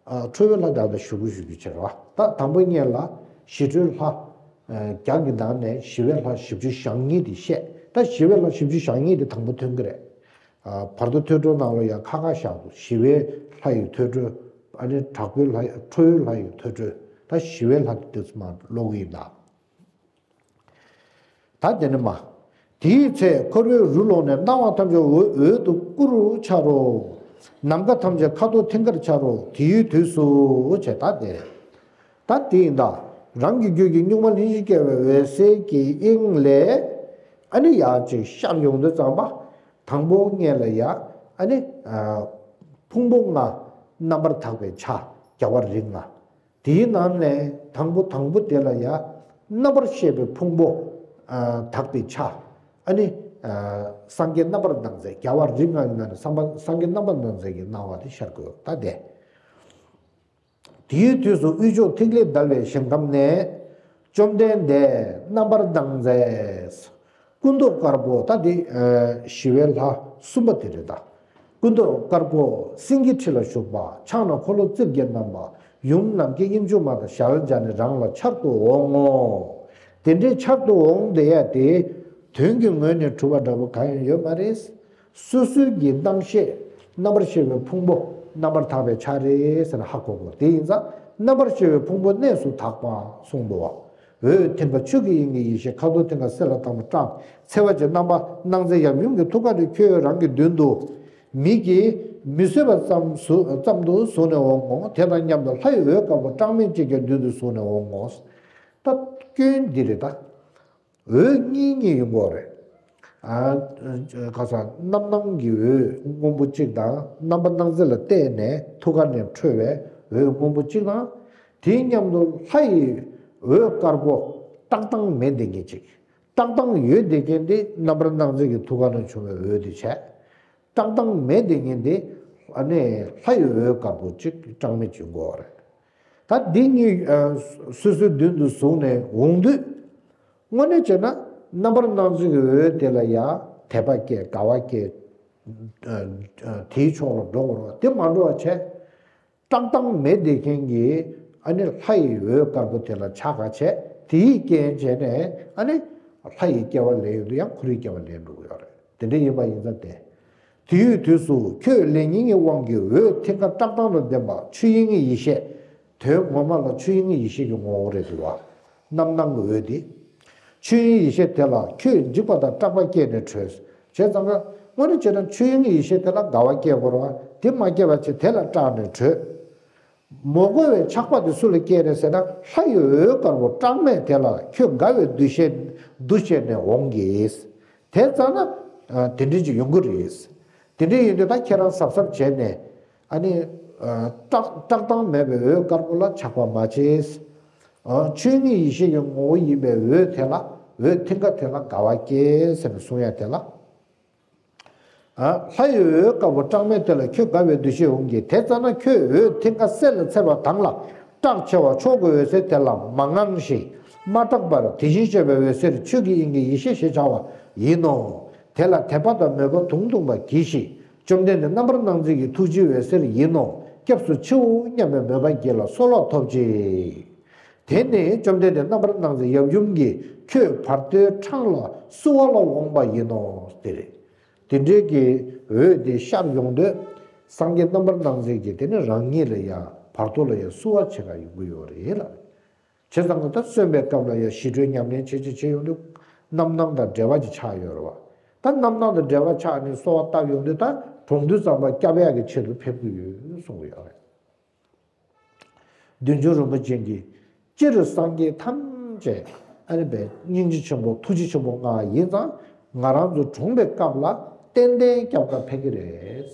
ཨ། ཁྲོ་བོའི་ལྷ་དག་ད་ཞུ་གི་ཞུ་གི་བྱེད་རོགས། ད་དང་པོ་ཉིད་ལ་ཞི་ཁྲོའི་ལྷ། ཨ། བརྒྱ་གི་ནང་ནས་ཞི་བའི་ལྷ་བཞི་བཅུ་ཞེ་གཉིས་དེ་བཤད། ད་ཞི་བའི་ལྷ་བཞི་བཅུ་ཞེ་གཉིས་དེ་དང་པོ་ཐོན་གི་རེད། ཨ། བར་དོ་ཐོས་གྲོལ་ནང་ལ་ཡང་ཁ་ཁ་བཞག་འདུག་ཞི་བའི་ལྷ་ཡི་ཐོས་གྲོལ། ཨ་ནི་དྲག་པོའི་ལྷ་ཡི། ཁྲོ་བོའི་ལྷ་ཡི་ཐོས་གྲོལ། ད་ཞི་བའི་ལྷ་དེ་དུས་མ་ཀློག་གི་ཡིན་ད། ད་དེ་ནས་མར། དེའི་ཚེ་འཁོར་བའི་རུ་ལོག་ནས། སྣང་བ་ཐམས་ཅད་འོད་འོད་དུ་སྐུ་རུ་འཆར་རོ། ནམ་མཁའ་ཐམས་ཅད་ཁ་དོག་མཐིང་གར་འཆར་རོ། དེའི་དུས་སུ་བྱས། ད་དེ་ད་དེ་ཡིན་ད། རང་གི་རྒྱུད་ཀྱི་གཉུག་མ་ལྷན་ཅིག་སྐྱེས་པའི་འོད་གསལ་གྱི་དབྱིངས་ལས་ཨ་ནི་ཡར་ཅིག་ཤར་ཡོང་དུས་ཙམ་པ། དང་པོ་ཉིད་ལ་ཡ་ཨ་ནི། ཨ། ཕུང་པོ་ལྔ་རྣམ་པར་དག་པའི་ཆ་རྒྱལ་བ་རིགས་ལྔ། དེའི་ནང་ནས་དང་པོ་དང་པོ་དེ་ལ་ཡ་རྣམ་པར་ཤེས་པའི་ཕུང་པོ། ཨ། དག་པའི་ཆ། ཨ་ནི། ཨ། སངས་རྒྱས་རྣམ་པར་སྣང་མཛད། རྒྱལ་བ་རིགས་ལྔ་ཡི་ནང་ནས་སངས་པ་སངས་རྒྱས་རྣམ་པར་སྣང་མཛད་ཀྱི་སྣང་བ་དེ་ཤར་དགོས་ད་དེ། དེའི་དུས་སུ་དབུས་ཕྱོགས་ཐིག་ལེ་བརྡལ་བའི་ཞིང་ཁམས་ནས། བཅོམ་ལྡན་འདས་རྣམ་པར་སྣང་མཛད། སྐུ་མདོག་དཀར་པོ། ད་འདི། ཨ། ཞི་བའི་ལྷ་གསུམ་པ་དེ་རེད་ད། སྐུ་མདོག་དཀར་པོ་སེང་གེའི་ཁྲི་ལ་བཞུགས་པ། ཕྱག་ན་འཁོར་ལོ་རྩིབས་བརྒྱད་བསྣམས་པ། ཡུམ་ནམ་མཁའི་དབྱིངས་ཕྱུག་མ་དང་ཞལ་སྦྱར་ནས་རང་ལ་འཆར་དུ་འོང་ངོ་། དེ་འདྲའི་འཆར་དུ་འོང་བསྡད་ཡ་དེ་དོན་གྱི་ངོས་ནས་གྲུབ་པ་འདྲ་པོ་གང་ཡང་ཡོད་མ་རེད། སོ་སོའི་གི་སྣང་ཤེས་རྣམ་པར་ཤེས་པའི་ཕུང་པོ་རྣམ་པར་དག་པའི་ཆ་རེད་ཟེར་ན་ཧ་གོ་དགོས། དེ་ཡིན་ཙང་རྣམ་པར་ཤེས་པའི་ཕུང་པོ་གནས་སུ་དག་པ་གསུངས་འདུག་བ། འོད་མཐིང་ག་ཆོས་ཀྱི་དབྱིངས་ཀྱི་ཡེ་ཤེས་ཁ་དོག་མཐིང་ག་སེར་ལ་དྭངས་པ་བཀྲག་འཚེར་བ་ཅན་རྣམ་པར་སྣང་མཛད་ཡབ་ཡུམ་གྱི་ཐུགས་ཀ་ནས་ཁྱོད་རང་གི་མདུན་དུ་མིག་གིས་མི་བཟོད་པ་ཙམ་ཟུ་ཙམ་དུ་བཟུང་ནས་འོང་ངོ་། དེ་དང་མཉམ་དུ་ལྷ་ཡི་འོད་དཀར་པོ་གྲངས་མེད་ཅིག་ཀྱང་མདུན་དུ་བཟུང་ནས་འོང་ངོ་། ད་སྐྱོན་འདི་རེད་ད། འོད་གཉིས་གཉིས་ཡོང་གི་རེད། ཨ། ཁ་སང་རྣམ་སྣང་གི་འོད་སྔོན་པོ་གཅིག་དང་། རྣམ་པར་སྣང་མཛད་ལ་བརྟེན་ནས་ཐུགས་ཀ་ནས་འཕྲོས་པའི་འོད་སྔོན་པོ་གཅིག་དང་། དེའི་མཉམ་དུ་ལྷ་ཡི་འོད་དཀར་པོ་བཀྲག་མདངས་མེད་བསྡད་མཁན་གཅིག་བཀྲག་མདངས་ཡོད་བསྡད་མཁན་དེ་རྣམ་པར་སྣང་མཛད་ཀྱི་ཐུགས་ཀ་ནས་བྱུང་བའི་འོད་དེ་བྱས། བཀྲག་མདངས་མེད་བསྡད་མཁན་དེ་ཨ་ནི་ལྷ་ཡི་འོད་དཀར་པོ་གཅིག་གྲངས་མེད་ཅིག་ཡོང་གི་རེད། ད་འདི་གཉིས། ཨ། སོ་སོའི་མདུན་དུ་བཟུང་ནས་འོང་དུས། དངོས་གནས་བྱས་ན་རྣམ་པར་སྣང་མཛད་ཀྱི་འོད་དེ་ལ་ཡང་དད་པ་སྐྱེ། དགའ་བ་སྐྱེ། ཨ། ཨ། དེའི་ཕྱོགས་ལ་འགྲོ་དགོས་རེད་བ། དེ་མ་འགྲོ་བ་བྱས། བཀྲག་མདངས་མེད་བསྡད་མཁན་གྱི་ཨ་ནི་ལྷ་ཡི་འོད་དཀར་པོ་དེ་ལ་ཆགས་པ་བྱས། དེའི་རྐྱེན་བྱས་ནས་ཨ་ནི་ལྷ་ཡི་སྐྱེ་བ་ལེན་ཡོང་དུས་ཡང་འཁོར་བའི་སྐྱེ་བ་ལེན་འགྲོ་གི་ཡོད་རེད། དེ་འདྲ་ཡིན་པ་ཡིན་ཙང་དེ། དེ་ཡོད་དུས་སུ་ཁྱོད་ལས་ཉིད་ཀྱི་དབང་གིས་འོད་མཐིང་ག་བཀྲག་མདངས་དང་ལྡན་པ་ཆོས་དབྱིངས་ཀྱི་ཡེ་ཤེས། དོན་ངོ་མ་ལ་ཆོས་དབྱིངས་ཀྱི་ཡེ་ཤེས་ཀྱི་ངོ་བོ་རེད་འདུག་བ། རྣམ་སྣང་གི་འོད་དེ། ཆོས་དབྱིངས་ཡེ་ཤེས་དེ་ལ་ཁྱོད་འཇིགས་པ་དང་སྐྲག་པ་སྐྱེས་ནས་བྲོས། བྱས་ཙང་ཀ་དངོས་གནས་བྱས་ན་ཆོས་དབྱིངས་ཡེ་ཤེས་དེ་ལ་དགའ་བ་སྐྱེ་དགོས་རེད་བ། དེ་མ་སྐྱེ་བ་བྱས་དེ་ལ་སྐྲག་ནས་བྲོས། མོ་རྒོད་པའི་ཆགས་པ་དེ་སུ་ལ་སྐྱེས་རེད་ཟེར་ན། ལྷ་ཡི་འོད་དཀར་པོ་གྲངས་མེད་དེ་ལ་ཁྱོད་དགའ་བའི་འདུ་ཤེས་འདུ་བྱས་ནས་འོང་གི། དེ་ཙམ་ན་ཨ་དེ་འདྲ་ཅིག་ཡོང་གི་རེད། དེ་འདྲ་ཡིན་དུས་ད་ཁྱེད་རང་གཟབ་གཟབ་བྱས་ནས། ཨ་ནི་ཨ་སྐྲག་སྐྲག་སྟངས་མེད་པའི་འོད་དཀར་པོ་ལ་ཆགས་པ་མ་བྱེད། ཨ་ཆོས་དབྱིངས་ཡེ་ཤེས་ཀྱི་ངོ་བོ་ཡིན་པའི་འོད་དེ་ལ། འོད་མཐིང་ག་དེ་ལ་དགའ་བ་སྐྱེ་ཟེར་ནས་གསུང་ཡ་དེ་ལ། ཨ། ལྷ་ཡི་འོད་དཀར་པོ་གྲངས་མེད་དེ་ལ་ཁྱོད་དགའ་བའི་འདུ་ཤེས་འོང་གི། དེ་ཙམ་ན་ཁྱོད་འོད་མཐིང་ག་གསལ་ལ་འཚེར་བ་དང་ལ། སྐྲག་ཆེ་བ་མཆོག་གི་འོད་ཟེར་དེ་ལ་མ་དངངས་ཤིང་མ་སྐྲག་པར་དེ་བཞིན་གཤེགས་པའི་འོད་ཟེར་ཆོས་ཀྱི་དབྱིངས་ཀྱི་ཡེ་ཤེས་ཞེས་བྱ་བ་ཡིན་ནོ། དེ་ལ་དད་པ་དང་མོས་པ་དུང་དུང་བ་གྱིས་ཤིག། བཅོམ་ལྡན་འདས་རྣམ་པར་སྣང་མཛད་ཀྱི་ཐུགས་རྗེའི་འོད་ཟེར་ཡིན་ནོ། སྐྱབས་སུ་མཆིའོ་སྙམ་པའི་མོས་པ་བསྐྱེད་ལ་གསོལ་བ་ཐོབ་ཅིག། དེ་ནས་བཅོམ་ལྡན་འདས་རྣམ་པར་སྣང་མཛད་ཡབ་ཡུམ་གྱིས་ཁྱོད་བར་དོའི་འཕྲང་ལ་བསུ་བ་ལ་འོངས་པ་ཡིན་ནོ། དེ་རེད། དེ་འདྲའི་གི་འོད་དེ་ཤར་ཡོང་དུས། སངས་རྒྱས་རྣམ་པར་སྣང་མཛད་ཀྱིས་དེ་ནས་རང་ཉིད་ལ་ཡང་བར་དོ་ལ་ཡང་བསུ་བ་བྱེད་ག་ཡོང་གི་ཡོད་རེད་ལ། བྱས་ཙང་ད་གསོན་པའི་སྐབས་ལ་ཡང་ཞི་ཁྲོའི་ཉམས་ལེན་བྱེད་ཅིག་བྱེད་ཡོང་དུས། རྣམ་སྣང་དང་འབྲེལ་བ་ཅིག་ཆགས་ཡོད་རེད་བ། ད་རྣམ་སྣང་དང་འབྲེལ་བ་ཆགས་ནས་གསོལ་བ་བཏབ་ཡོང་དུས། ད་གྲོངས་དུས་ཙམ་པ་སྐྱབས་ཡག་གི་ཆེད་དུ་ཕེབས་ཀྱི་ཡོད་གསུང་གི་ཡོད་རེད། བདུད་འཇོམས་རིན་པོ་ཆེ་གིས། སྤྱིར་སངས་རྒྱས་ཐམས་ཅད་ཨ་ནི་བས་སྙིང་རྗེ་ཆེན་པོ་ཐུགས་རྗེ་ཆེན་པོ་མངའ་ཡིན་ཙང་། ང་རང་ཚོ་གྲོངས་པའི་སྐབས་ལ་ཏན་ཏན་སྐྱབས་ཀ་ཕེབས་ཀྱི་རེད།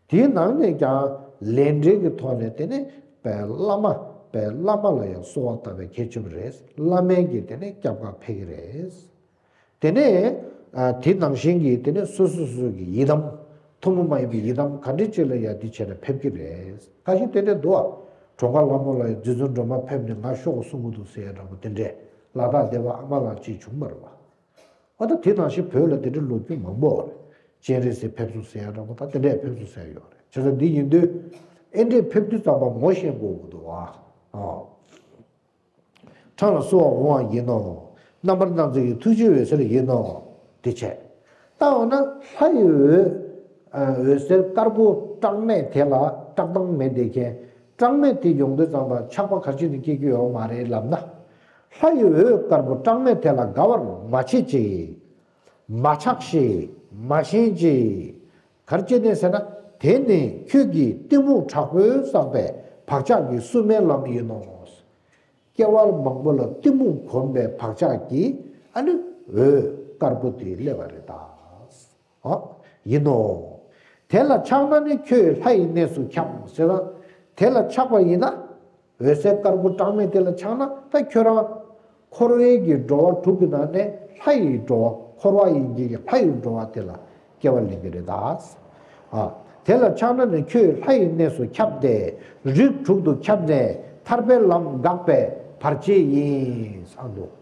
དེའི་ནང་ནས་ཀྱང་ལས་འབྲེལ་གྱི་ཐོག་ནས་དེ་ནི་བས་བླ་མ། བས་བླ་མ་ལ་ཡང་གསོལ་བ་བཏབ་པའི་གལ་ཆེན་པོ་རེད། བླ་མའི་གིས་དེ་ནི་སྐྱབས་ཀ་ཕེབས་ཀྱི་རེད། དེ་ནས་ཨ་དེ་ནང་བཞིན་གྱི་དེ་ནས་སོ་སོ་སོ་གི་ཡི་དམ། ཐུན་མོང་མ་ཡིན་པའི་ཡི་དམ་ག་འདྲ་ཅིག་ལ་ཡང་འདི་བྱས་ནས་ཕེབས་ཀྱི་རེད། ཁ་ཤས་དེ་འདྲ་འདུག་ཨ། གྲོངས་ཁ་ལྷ་མོ་ལ་ཡང་རྗེ་བཙུན་སྒྲོལ་མ་ཕེབས་ནས་ང་ཤོག་གསུང་གི་འདུག་ཟེར་ཡ་འདྲ་པོ་དེ་འདྲས། ལ་དྭགས་སྡེ་པ་ཨ་མ་ལགས་ཅིག་བྱུང་བ་རེད་བ། ཨ་ད་དེ་ནང་བཞིན་བོད་ལ་དེ་འདྲའི་ལོ་རྒྱུས་མང་པོ་རེད། སྤྱན་རས་གཟིགས་ཕེབས་སོང་ཟེར་ཡ་འདྲ་པོ། ད་དེ་འདྲས་ཕེབས་སོང་ཟེར་ཡ་ཡོད་རེད། བྱས་ཙང་འདི་ཡིན་དུས། ཨེ་འདྲས་ཕེབས་དུས་ཙམ་པ་ངོ་ཤེས་དགོས་ཀྱི་འདུག་ཨ། ཨ། འཕྲང་ལ་བསུ་བར་འོང་བ་ཡིན་ནོ། རྣམ་པར་སྣང་མཛད་ཀྱི་ཐུགས་རྗེའི་འོད་ཟེར་ཡིན་ནོ། དེ་བྱས། ད་འོ་ན་ལྷ་ཡི་འོད། འོད་ཟེར་དཀར་པོ་གྲངས་མེད་དེ་ལ། བཀྲག་མདངས་མེད་དེ་མཁན། གྲངས་མེད་དེ་ཡོང་དུས་ཙམ་པ་ཆགས་པ་ག་ཅི་ནས་སྐྱེ་རྒྱུ་ཡོད་མ་རེད་ལབ་ན། ལྷ་ཡི་འོད་དཀར་པོ་གྲངས་མེད་དེ་ལ་དགའ་བར་མ་བྱེད་ཅིག། མ་ཆགས་ཤིག། མ་ཞེན་ཅིག། ག་རེ་བྱས་ནས་ཟེར་ན། དེ་ནི་ཁྱོད་ཀྱིས་གཏི་མུག་དྲག་པོས་བསགས་པའི་བག་ཆགས་ཀྱི་བསུ་མའི་ལམ་ཡིན་ནོ། སྐྱེ་བ་མང་པོ་ལ་གཏི་མུག་གོམས་པའི་བག་ཆགས་ཀྱིས་ཨ་ནི་འོད་དཀར་པོ་དེ་སླེབས་པ་རེད་ད། ཨོ། ཡིན་ནོ། དེ་ལ་ཆགས་ན་ནི་ཁྱོད་ལྷ་ཡི་གནས་སུ་ཁྱབ་ཟེར་ན། དེ་ལ་ཆགས་པ་ཡིན་ན། འོད་ཟེར་དཀར་པོ་གྲངས་མེད་དེ་ལ་ཆགས་ན་ད་ཁྱོད་རང་འཁོར་བའི་གི་འགྲོ་བ་དྲུག་གི་ནང་ནས་ལྷ་ཡི་འགྲོ་བ། འཁོར་བ་ཡིན་གྱི་ལྷ་ཡི་འགྲོ་བ་དེ་ལ་སྐྱེ་བ་ལེན་གྱི་རེད་ད། ཨ། དེ་ལ་ཆགས་ན་ནི་ཁྱོད་ལྷ་ཡི་གནས་སུ་ཁྱབ་སྟེ། རིགས་དྲུག་ཏུ་ཁྱབ་ནས་ཐར་པའི་ལམ་འགགས་པའི་བར་ཆད་ཡིན་ས་འདུག།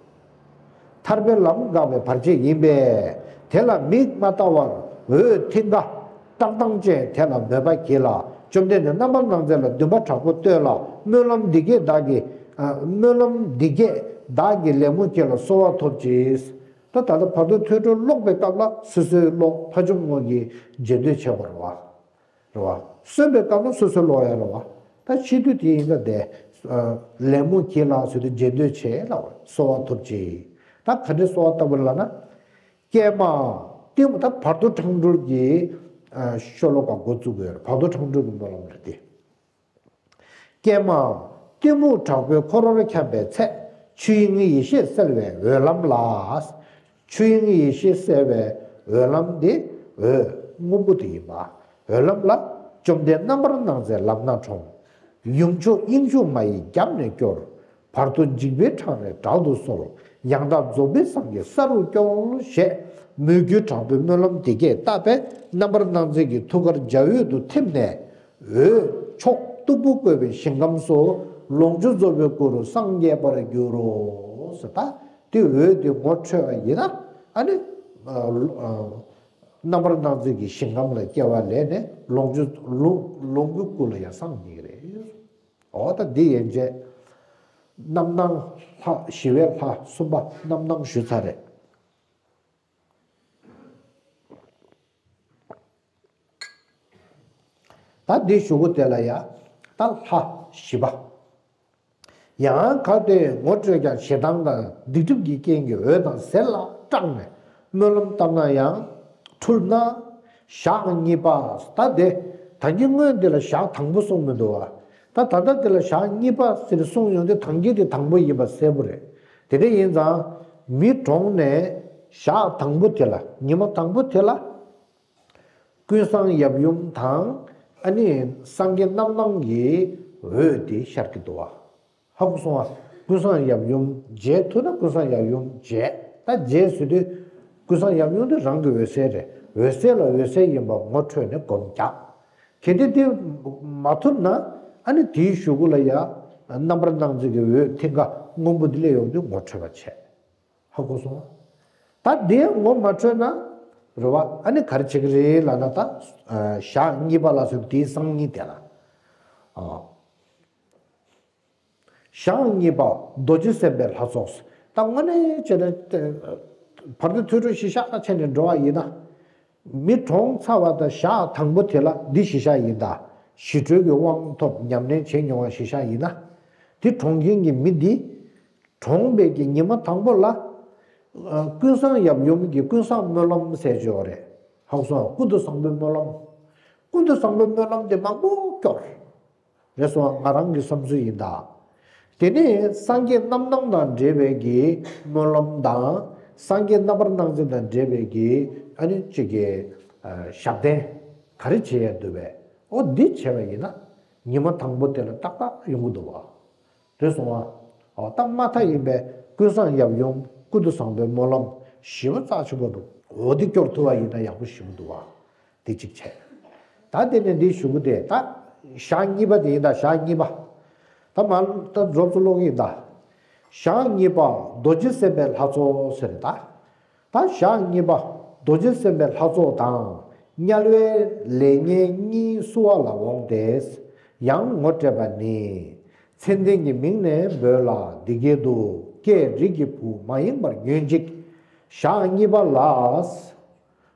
ཐར་པའི་ལམ་འགགས་པའི་བར་ཆད་ཡིན་པས། དེ་ལ་མིག་མ་བལྟ་བར་འོད་མཐིང་ག་བཀྲག་མདངས་ཅན་དེ་ལ་མོས་པ་བགྱིས་ལ། བཅོམ་ལྡན་འདས་རྣམ་པར་སྣང་མཛད་ལ་འདུན་པ་དྲག་པོ་གཏོད་ལ། སྨོན་ལམ་འདི་སྐད་བདག་གིས། ཨ། སྨོན་ལམ་འདི་སྐད་བདག་གིས་ལད་མོ་བགྱིས་ལ་གསོལ་བ་ཐོབ་ཅིག། ད་ད་ལྟ་བར་དོ་ཐོས་གྲོལ་ཀློག་པའི་སྐབས་ལ་སོ་སོའི་ཀློག་ཕ་ཆུང་ངོ་གིས་རྗེས་ཟློས་བྱེད་པ་རེད་བ། རེད་བ། གསོན་པའི་སྐབས་ལ་སོ་སོའི་ཀློག་ཡ་རེད་བ། ད་ཤི་དུས་དེ་ཡིན་ད་དེ། ལད་མོ་བགྱིས་ལ་ཟེར་དུས་རྗེས་ཟློས་བྱེད་ལ་གསོལ་བ་ཐོབ་ཅིག། ད་ག་འདྲའི་གསོལ་བ་བཏབ་པ་ལབ་ན། ཀྱེ་མ། གཏི་མུག་ད་བར་དོ་འཕྲང་སྒྲོལ་གྱི་ཤོ་ལོ་ཀ་འགོ་བཙུགས་དགོས་ཡོད་རེད། བར་དོ་འཕྲང་སྒྲོལ་གྱི་སྨོན་ལམ་རེད་དེ། ཀྱེ་མ། གཏི་མུག་དྲག་པོའི་འཁོར་བར་འཁྱམས་པའི་ཚེ། ཆོས་དབྱིངས་ཡེ་ཤེས་གསལ་བའི་འོད་ལམ་ལ། ཆོས་དབྱིངས་ཡེ་ཤེས་གསལ་བའི་འོད་ལམ་འདི་འོད་སྔོན་པོ་དེ་ཡིན་པ། འོད་ལམ་ལ་བཅོམ་ལྡན་རྣམ་པར་སྣང་མཛད་ལམ་སྣ་དྲོངས། ཡུམ་མཆོག་དབྱིངས་ཕྱུག་མ་ཡི་རྒྱབ་ནས་སྐྱོར། བར་དོ་འཇིགས་པའི་འཕྲང་ནས་བསྒྲལ་དུ་གསོལ། ཡང་དག་རྫོགས་པའི་སངས་རྒྱས་ས་རུ་སྐྱོལ། ཞེས་མོས་གུས་དྲག་པོའི་སྨོན་ལམ་འདི་སྐད་བཏབ་པས། རྣམ་པར་སྣང་མཛད་ཀྱི་ཐུགས་ཀར་འཇའ་འོད་དུ་ཐིམ་ནས། འོད་མཆོག་སྟུག་པོ་བཀོད་པའི་ཞིང་ཁམས་སུ། ལོངས་སྤྱོད་རྫོགས་པའི་སྐུ་རུ་སངས་རྒྱས་པར་འགྱུར་རོ། ཟེར་ད། དེ་འོད་དེ་ངོ་འཕྲོད་པ་ཡིན་ན། ཨ་ནི། ཨ། ཨ། རྣམ་པར་སྣང་མཛད་ཀྱི་ཞིང་ཁམས་ལ་སྐྱེ་བ་ལེན་ནས་ལོངས་སྤྱོད་ལོངས་ལོངས་སྐུའི་སྐུ་ལ་ཡང་སངས་རྒྱས་ཀྱི་རེད། འོ་ད་འདི་ཡན་ཆད། རྣམ་སྣང་ལྷ། ཞི་བའི་ལྷ་གསུམ་པ་རྣམ་སྣང་ཞུས་ཚར་རེད། ད་འདི་གཞུག་གུ་དེ་ལ་ཡ། ད་ལྷ་བཞི་པ། ཡང་གལ་ཏེ་ངོ་སྤྲོད་ཀྱང་ཞེ་སྡང་དང་སྡིག་སྒྲིབ་ཀྱི་རྐྱེན་གྱིས་འོད་དང་ཟེར་ལ་སྐྲག་ནས་སྨོན་ལམ་བཏབ་ན་ཡང་འཁྲུལ་ན། ཞག་གཉིས་པ། ད་དེ་ད་གིན་སྔོན་འདི་ལ་ཞག་དང་པོ་གསུངས་མི་འདུག་བ། ད་ད་ལྟ་འདི་ལ་ཞག་གཉིས་པ་ཟེར་གསུངས་ཡོང་དུས་ད་གིན་དེ་དང་པོ་ཡིན་པ་གསལ་པོ་རེད། དེ་འདྲ་ཡིན་ཙང་མི་གྲོངས་ནས་ཞག་དང་པོ་དེ་ལ་ཉི་མ་དང་པོ་དེ་ལ། ཀུན་བཟང་ཡབ་ཡུམ་དང་། ཨ་ནི་སངས་རྒྱས་རྣམ་སྣང་གི་འོད་དེ་ཤར་གྱི་འདུག་བ། ཧ་གོ་སོང་བ། ཀུན་བཟང་ཡབ་ཡུམ་མཇལ་ཐུབ་ན་ཀུན་བཟང་ཡབ་ཡུམ་མཇལ། ད་མཇལ་ཟེར་དུས་ཀུན་བཟང་ཡབ་ཡུམ་དེ་རང་གི་འོད་གསལ་རེད། འོད་གསལ་ལ་འོད་གསལ་ཡིན་པ་ངོ་འཕྲོད་ནས་སྒོམ་རྒྱག། གལ་ཏེ་དེ་མ་ཐུབ་ན་ཨ་ནི་དེའི་གཞུག་གུ་ལ་ཡ་རྣམ་པར་སྣང་མཛད་ཀྱི་འོད་མཐིང་ག་སྔོན་པོ་དེ་སླེབས་ཡོང་དུས་ངོ་འཕྲོད་པ་བྱས། ཧ་གོ་སོང་། ད་དེ་ངོ་མ་འཕྲོད་ན། རེད་བ། ཨ་ནི་ག་རེ་བྱེད་ཀྱི་རེད་ལབ་ན། ད་ཞག་གཉིས་པ་ལ་སོགས་དེའི་སང་ཉིན་དེ་ལ། ཨ། ཞག་གཉིས་པ་རྡོ་རྗེ་སེམས་དཔའི་ལྷ་ཚོགས། ད་དངོས་གནས་བྱས་ན་བར་དོ་ཐོས་གྲོལ་གཞི་བཞག་བྱས་ནས་འགྲོ་བ་ཡིན་ན། མི་གྲོངས་ཚར་བ་དང་ཞག་དང་པོ་དེ་ལ་འདི་གཞི་བཞག་ཡིན་ད། ཞི་ཁྲོའི་གི་དབང་ཐོབ་ཉམས་ལེན་བྱེད་མྱོང་བ་གཞི་བཞག་ཡིན་ན། དེ་གྲོངས་མཁན་གྱི་མི་འདི། གྲོངས་པའི་གི་ཉི་མ་དང་པོ་ལ། ཨ། ཀུན་བཟང་ཡབ་ཡུམ་གྱི་ཀུན་བཟང་སྨོན་ལམ་ཟེར་ཅིག་ཡོད་རེད། ཧ་གོ་སོང་། ཀུན་ཏུ་བཟང་པོའི་སྨོན་ལམ། ཀུན་ཏུ་བཟང་པོའི་སྨོན་ལམ་དེ་མང་པོ་སྐྱོར། རེད་སོང་། ང་རང་གི་བསམ་ཚུལ་ཡིན་ད། དེ་ནས་སངས་རྒྱས་རྣམ་སྣང་དང་འབྲེལ་བའི་གི་སྨོན་ལམ་དང་། སངས་རྒྱས་རྣམ་པར་སྣང་མཛད་དང་འབྲེལ་བའི་གི་ཨ་ནི་གཅིག་གི། ཨ། ཞབས་བརྟན་ག་རེ་བྱེད་ཡ་འདུག་པས། ཨོ་འདི་བྱས་པ་ཡིན་ན་ཉི་མ་དང་པོ་དེ་ལ་ཏག་ཏག་ཡོང་གི་འདུག་བ། རེད་སོང་བ། ཨོ་ད་མ་མཐའ་ཡིན་པས་ཀུན་བཟང་ཡབ་ཡུམ་ཀུན་ཏུ་བཟང་པོའི་སྨོན་ལམ་ཞི་བ་རྩ་ཆེན་པོ་འདུག། འོ་འདི་སྐྱོར་ཐུབ་པ་ཡིན་ན་ཡག་པོ་ཞེ་པོ་འདུག་བ། དེ་གཅིག་བྱས། ད་དེ་ནས་འདིའི་གཞུག་གུ་དེ་ད་ཞག་གཉིས་པ་དེ་ཡིན་ད། ཞག་གཉིས་པ། ད་མ་ད་རོབ་ཙམ་ཀློག་གི་ཡིན་ད། ཞག་གཉིས་པ་རྡོ་རྗེ་སེམས་དཔའི་ལྷ་ཚོགས་ཟེར་ད། ད་ཞག་གཉིས་པ་རྡོ་རྗེ་སེམས་དཔའི་ལྷ་ཚོགས་དང་། དམྱལ་བའི་ལས་ངན་གཉིས་བསུ་བ་ལ་འོངས་ཏེ། ཡང་ངོ་སྤྲད་པ་ནི། མཚན་ལྡན་གྱི་མིང་ནས་འབོད་ལ་འདི་སྐད་དུ། ཀྱེ་རིགས་ཀྱི་བུ་མ་ཡེངས་པར་ཉོན་ཅིག། ཞག་གཉིས་པ་ལ།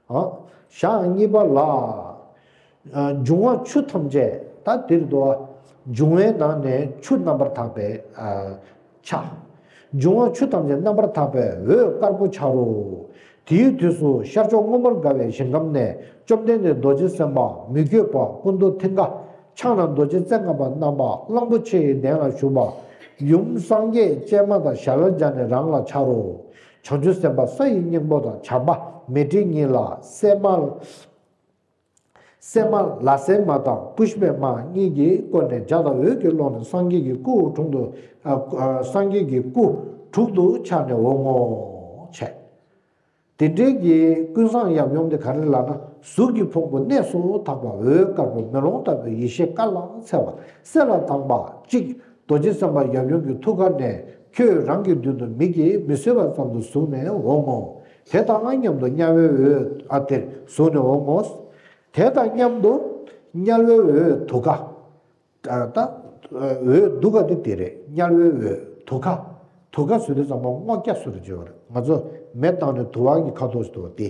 ཨ། ཞག་གཉིས་པ་ལ། ཨ། འབྱུང་བ་ཆུ་ཐམས་ཅད། ད་འདིར་དུ་འབྱུང་བའི་ནང་ནས་ཆུ་རྣམ་པར་དག་པའི། ཨ། ཆ། འབྱུང་བ་ཆུ་ཐམས་ཅད་རྣམ་པར་དག་པའི་འོད་དཀར་པོ་འཆར་རོ། དེའི་དུས་སུ་ཤར་ཕྱོགས་མངོན་པར་དགའ་བའི་ཞིང་ཁམས་ནས་བཅོམ་ལྡན་འདས་རྡོ་རྗེ་སེམས་དཔའ་མི་བསྐྱོད་པ་སྐུ་མདོག་མཐིང་ག། ཕྱག་ན་རྡོ་རྗེ་རྩེ་ལྔ་པ་བསྣམས་པ་གླང་པོ་ཆེ་ཡི་གདན་ལ་བཞུགས་པ། ཡུམ་སངས་རྒྱས་སྤྱན་མ་དང་ཞལ་སྦྱར་ནས་རང་ལ་འཆར་རོ། བྱང་ཆུབ་སེམས་དཔའ་ས་ཡི་སྙིང་པོ་དང་བྱམས་པ་མཻ་ཏྲི་གཉིས་ལ་སྲན་མ། སྲན་མ་ལ་སྲན་མ་དང་པུཥྤེ་མ་གཉིས་ཀྱིས་བསྐོར་ནས་འཇའ་དང་འོད་ཀྱི་ཀློང་ནས་སངས་རྒྱས་ཀྱི་སྐུ་དྲུང་དུ། ཨ། ཨ། སངས་རྒྱས་ཀྱི་སྐུ་དྲུང་དུ་འཆར་ནས་འོང་ངོ་། བྱས། དེ་འདྲའི་གི་ཀུན་བཟང་ཡབ་ཡུམ་དེ་ག་རེ་ལབ་ན། གཟུགས་ཀྱི་ཕུང་པོ་གནས་སུ་དག་པ་འོད་དཀར་པོ་མེ་ལོང་ལྟ་བུའི་ཡེ་ཤེས་དཀར་ལ་འཚེར་བ་གསལ་ལ་དྭངས་པ་གཅིག་རྡོ་རྗེ་སེམས་དཔའ་ཡབ་ཡུམ་གྱི་ཐུགས་ཀ་ནས་ཁྱོད་རང་གི་མདུན་དུ་མིག་གིས་མི་བཟོད་པ་ཙམ་དུ་ཟུག་ནས་འོང་ངོ་། དེ་དང་མཉམ་དུ་དམྱལ་བའི་འོད། ཨ། དེར་ཟུག་ནས་འོང་ངོ་། དེ་དང་མཉམ་དུ་དམྱལ་བའི་འོད་དུ་ཁ། ཨ། ད་འོད་དུ་ཁ་དེ་དེ་རེད། དམྱལ་བའི་འོད་དུ་ཁ། དུ་ཁ་ཟེར་དུས་ཙམ་པ་སྔོ་སྐྱ་ཟེར་གྱི་ཡོད་རེད། ང་ཚོ་མེ་བཏང་ནས་དུ་བ་གི་ཁ་དོག་ཟེར་དུ་བ་དེ།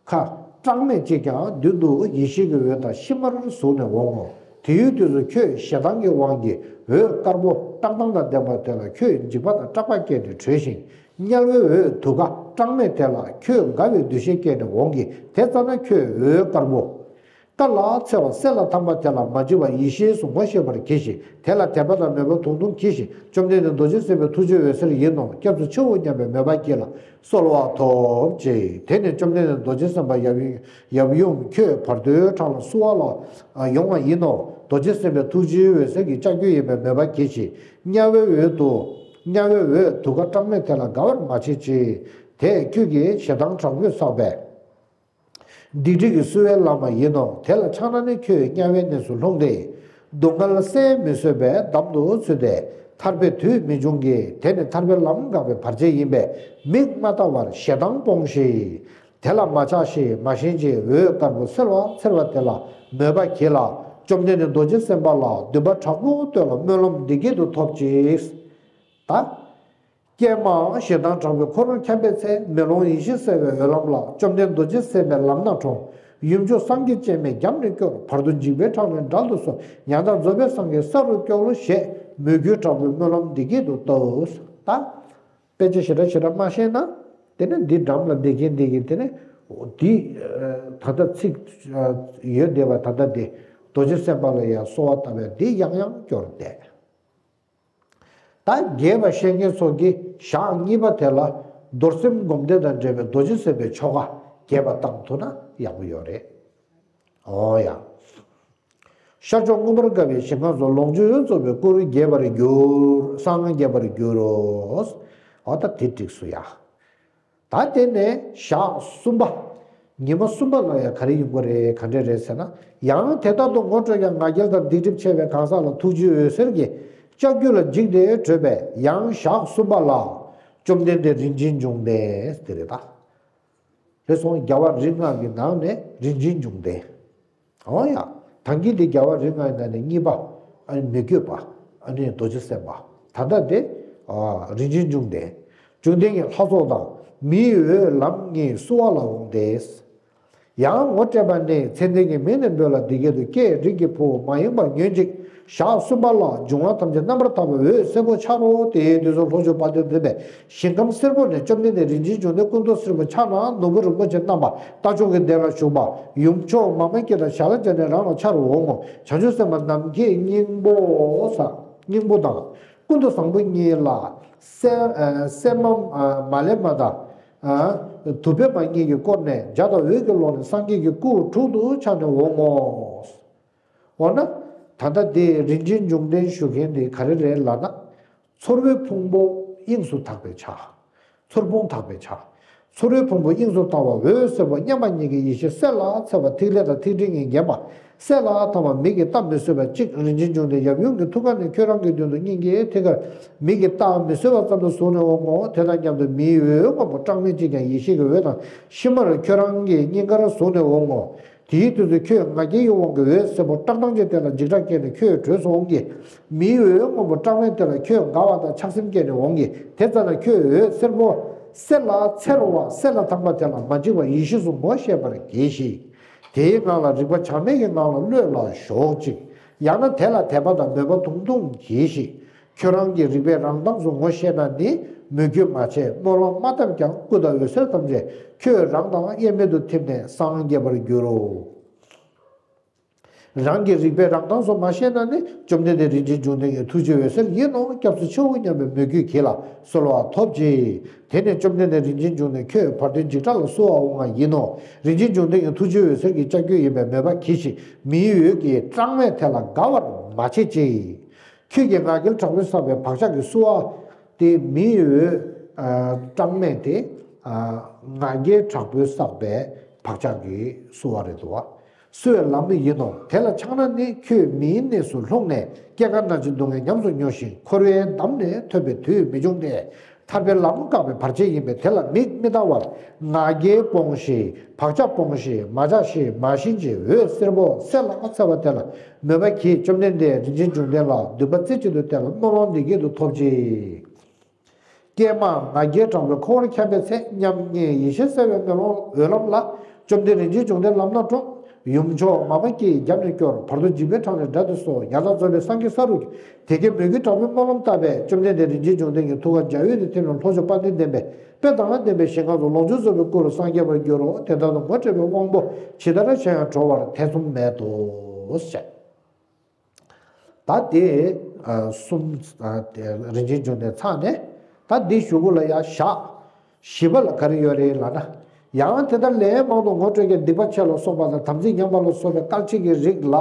ཁ། གྲངས་མེད་ཅིག་ཀྱང་མདུན་དུ་ཡེ་ཤེས་ཀྱི་འོད་དང་ཤིང་མར་ཟུག་ནས་འོང་ངོ་། དེའི་དུས་སུ་ཁྱོད་ཞེ་སྡང་གི་དབང་གིས་འོད་དཀར་པོ་བཀྲག་མདངས་དང་ལྡན་པ་དེ་ལ་ཁྱོད་འཇིགས་པ་དང་སྐྲག་པ་སྐྱེས་ནས་བྲོས་ཤིང་། དམྱལ་བའི་འོད་དུ་ཁ་གྲངས་མེད་དེ་ལ་ཁྱོད་དགའ་བའི་འདུ་ཤེས་སྐྱེས་ནས་འོང་གི། དེ་ཙམ་ན་ཁྱོད་འོད་དཀར་པོ་དཀར་ལ་འཚེར་བ་གསལ་ལ་དྭངས་པ་དེ་ལ་མ་བརྗེད་པར་ཡེ་ཤེས་སུ་ངོ་ཤེས་པར་གྱིས་ཤིག། དེ་ལ་དད་པ་དང་མོས་པ་དུང་དུང་གྱིས་ཤིག། བཅོམ་ལྡན་འདས་རྡོ་རྗེ་སེམས་དཔའི་ཐུགས་རྗེའི་འོད་ཟེར་ཡིན་ནོ། སྐྱབས་སུ་མཆིའོ་སྙམ་པའི་མོས་པ་བསྐྱེད་ལ་གསོལ་བ་ཐོབ་ཅིག། དེ་ནས་བཅོམ་ལྡན་འདས་རྡོ་རྗེ་སེམས་དཔའ་ཡབ་ཡུམ་ཡབ་ཡུམ་ཁྱོད་བར་དོའི་འཕྲང་ལ་བསུ་བ་ལ་ཡོང་བ་ཡིན་ནོ། རྡོ་རྗེ་སེམས་དཔའི་ཐུགས་རྗེའི་འོད་ཟེར་གྱི་ལྕགས་ཀྱུ་ཡིན་པའི་མོས་པ་གྱིས་ཤིག། དམྱལ་བའི་འོད་དུ་དམྱལ་བའི་འོད་དུ་ཁ་གྲངས་མེད་དེ་ལ་དགའ་བར་མ་བྱེད་ཅིག། དེས་ཁྱོད་ཀྱི་ཞེ་སྡང་དྲག་པོས་བསགས་པའི་སྡིག་སྒྲིབ་ཀྱི་བསུ་བའི་ལམ་མ་ཡིན་ནོ། དེ་ལ་ཆགས་ན་ནི་ཁྱོད་དམྱལ་བའི་གནས་སུ་ལྷུང་སྟེ། སྡུག་བསྔལ་བསལ་མི་བཟོད་པའི་འདམ་དུ་ཚུད་དེ་ཐར་པའི་དུས་མི་འབྱུང་གི། དེ་ནི་ཐར་པའི་ལམ་འགག་པའི་བར་ཆད་ཡིན་པས་མིག་མ་ལྟ་བར་ཞེ་སྡང་སྤོངས་ཤིག། དེ་ལ་མ་ཆགས་ཤིག། མ་ཞེན་ཅིག། འོད་དཀར་པོ་གསལ་བ་འཚེར་བ་དེ་ལ་མོས་པ་གྱིས་ལ། བཅོམ་ལྡན་འདས་རྡོ་རྗེ་སེམས་དཔའ་ལ་འདུན་པ་དྲག་པོ་གཏོད་ལ་སྨོན་ལམ་འདི་སྐད་དུ་ཐོབ་ཅིག། ད། ཀྱེ་མ་ཞེ་སྡང་དྲག་པོས་འཁོར་བར་འཁྱམས་པའི་ཚེ། མེ་ལོང་ཡེ་ཤེས་གསལ་བའི་འོད་ལམ་ལ། བཅོམ་ལྡན་རྡོ་རྗེ་སེམས་དཔའི་ལམ་སྣ་དྲོངས། ཡུམ་མཆོག་སངས་རྒྱས་སྤྱན་མས་རྒྱབ་ནས་སྐྱོར། བར་དུ་འཇིགས་པའི་ཁྲག་ནི་དགྲར་དུ་གསོལ། ཡང་དག་རྫོགས་པའི་སངས་རྒྱས་ས་རུ་སྐྱོལ། ཞེས་མོས་གུས་དྲག་པོའི་སྨོན་ལམ་འདི་སྐད་དུ་བཏབ། ད་དཔེ་ཆ་ཞེ་དྲག་ཞེ་དྲག་མ་ཤེས་ན། དེ་ནས་འདི་འགྲམ་ལ་བསྡད་མཁན་འདི་གིས་དེ་ནས་འདི་ད་ལྟ་ཚིག་ཡོད་བསྡད་པ་ད་ལྟ་འདི་རྡོ་རྗེ་སེམས་དཔའ་ལ་ཡང་གསོལ་བ་བཏབ་པས་འདི་ཡང་ཡང་སྐྱོར་བསྡད། ད་རྒྱས་པ་ཤེས་མཁན་ཚོ་གིས་ཞག་གཉིས་པ་དེ་ལ་རྡོར་སེམས་སྒོམ་བཟླས་དང་འབྲེལ་བའི་རྡོ་རྗེ་སེམས་དཔའི་ཆོ་ག་རྒྱས་པ་བཏང་ཐུབ་ན་ཡག་པོ་ཡོད་རེད། ཨོ་ཡ། ཤར་ཕྱོགས་མངོན་པར་དགའ་བའི་ཞིང་ཁམས་སུ། ལོངས་སྤྱོད་ཡོངས་རྫོགས་པའི་སྐུ་རུ་རྒྱས་པར་གྱུར། གསང་སྔགས་རྒྱས་པར་གྱུར་རོ། ཨོ་ད་དེ་འགྲིགས་སོ་ཡ། ད་དེ་ནས་ཞག་གསུམ་པ། ཉི་མ་གསུམ་པ་ལ་ཡང་ག་རེ་ཡོང་གི་རེད། ག་འདྲ་རེད་ཟེར་ན། ཡང་དེ་ལྟར་དུ་ངོ་སྤྲོད་ཀྱང་། ང་རྒྱལ་དང་སྡིག་སྒྲིབ་ཆེ་བའི་གང་ཟག་ལ་ཐུགས་རྗེའི་འོད་ཟེར་གྱི་ལྕགས་ཀྱུ་ལ་འཇིགས་ཏེ་བྲོས་པས། ཡང་ཞག་གསུམ་པ་ལ་བཅོམ་ལྡན་འདས་རིན་ཆེན་འབྱུང་ལྡན་དེ་རེད་ད། རེད་སོང་། རྒྱལ་བ་རིགས་ལྔ་གི་ནང་ནས་རིན་ཆེན་འབྱུང་ལྡན། འོ་ཡ། ད་གིན་དེ་རྒྱལ་བ་རིགས་ལྔ་ཡི་ནང་ནས་གཉིས་པ། ཨ་ནི་མི་བསྐྱོད་པ། ཨ་ནི་རྡོ་རྗེ་སེམས་དཔའ། ད་ལྟ་དེ་ཨ་རིན་ཆེན་འབྱུང་ལྡན། འབྱུང་ལྡན་གྱི་ལྷ་ཚོགས་དང་མིའི་འོད་ལམ་གཉིས་བསུ་བ་ལ་འོངས་ཏེ། ཡང་ངོ་སྤྲད་པ་ནི་མཚན་ལྡན་གྱི་མིང་ནི་འབོད་ལ་འདི་སྐད་དུ། ཀྱེ་རིགས་ཀྱི་བུ་མ་ཡེངས་པར་ཉོན་ཅིག། ཞག་གསུམ་པ་ལ་འབྱུང་བ་ཐམས་ཅད་རྣམ་པར་དག་པའི་འོད་སེར་པོ་འཆར་རོ། དེའི་དུས་སུ་ལྷོ་ཕྱོགས་དཔལ་ལྡན་འདུས་པའི་ཞིང་ཁམས་སེར་པོ་ནས་བཅོམ་ལྡན་འདས་རིན་ཆེན་འབྱུང་ལྡན་སྐུ་མདོག་སེར་པོ་འཆར་ནས་ནོར་བུ་རིན་པོ་ཆེ་བསྣམས་པ་རྟ་མཆོག་གི་གདན་ལ་བཞུགས་པ། ཡུམ་མཆོག་མཱ་མ་ཀི་ལ་ཞལ་ལག་བརྒྱབ་ནས་རང་ལ་འཆར་འོང་ངོ་། བྱང་ཆུབ་སེམས་དཔའ་ནམ་མཁའི་སྙིང་པོ་ས་སྙིང་པོ་དང་། སྐུ་མདོག་བཟང་པོ་གཉིས་ལ་སྲན་སྲན་མ་མ་ལེབ་མ་དང་། དུ་པེ་མ་གཉིས་ཀྱིས་བསྐོར་ནས་འཇའ་དང་འོད་ཀྱི་ཀློང་ནས་སངས་རྒྱས་ཀྱི་སྐུ་དྲུང་དུ་འཆར་ནས་འོང་ངོ་། འོ་ན། ད་ལྟ་དེ་རིན་ཆེན་འབྱུང་ལྡན་ཞུ་མཁན་དེ་ག་རེ་རེད་ལབ་ན། ཚོར་བའི་ཕུང་པོ་དབྱིངས་སུ་དག་པའི་ཆ། ཚོར་ཕུང་དག་པའི་ཆ། ཚོར་བའི་ཕུང་པོ་དབྱིངས་སུ་དག་པ་འོད་སེར་པོ་མཉམ་པ་ཉིད་ཀྱི་ཡེ་ཤེས་གསལ་ལ་འཚེར་བ། ཐིག་ལེ་དང་ཐིག་ཕྲེང་གིས་བརྒྱན་པ། གསལ་ལ་ཐང་བ། མིག་གིས་བལྟ་མི་བཟོད་པ་གཅིག། རིན་ཆེན་འབྱུང་ལྡན་ཡབ་ཡུམ་གྱི་ཐུགས་ཀ་ནས་ཁྱོད་རང་གི་མདུན་དུ་སྙིང་གའི་ཐད་ཀར་མིག་གིས་བལྟ་མི་བཟོད་པ་ཙམ་དུ་ཟུག་ནས་འོང་ངོ་། དེ་དང་མཉམ་དུ་མིའི་འོད་སྔོན་པོ་བཀྲག་མེད་ཅིག་ཀྱང་ཡེ་ཤེས་ཀྱི་འོད་དང་ཕྱི་མར་ཁྱོད་རང་གི་སྙིང་གར་ཟུག་ནས་འོང་ངོ་། དེའི་དུས་སུ་ཁྱོད་ང་རྒྱལ་གྱི་དབང་གིས་འོད་སེར་པོ་བཀྲག་མདངས་ཅན་དེ་ལ་འཇིགས་སྐྲག་སྐྱེས་ནས་ཁྱོད་བྲོས་སོང་གི། མིའི་འོད་སྔོན་པོ་བཀྲག་མེད་དེ་ལ་ཁྱོད་དགའ་བ་དང་ཆགས་སེམས་སྐྱེས་ནས་འོང་གི། དེ་ཙམ་ན་ཁྱོད་འོད་སེར་པོ་གསལ་ལ་འཚེར་བ་གསལ་ལ་དྭངས་པ་དེ་ལ་མ་འཇིགས་པར་ཡེ་ཤེས་སུ་ངོ་ཤེས་པར་གྱིས་ཤིག། དེའི་ངང་ལ་རིག་པ་བྱར་མེད་ཀྱི་ངང་ལ་གློད་ལ་ཞོག་ཅིག། ཡང་ན་དེ་ལ་དད་པ་དང་མོས་པ་དུང་དུང་གྱིས་ཤིག། ཁྱོད་རང་གི་རིག་པའི་རང་མདངས་སུ་ངོ་ཤེས་ན་ནི་མོས་གུས་མ་བྱས་སྨོན་ལམ་མ་བཏབ་ཀྱང་སྐུ་དང་འོད་ཟེར་ཐམས་ཅད་ཁྱོད་རང་དང་དབྱེར་མེད་དུ་ཐིམ་ནས་སངས་རྒྱས་པར་འགྱུར་རོ། རང་གི་རིག་པའི་རང་མདངས་སུ་མ་ཤེས་ན་ནི་བཅོམ་ལྡན་འདས་རིན་ཆེན་འབྱུང་ལྡན་གྱི་ཐུགས་རྗེའི་འོད་ཟེར་ཡིན་ནོ། སྐྱབས་སུ་མཆིའོ་སྙམ་པའི་མོས་གུས་གྱིས་ལ་གསོལ་བ་ཐོབ་ཅིག། དེ་ནས་བཅོམ་ལྡན་འདས་རིན་ཆེན་འབྱུང་ལྡན་ཁྱོད་བར་དོའི་འཇིགས་སྐྲག་ལ་བསུ་བ་འོང་བ་ཡིན་ནོ། རིན་ཆེན་འབྱུང་ལྡན་གྱི་ཐུགས་རྗེའི་འོད་ཟེར་གྱི་ལྕགས་ཀྱུ་ཡིན་པས་མོས་པ་གྱིས་ཤིག། མིའི་འོད་ཀྱིས་བཀྲག་མེད་དེ་ལ་དགའ་བར་མ་བྱེད་ཅིག། ཁྱོད་ཀྱིས་ང་རྒྱལ་དྲག་པོས་བསགས་པའི་བག་ཆགས་ཀྱི་བསུ་བ་དེ་མིའི་འོད་བཀྲག་མེད་དེ་ང་རྒྱལ་དྲག་པོས་བསགས་པའི་བག་ཆགས་ཀྱི་བསུ་བ་རེད་དོ། བསུ་བའི་ལམ་ཡིན་ནོ། དེ་ལ་ཆགས་ན་ནི་ཁྱོད་མིའི་གནས་སུ་ལྷུང་ནས་སྐྱེ་རྒ་ན་འཆིའི་སྡུག་བསྔལ་ཉམས་སུ་མྱོང་ཞིང་འཁོར་བའི་འདམ་ནས་ཐོན་པའི་དུས་མི་འབྱུང་སྟེ། ཐར་པའི་ལམ་བཀག་པའི་བར་ཆད་ཡིན་པས་དེ་ལ་མིག་མི་གདའ་བར་ང་རྒྱལ་སྤོངས་ཤིག། བག་ཆགས་སྤོངས་ཤིག། མ་ཆགས་ཤིག། མ་ཞེན་ཅིག། འོད་སེར་པོ་གསལ་ལ་འཚེར་བ་དེ་ལ་མོས་པ་གྱིས། བཅོམ་ལྡན་འདས་རིན་ཆེན་འབྱུང་ལྡན་ལ་འདུན་པ་རྩེ་གཅིག་ཏུ་གཏད་ལ་སྨོན་ལམ་འདི་སྐད་དུ་ཐོབ་ཅིག། ཀྱེ་མ་ང་རྒྱལ་དྲག་པོས་འཁོར་བར་འཁྱམས་པའི་ཚེ། མཉམ་ཉིད་ཡེ་ཤེས་གསལ་བའི་སྨོན་ལམ་འོད་ལམ་ལ། བཅོམ་ལྡན་རིན་ཆེན་འབྱུང་ལྡན་ལམ་སྣ་དྲོངས། ཡུམ་མཆོག་མཱ་མ་ཀི་ཡིས་རྒྱབ་ནས་སྐྱོར། བར་དུ་འཇིགས་པའི་ཁྲག་ནི་དགྲར་དུ་གསོལ། ཡང་དག་རྫོགས་པའི་སངས་རྒྱས་ས་རུ་སྐྱོལ། དེ་སྐད་མོས་གུས་དྲག་པོས་སྨོན་ལམ་བཏབ་པས། བཅོམ་ལྡན་འདས་རིན་ཆེན་འབྱུང་ལྡན་གྱི་ཐུགས་ཀར་འཇའ་འོད་དེ་ཐིམ་ལ་ལྷོ་ཕྱོགས་དཔལ་ལྡན་ལྡན་པའི་དཔལ་དང་ལྡན་པའི་ཞིང་ཁམས་སུ་ལོངས་སྤྱོད་རྫོགས་པའི་སྐུ་རུ་སངས་རྒྱས་པར་འགྱུར་རོ། དེ་ལྟར་དུ་ངོ་སྤྲད་པའི་དབང་པོ་ཇི་ལྟར་བྱས་ཡང་གྲོལ་བར་ཐེ་ཚོམ་མེད་དོ། ཞེས། ད་དེ་གསུམ་རིན་ཆེན་འབྱུང་ལྡན་ཚར་ནས། ད་འདི་གཞུག་གུ་ལ་ཡང་ཞག་བཞི་པ་ལ་ག་རེ་ཡོད་རེད་ལབ་ན། ཡང་དེ་ལྟར་ལན་མང་དུ་ངོ་སྤྲོད་ཀྱང་སྡིག་པ་ཆེ་ལ་སོགས་པ་དང་དམ་ཚིག་ཉམས་པ་ལ་སོགས་པའི་སྐལ་ཆད་ཀྱི་རིགས་ལ་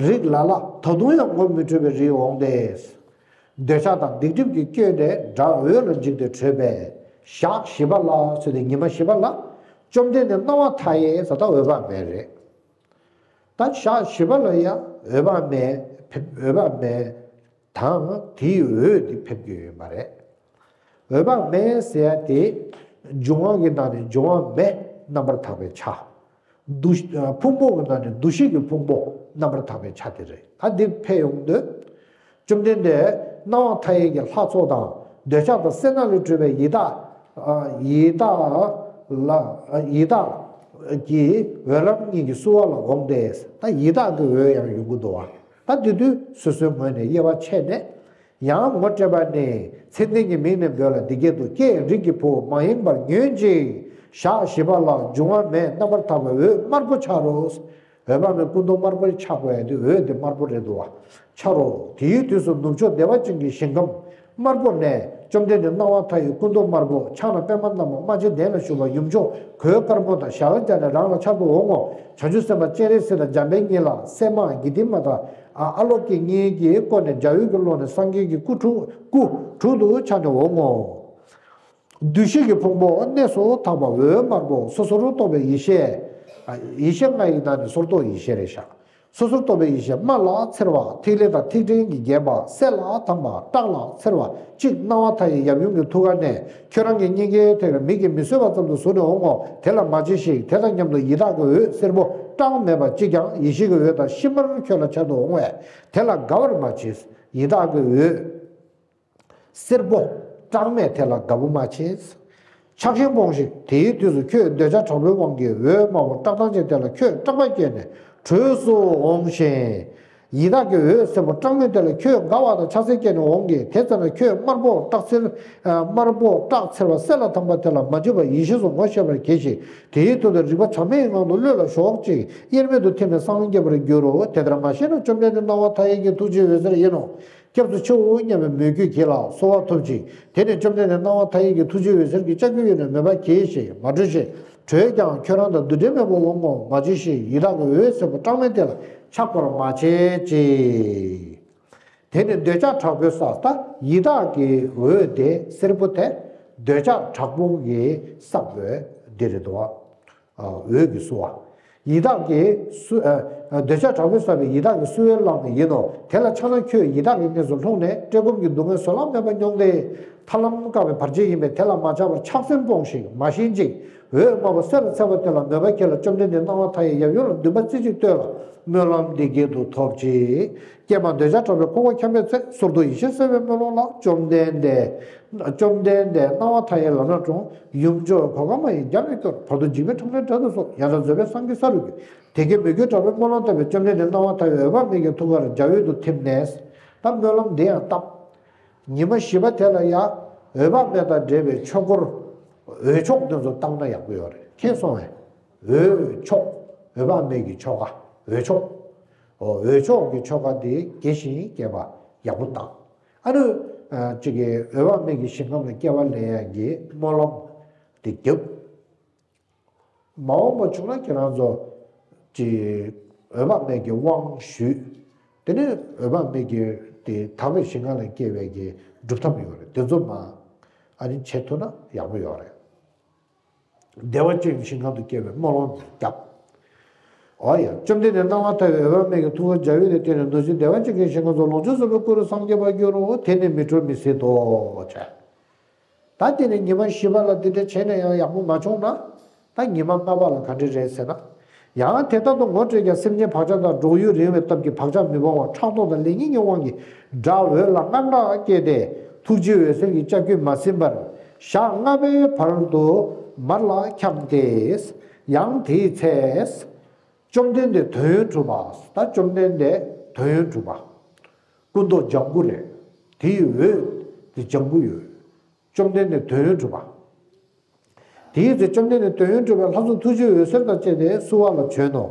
རིགས་ལ་ལ་ད་དུང་ཡང་ངོ་མི་འཕྲོད་པའི་རིགས་འོང་སྟེ། འདོད་ཆགས་དང་སྡིག་སྒྲིབ་ཀྱིས་བསྐྱོད་དེ་དགྲ་འོད་ལ་འཇིགས་ཏེ་བྲོས་པས། ཞག་བཞི་པ་ལ་ཟེར་ཏེ་ཉི་མ་བཞི་པ་ལ་བཅོམ་ལྡན་འདས་སྣང་བ་མཐའ་ཡས་ཟེར་ད་འོད་དཔག་མེད་རེད། ད་ཞག་བཞི་པ་ལ་ཡང་འོད་དཔག་མེད་ཕེབས། འོད་དཔག་མེད་དང་དེའི་འོད་དེ་ཕེབས་ཀྱི་ཡོད་མ་རེད། འོད་དཔག་མེད་ཟེར་ཡ་དེ་འབྱུང་བ་གི་ནང་ནས་འབྱུང་བ་མེད་རྣམ་པར་དག་པའི་ཆ། འདུ་ཕུང་པོ་གི་ནང་ནས་འདུ་ཤེས་ཀྱི་ཕུང་པོ་རྣམ་པར་དག་པའི་ཆ་དེ་རེད། ད་འདི་ཕེབས་ཡོང་དུས། བཅོམ་ལྡན་འདས་སྣང་བ་མཐའ་ཡས་ཀྱི་ལྷ་ཚོགས་དང་འདོད་ཆགས་དང་སེར་སྣ་ལས་གྲུབ་པའི་ཡི་དྭགས། ཡི་དྭགས་ལ་ཡི་དྭགས་ གི་འོད་ལམ་གཉིས་ཀྱིས་བསུ་བ་ལ་འོངས་ཏེ། ད་ཡི་དྭགས་ཀྱི་འོད་ཡང་ཡོང་གི་འདུག་བ། ད་དེ་དུས་སོ་སོའི་ངོས་ནས་དབྱེ་བ་ཕྱེ་ནས། ཡང་ངོ་སྤྲད་པ་ནི། མཚན་ལྡན་གྱི་མིང་ནས་འབོད་ལ་འདི་སྐད་དུ། ཀྱེ་རིགས་ཀྱི་བུ། མ་ཡེངས་པར་ཉོན་ཅིག། ཞག་བཞི་པ་ལ་འབྱུང་བ་མེད་རྣམ་པར་དག་པའི་འོད་དམར་པོ་འཆར་རོ། འོད་དཔག་མེད་སྐུ་མདོག་དམར་པོ་ཆགས་པའི་དེ་འོད་དེ་དམར་པོ་རེད་འདུག་བ། འཆར་རོ། དེའི་དུས་སུ་ནུབ་ཕྱོགས་བདེ་བ་ཅན་གྱི་ཞིང་ཁམས་དམར་པོ་ནས། བཅོམ་ལྡན་འདས་སྣང་བ་མཐའ་ཡས་སྐུ་མདོག་དམར་པོ། ཕྱག་ན་པདྨ་བསྣམས་པ། རྨ་བྱའི་གདན་ལ་བཞུགས་པ། ཡུམ་མཆོག་གོས་དཀར་པོ་དང་ཞལ་སྦྱར་ནས་རང་ལ་འཆར་དུ་འོང་ངོ་། བྱང་ཆུབ་སེམས་དཔའ་སྤྱན་རས་གཟིགས་དང་འཇམ་དཔལ་གཉིས་ལ། སྲས་མ་གི་ཏི་མ་དང་ཨ་ལོ་ཀེ་གཉིས་ཀྱིས་བསྐོར་ནས་འཇའ་འོད་ཀྱི་ཀློང་ནས་སངས་རྒྱས་ཀྱི་སྐུ་དྲུག་སྐུ་དྲུག་ཏུ་འཆར་ནས་འོང་ངོ་། བདུད་བཞི་གི་ཕུང་པོ་གནས་སུ་དག་པ་འོད་དམར་པོ། སོ་སོར་རྟོག་པའི་ཡེ་ཤེས། ཡེ་ཤེས་ལྔ་ཡི་ནང་ནས་སོར་རྟོག་ཡེ་ཤེས་རེད་ཤག། སོ་སོར་རྟོག་པའི་ཡེ་ཤེས་དམར་ལ་འཚེར་བ། ཐིག་ལེ་དང་ཐིག་ཕྲན་གྱིས་བརྒྱན་པ། སེར་ལ་དྭངས་པ། ཀྲག་ལ་འཚེར་བ་གཅིག་སྣང་བ་མཐའ་ཡས་ཡབ་ཡུམ་གྱི་ཐུགས་ཀ་ནས། ཁྱོད་རང་གི་སྙིང་གའི་ཐད་ཀར་མིག་གིས་མི་བཟོད་པ་ཙམ་དུ་ཟུག་ནས་འོང་ངོ་། དེ་ལ་མ་བྱེད་ཞིག། དེ་དང་མཉམ་དུ་ཡི་དྭགས་ཀྱི་འོད་སེར་པོ་གྲངས་མེད་པ་གཅིག་ཀྱང་ཡེ་ཤེས་ཀྱི་འོད་དང་ཤི་མར་ཁྱོད་ལ་འཆར་དུ་འོང་བས། དེ་ལ་དགའ་བར་མ་བྱེད། ཡི་དྭགས་ཀྱི་འོད་སེར་པོ་གྲངས་མེད་དེ་ལ་དགའ་པོ་མ་བྱེད། ཆགས་ཞེན་སྤོངས་ཤིག། དེའི་དུས་སུ་ཁྱོད་འདོད་ཆགས་དྲག་པོའི་དབང་གིས་འོད་དམར་པོ་བཀྲག་མདངས་ཅན་དེ་ལ་ཁྱོད་སྐྲག་པ་སྐྱེས་ནས་བྲོས་སུ་འོངས་ཤིང་། ཡི་དྭགས་ཀྱི་འོད་སེར་པོ་གྲངས་མེད་དེ་ལ་ཁྱོད་དགའ་བ་དང་ཆགས་སེམས་སྐྱེས་ནས་འོང་གི། དེ་ཙམ་ན་ཁྱོད་དམར་པོ་ཀྲག་འཚེར། དམར་པོ་ཀྲག་འཚེར་བ་སེར་ལ་དྭངས་པ་དེ་ལ་མ་འཇིགས་པར་ཡེ་ཤེས་སུ་ངོ་ཤེས་པར་གྱིས་ཤིག། དེའི་མཐུ་དང་རིག་པ་གྲངས་མེད་ངང་དུ་བློ་ལ་ཞོག་ཅིག། དབྱེར་མེད་དུ་ཐིམ་ནས་སངས་རྒྱས་པར་འགྱུར་རོ། དེ་ལྟར་མ་ཤེས་ན་བཅོམ་ལྡན་འདས་སྣང་བ་མཐའ་ཡས་ཀྱི་ཐུགས་རྗེའི་འོད་ཟེར་ཡིན་ནོ། སྐྱབས་སུ་མཆིའོ་སྙམ་པའི་མོས་གུས་གྱིས་ལ་གསོལ་བ་ཐོབ་ཅིང་། དེ་ནས་བཅོམ་ལྡན་འདས་སྣང་བ་མཐའ་ཡས་ཀྱི་ཐུགས་རྗེའི་འོད་ཟེར་གྱིས་ལྕགས་ཀྱུ་གཡོན་ནས་མོས་པ་གྱིས་ཤིག། མ་བྲོས་ཤིག། བྲོས་ཀྱང་ཁྱོད་རང་དང་འདུ་འབྲལ་མེད་པར་འོང་ངོ་། མ་བྱེད་ཞིག། ཡི་དྭགས་ཀྱི་འོད་སེར་པོ་གྲངས་མེད་དེ་ལ་ཆགས་པར་མ་བྱེད་ཅིག། དེ་ནི་འདོད་ཆགས་དྲག་པོའི་ས། ད་ཡི་དྭགས་ཀྱི་འོད་དེ་སེར་པོ་དེ་འདོད་ཆགས་དྲག་པོ་གི་ས་འོད་འདི་རེད་དོ། འོད་ཀྱི་བསུ་བ། ཡི་དྭགས་ཀྱི་བསུ། འདོད་ཆགས་དྲག་པོས་བསགས་པའི་ཡི་དྭགས་ཀྱི་བསུ་བའི་ལམ་ཡིན་ནོ། དེ་ལ་ཆགས་ན་ཁྱོད་ཡི་དྭགས་ཀྱི་གནས་སུ་ལྷུང་ནས་བཀྲེས་སྐོམ་གྱི་སྡུག་བསྔལ་བཟོད་གླགས་མེད་པ་མྱོང་སྟེ། ཐར་ལམ་བཀག་པའི་བར་ཆད་ཡིན་པས་དེ་ལ་མ་ཆགས་པར་ཆགས་སེམས་སྤོངས་ཤིག། མ་ཞེན་ཅིག། འོད་དམར་པོ་སེར་ལ་འཚེར་བ་དེ་ལ་མོས་པ་གྱིས་ལ་བཅོམ་ལྡན་འདས་སྣང་བ་མཐའ་ཡས་ཡབ་ཡུམ་ལ་འདུན་པ་རྩེ་གཅིག་ཏུ་བསྟོད་ལ་སྨོན་ལམ་འདི་སྐད་དུ་ཐོབ་ཅིག། ཀྱེ་མ་འདོད་ཆགས་དྲག་པོའི་ཁོག་པ་འཁྱམ་པའི་ཚེ། སོར་རྟོག་ཡེ་ཤེས་སེལ་བའི་སྨོན་ལམ་ལ། བཅོམ་ལྡན་འདས། བཅོམ་ལྡན་འདས་སྣང་བ་མཐའ་ཡས་ལམ་སྣ་དྲོངས། ཡུམ་མཆོག་གོས་དཀར་མ་ཡིས་རྒྱབ་ནས་སྐྱོར། བར་དུ་འཇིགས་པའི་འཕྲང་ལས་བསྒྲལ་དུ་གསོལ། ཡང་དག་བཟོད་པས་སངས་རྒྱས་ས་རུ་འགྱུར། དེ་སྐད་མོས་གུས་དྲག་པོས་སྨོན་ལམ་བཏབ་པས་བཅོམ་ལྡན་འདས་སྣང་བ་མཐའ་ཡས་འོད་དཔག་མེད་ཀྱི་ཐུགས་ཀར་འཇའ་འོད་དུ་ཐིམ་ནས། ད་སྨོན་ལམ་འདི་ཡང་བཏབ། ཉི་མ་བཞི་པ་དེ་ལ་ཡང་འོད་དཔག་མེད་དང་འབྲེལ་བའི་ཆོས་འཁོར། འོད་ཆོག་དེ་ཚོ་བཏང་ན་ཡག་པོ་ཡོད་རེད། མཁྱེན་སོང་ངས། འོད་ཆོག། འོད་དཔག་མེད་ཀྱི་ཆོ་ག། འོད་ཆོག། འོ། འོད་ཆོག་གི་ཆོ་ག་དེ་དགེ་ཞིང་རྒྱས་པ་ཡག་པོ་བཏང་། ཨ་ནི། ཨ། གཅིག་གིས་འོད་དཔག་མེད་ཀྱི་ཞིང་ཁམས་ལ་སྐྱེ་བ་ལེན་ཡག་གི་སྨོན་ལམ་དེ་བརྒྱབ། མ་འོངས་པ་བྱུང་ན་ཁྱེད་རང་ཚོ་གཅིག་འོད་དཔག་མེད་ཀྱི་དབང་ཞུས། དེ་ནས་འོད་དཔག་མེད་ཀྱི་དེ་དག་པའི་ཞིང་ཁམས་ལ་སྐྱེ་བའི་གི་སྒྲུབ་ཐབས་ཡོད་རེད། དེ་ཚོ་མ་ཨ་ནི་བྱེད་ཐུབ་ན་ཡག་པོ་ཡོད་རེད། བདེ་བ་ཅན་གྱི་ཞིང་ཁམས་སུ་སྐྱེ་བའི་སྨོན་ལམ་བརྒྱབ། འོ་ཡ། བཅོམ་ལྡན་འདས་སྣང་བ་མཐའ་ཡས་འོད་དཔག་མེད་ཀྱི་ཐུགས་ཀར་འཇའ་འོད་དེ་སྤྲད་ནས་འདུ་བྱེད་བདེ་བ་ཅན་གྱི་ཞིང་ཁམས་སུ་ལོངས་སྤྱོད་རྫོགས་པའི་སྐུ་རུ་སངས་རྒྱས་པར་འགྱུར་རོ། དེ་ནི་མི་འཕྲོ་མི་སྲིད་དོ། བྱས། ད་དེ་ནས་ཉི་མ་བཞི་པ་ལ་འདི་འདྲ་བྱས་ནས་ཡང་ཡག་པོ་མ་བྱུང་ན། ད་ཉི་མ་ལྔ་པ་ལ་ག་འདྲ་རེད་ཟེར་ན། ཡང་དེ་ལྟར་དུ་ངོ་སྤྲད་ཀྱང་སེམས་ཅན་བག་ཆགས་དང་འགྲོགས་ཡུན་རིང་བའི་སྟབས་ཀྱིས་བག་ཆགས་མི་སྤོང་བར་ཕྲག་དོག་དང་ལེགས་ཉེས་ཀྱི་དབང་གིས་དགྲ་འོད་ལ་དངངས་སྐྲག་སྐྱེས་ཏེ། ཐུགས་རྗེའི་འོད་ཟེར་གྱི་ལྕགས་ཀྱུས་མ་ཟིན་པར་ཞག་ལྔ་པའི་བར་དུ་མར་ལ་འཁྱམས་ཏེ། ཡང་དེའི་ཚེ། བཅོམ་ལྡན་འདས་དོན་ཡོད་གྲུབ་པ། ད་བཅོམ་ལྡན་འདས་དོན་ཡོད་གྲུབ་པ། སྐུ་མདོག་ལྗང་གུ་རེད། དེའི་འོད་དེ་ལྗང་གུ་ཡོད། བཅོམ་ལྡན་འདས་དོན་ཡོད་གྲུབ་པ། དེའི་ཚེ་བཅོམ་ལྡན་འདས་དོན་ཡོད་གྲུབ་པའི་ལྷ་ཚོགས་ཐུགས་རྗེའི་འོད་ཟེར་དང་བཅས་ཏེ་བསུ་བ་ལ་བྱོན་ནོ།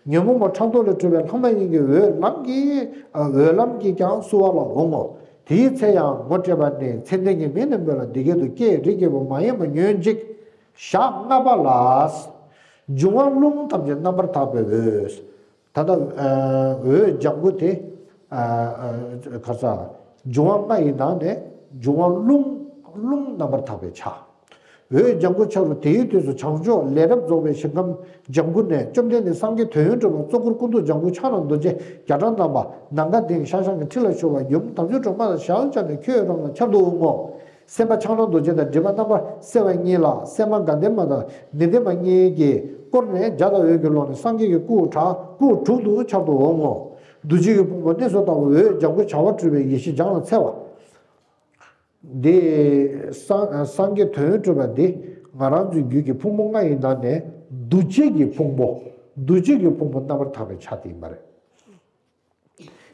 ཉོན་མོངས་པ་ཕྲག་དོག་ལས་གྲུབ་པའི་ལྷ་མ་ཡིན་གྱི་འོད་ལམ་གྱིས། འོད་ལམ་གྱིས་ཀྱང་བསུ་བ་ལ་འོང་ངོ་། དེའི་ཚེ་ཡང་ངོ་སྤྲད་པ་ནི། མཚན་ལྡན་གྱི་མིང་ནས་འབོད་ལ་འདི་སྐད་དུ། ཀྱེ་རིགས་ཀྱི་བུ། མ་ཡེངས་པར་ཉོན་ཅིག། ཞག་ལྔ་པ་ལ། འབྱུང་བ་རླུང་ཐམས་ཅད་རྣམ་པར་དག་པའི་འོད། ད་ལྟ་འོད་ལྗང་གུ་དེ་ཁ་ས་འབྱུང་བ་ལྔ་ཡི་ནང་ནས་འབྱུང་བ་རླུང་། རླུང་རྣམ་པར་དག་པའི་ཆ། འོད་ལྗང་གུ་འཆར་རོ། དེའི་དུས་སུ་བྱང་ཕྱོགས་ལས་རབ་རྫོགས་པའི་ཞིང་ཁམས་ལྗང་གུ་ནས་བཅོམ་ལྡན་འདས་སངས་རྒྱས་དོན་ཡོད་གྲུབ་པ་གཙོ་འཁོར་སྐུ་མདོག་ལྗང་གུ་ཕྱག་ན་རྡོ་རྗེ་བརྒྱ་ཕྲག་བསྣམས་པ། ནམ་མཁའ་ལྡིང་ཤང་ཤང་གི་ཁྲི་ལ་བཞུགས་པ་ཡུམ་དམ་ཆོས་སྒྲོན་མ་དང་ཞལ་མཇལ་ནས་ཁྱོད་རང་ལ་འཆར་དུ་འོང་ངོ་། སེམས་དཔའ་ཕྱག་ན་རྡོ་རྗེ་དང་སྒྲིབ་པ་རྣམ་པར་སེལ་བ་གཉིས་ལ། སྲས་མ་དགའ་ལྡན་མ་དང་ནི་ལྡན་མ་གཉིས་ཀྱིས་བསྐོར་ནས་འཇའ་དང་འོད་ཀྱི་ཀློང་ནས་སངས་རྒྱས་ཀྱི་སྐུ་དྲུག་སྐུ་དྲུག་ཏུ་འཆར་དུ་འོང་ངོ་། འདུ་བྱེད་ཀྱི་ཕུང་པོ་གནས་སུ་དག་པ། འོད་ལྗང་གུ་བྱ་བ་གྲུབ་པའི་ཡེ་ཤེས་འཇང་ལ་འཚེར་བ། འདི་སངས་སངས་རྒྱས་དོན་ཡོད་གྲུབ་པ་འདི་ང་རང་ཚོའི་རྒྱུད་ཀྱི་ཕུང་པོ་ལྔ་ཡི་ནང་ནས་ འདུ་བྱེད་ཀྱི་ཕུང་པོ། འདུ་བྱེད་ཀྱི་ཕུང་པོ་རྣམ་པར་དག་པའི་ཆ་དེ་ཡིན་པ་རེད།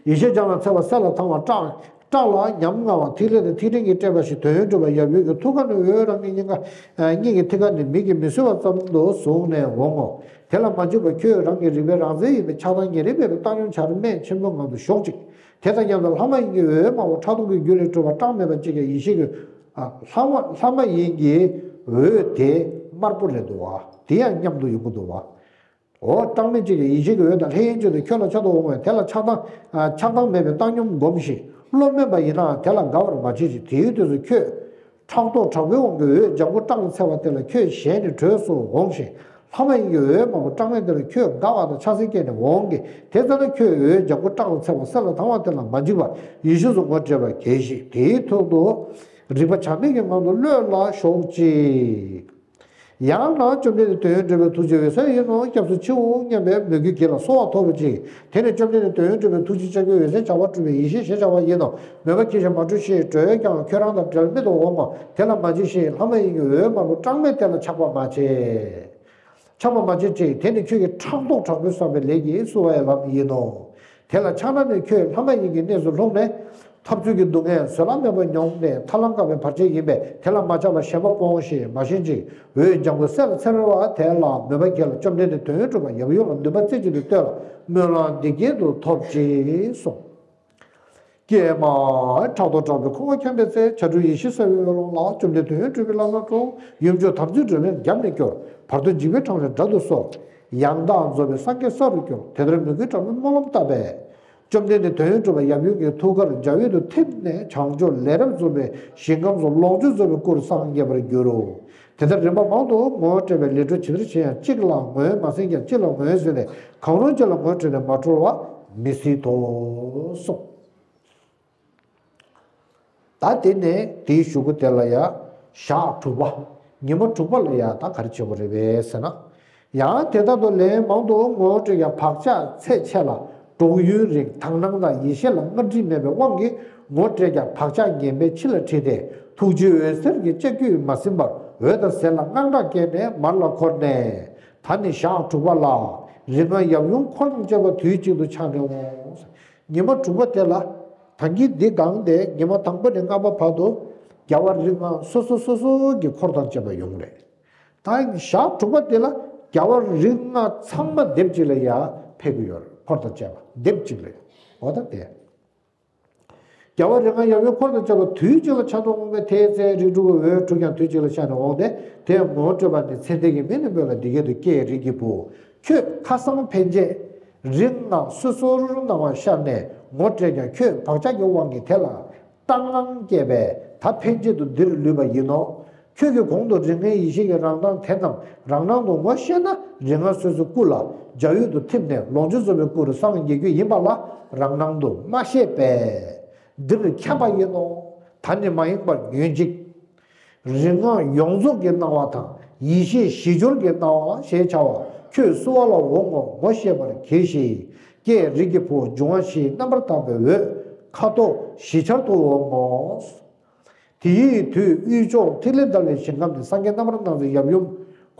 ཡེ་ཤེས་སྦྱངས་ལ་འཚེར་བ་གསལ་ལ་དྭངས་པ་སྐྲག་སྐྲག་ལ་ཉམ་ང་བ་ཐིག་ལེ་དང་ཐིག་ཕྲན་གྱིས་སྤྲས་པ་ཞིག་དོན་ཡོད་གྲུབ་པ་ཡབ་ཡུམ་གྱི་ཐུགས་ཀ་ནས་འོད་རང་གི་སྙིང་ག་སྙིང་གི་ཐིག་ཁ་ནས་མིག་གིས་མི་བཟོད་པ་ཙམ་དུ་བཟུང་ནས་འོང་ངོ་། དེ་ལ་མ་འཇིགས་པར་ཁྱོད་རང་གི་རིག་པའི་རང་རྩལ་ཡིན་པས་ཆགས་སྡང་ཉེ་རིང་མེད་པའི་བཏང་སྙོམས་བྱར་མེད་ཆེན་པོའི་ངང་དུ་ཞོག་ཅིག་དེ་དང་མཉམ་དུ་ལྷ་མ་ཡིན་གྱི་འོད་དམར་པོ་ཕྲག་དོག་གི་རྒྱུ་ལས་གྲུབ་པ་སྐྲག་མེད་པ་ཅིག་ཀྱང་ཡེ་ཤེས་ཀྱི་ལྷ་མ་ལྷ་མ་ཡིན་གྱི་འོད་དེ་དམར་པོ་རེད་འདུག་བ། དེ་ཡང་མཉམ་དུ་ཡོང་གི་འདུག་བ། འོ་སྐྲག་མེད་ཅིག་གིས་ཡེ་ཤེས་ཀྱི་འོད་དང་ལྷའི་དབྱིངས་ཀྱི་འོད་ཁྱོད་ལ་ཆགས་སྡང་འོང་བས་དེ་ལ་ཆགས་སྡང་ཆགས་སྡང་མེད་པའི་བཏང་སྙོམས་སྒོམ་ཞིང་བློ་དམན་པ་ཡིན་ནའང་དེ་ལ་དགའ་བར་མ་བྱེད་ཅིག་དེའི་དུས་སུ་ཁྱོད་ཕྲག་དོག་དྲག་པོའི་དབང་གིས་འོད་ལྗང་གུ་སྐྲག་ལ་འཚེར་བ་དེ་ལ་ཁྱོད་ཞེན་ནས་བྲོས་སུ་འོང་ཞིང་ལྷ་མ་ཡིན་གྱི་འོད་དམར་པོ་སྐྲག་མེད་དེ་ལ་ཁྱོད་དགའ་བ་དང་ཆགས་སེམས་སྐྱེས་ནས་འོང་གི་དེ་ཙམ་ན་ཁྱོད་འོད་ལྗང་གུ་སྐྲག་ལ་འཚེར་བ་གསལ་ལ་དྭངས་པ་དེ་ལ་མ་འཇིགས་པར་ཡེ་ཤེས་སུ་ངོ་སྤྲད་པར་གྱིས་ཤིག་དེའི་ཐོག་ཏུ་རིག་པ་བྱར་མེད་ཀྱི་ངང་དུ་གློད་ལ་ཞོག་ཅིག་ཡང་ན་བཅོམ་ལྡན་འདས་དོན་ཡོད་གྲུབ་པའི་ཐུགས་རྗེ་འོད་ཟེར་ཡིན་ནོ་སྐྱབས་སུ་མཆིའོ་སྙམ་པའི་མོས་གུས་དགེ་ལ་གསོལ་བ་ཐོབ་པ་ཅིག་དེ་ནས་བཅོམ་ལྡན་འདས་དོན་ཡོད་གྲུབ་པའི་ཐུགས་རྗེ་ལྕགས་ཀྱུའི་འོད་ཟེར་བྱ་བ་སྤྲུལ་པས་ཡེ་ཤེས་ཞེས་བྱ་བ་ཡིན་ནོ། མོས་པ་གྱིས་ཤིག་མ་སྤྲོས་ཤིག་བྲོས་ཀྱང་ཁྱོད་རང་དང་བྲལ་མེད་དུ་འོང་ངོ་། དེ་ལ་མ་འཇིགས་ཤིག་ལྷ་མ་ཡིན་གྱི་འོད་དམར་པོ་སྐྲག་མེད་དེ་ལ་ཆགས་པ་མ་བྱེད། ཆགས་པ་མ་བྱེད་ཅིག་དེ་ནི་ཁྱོད་ཀྱི་ཕྲག་དོག་དྲག་པོས་བསགས་པའི་ལས་ཀྱིས་བསུ་བའི་ལམ་ཡིན་ནོ། དེ་ལ་ཆགས་ན་ནི་ཁྱོད་ལྷ་མ་ཡིན་གྱི་གནས་སུ་ལྷུང་ནས། འཐབ་རྩོད་ཀྱི་སྡུག་བསྔལ་བཟོད་གླགས་མེད་པ་མྱོང་ནས་ཐར་ལམ་བཀག་པའི་བར་ཆད་ཡིན་པས་དེ་ལ་མ་ཆགས་པར་ཞེན་པ་སྤོངས་ཤིག་མ་ཞེན་ཅིག་འོད་ལྗང་གུ་གསལ་ལ་འཚེར་བ་དེ་ལ་མོས་པ་དགེ་ལ་བཅོམ་ལྡན་འདས་དོན་ཡོད་གྲུབ་པ་ཡབ་ཡུམ་ལ་འདུན་པ་རྩེ་གཅིག་ཏུ་གཏོད་ལ་སྨོན་ལམ་འདི་སྐད་དུ་ཐོབ་ཅིག་གསུངས། ཀྱེ་མ། ཕྲག་དོག་དྲག་པོའི་ཁུ་བ་འཁྱམས་པའི་ཚེ། བྱ་སྒྲོལ་ཡེ་ཤེས་གསལ་བའི་འོད་ཀློང་ལ། བཅོམ་ལྡན་དོན་ཡོད་གྲུབ་པའི་ལམ་སྣ་དྲོངས། ཡུམ་མཆོག་དམ་ཚིག་སྒྲོལ་མས་རྒྱབ་ནས་སྐྱོར། བར་དོ་འཇིགས་པའི་འཕྲང་ལས་བསྒྲལ་དུ་གསོལ། ཡང་དག་རྫོགས་པའི་སངས་རྒྱས་ས་རུ་གྱུར། དེ་ལྟར་མོས་གུས་དྲང་པོས་སྨོན་ལམ་བཏབ་པས། བཅོམ་ལྡན་འདས་དོན་ཡོད་གྲུབ་པ་ཡབ་ཡུམ་གྱི་ཐུགས་ཀར་འཇའ་འོད་དུ་ཐིམ་ནས་བྱང་ཕྱོགས་ལས་རབ་རྫོགས་པའི་ཞིང་ཁམས་སུ་ལོངས་སྤྱོད་རྫོགས་པའི་སྐུར་སངས་རྒྱས་པར་གྱུར། དེ་ལྟར་རིམ་པ་མང་དུ་ངོ་སྤྲད་པའི་ལས་འཕྲོ་ཇི་ལྟར་ཕྱིན་ཡང་གཅིག་ལ་ངོས་མ་ཟིན་ཀྱང་གཅིག་ལ་ངོས་ཟིན་ནས་གང་རུང་གཅིག་ལ་ངོ་སྤྲད་ནས་མ་གྲོལ་བ་མི་སྲིད་དོ་གསུངས། ད་དེ་ནས་དེའི་གཞུག་གུ་དེ་ལ་ཡང་ཞག་དྲུག་པ། ཉི་མ་དྲུག་པ་ལ་ཡང་ད་ག་རེ་བྱེད་དགོས་རེད་པས་ཟེར་ན། ཡང་དེ་ལྟར་དུ་ལན་མང་དུ་ངོ་སྤྲོད་ཀྱང་བག་ཆགས་ཚད་ཆེ་ལ་འགྲོགས་ཡུན་རིང་དག་སྣང་དང་ཡེ་ཤེས་ལ་སྔར་འདྲིས་མེད་པའི་དབང་གིས་ངོ་སྤྲད་ཀྱང་བག་ཆགས་ངན་པས་ཕྱི་ལ་ཁྲིད་དེ་ཐུགས་རྗེའི་འོད་ཟེར་གྱི་ལྕགས་ཀྱུས་མ་ཟིན་པར་འོད་དང་ཟེར་ལ་དངངས་སྐྲག་སྐྱེས་ནས་མར་ལ་འཁོར་ནས། ད་ནི་ཞག་དྲུག་པ་ལ་རིགས་ལྔ་ཡབ་ཡུམ་འཁོར་དང་བཅས་པ་དུས་གཅིག་ཏུ་འཆར་ནས་འོང་། ཉི་མ་དྲུག་པ་དེ་ལ་ད་གིན་འདི་གང་སྟེ་ཉི་མ་དང་པོ་ནས་ལྔ་པ་བར་དུ་རྒྱལ་བ་རིགས་ལྔ་སོ་སོ་སོ་སོ་གི་འཁོར་དང་བཅས་པ་ཡོང་རེད། ད་ཞག་དྲུག་པ་དེ་ལ་རྒྱལ་བ་རིགས་ལྔ་ཚང་མ་སྡེབ་གཅིག་ལ་ཡར་ཕེབས་ཀྱི་ཡོད་རེད། འཁོར་དང་བཅས་པ་སྡེབ་གཅིག་ལ་ཡར་འོ་ད་དེ། རྒྱལ་བ་རིགས་ལྔ་ཡབ་ཡུམ་འཁོར་དང་བཅས་པ་དུས་གཅིག་ལ་འཆར་དུ་འོང་བས་དེའི་ཚེ་རིགས་དྲུག་གི་འོད་དྲུག་ཀྱང་དུས་གཅིག་ལ་འཆར་ནས་འོང་སྟེ་དེ་ངོ་སྤྲོད་པ་ནི་ཚེ་འདས་ཀྱི་མིང་ནི་འབོད་ལ་འདི་སྐད་དུ། ཀྱེ་རིགས་ཀྱི་བུ། ཁྱོད་ཁ་སང་ཕན་ཆད་རིགས་ལྔ་སོ་སོར་སྣང་བ་ཤར་ནས་ངོ་སྤྲད་ཀྱང་ཁྱོད་བག་ཆགས་ཀྱི་དབང་གིས་དེ་ལ་ལྟ་ངང་སྐྱེས་པས་ད་ཕན་ཆད་དུ་འདིར་ལུས་པ་ཡིན་ནོ། ཁྱོད་ཀྱིས་གོང་དུ་རིགས་ལྔའི་ཡེ་ཤེས་ཀྱི་རང་མདངས་དེ་རྣམས་རང་སྣང་དུ་ངོ་ཤེས་ན་རིགས་ལྔ་སོ་སོའི་སྐུ་ལ་འཇའ་འོད་དུ་ཐིམ་ནས་ལོངས་སྤྱོད་རྫོགས་པའི་སྐུ་རུ་སངས་རྒྱས་རྒྱུ་ཡིན་པ་ལ་རང་སྣང་དུ་མ་ཤེས་པས་འདིར་འཁྱམས་པ་ཡིན་ནོ། ད་ནི་མ་ཡེངས་པར་ཉོན་ཅིག་རིགས་ལྔ་ཡོངས་རྫོགས་ཀྱི་སྣང་བ་དང་ཡེ་ཤེས་གཞི་སྦྱོར་གྱི་སྣང་བ་ཞེས་བྱ་བ་ཁྱོད་བསུ་བ་ལ་འོང་ངོ་། ངོ་ཤེས་པར་གྱིས་ཤིག་ཀྱེ་རིགས་ཀྱི་བུ། འབྱུང་བ་བཞིའི་རྣམ་པར་དག་པའི་འོད་ཁ་དོག་བཞི་འཆར་དུ་འོང་ངོ་། དེའི་དུས་དབུས་ཕྱོགས་ཐིག་ལེ་བརྡལ་བའི་ཞིང་ཁམས་ནས་སངས་རྒྱས་རྣམ་པར་སྣང་མཛད་ཡབ་ཡུམ་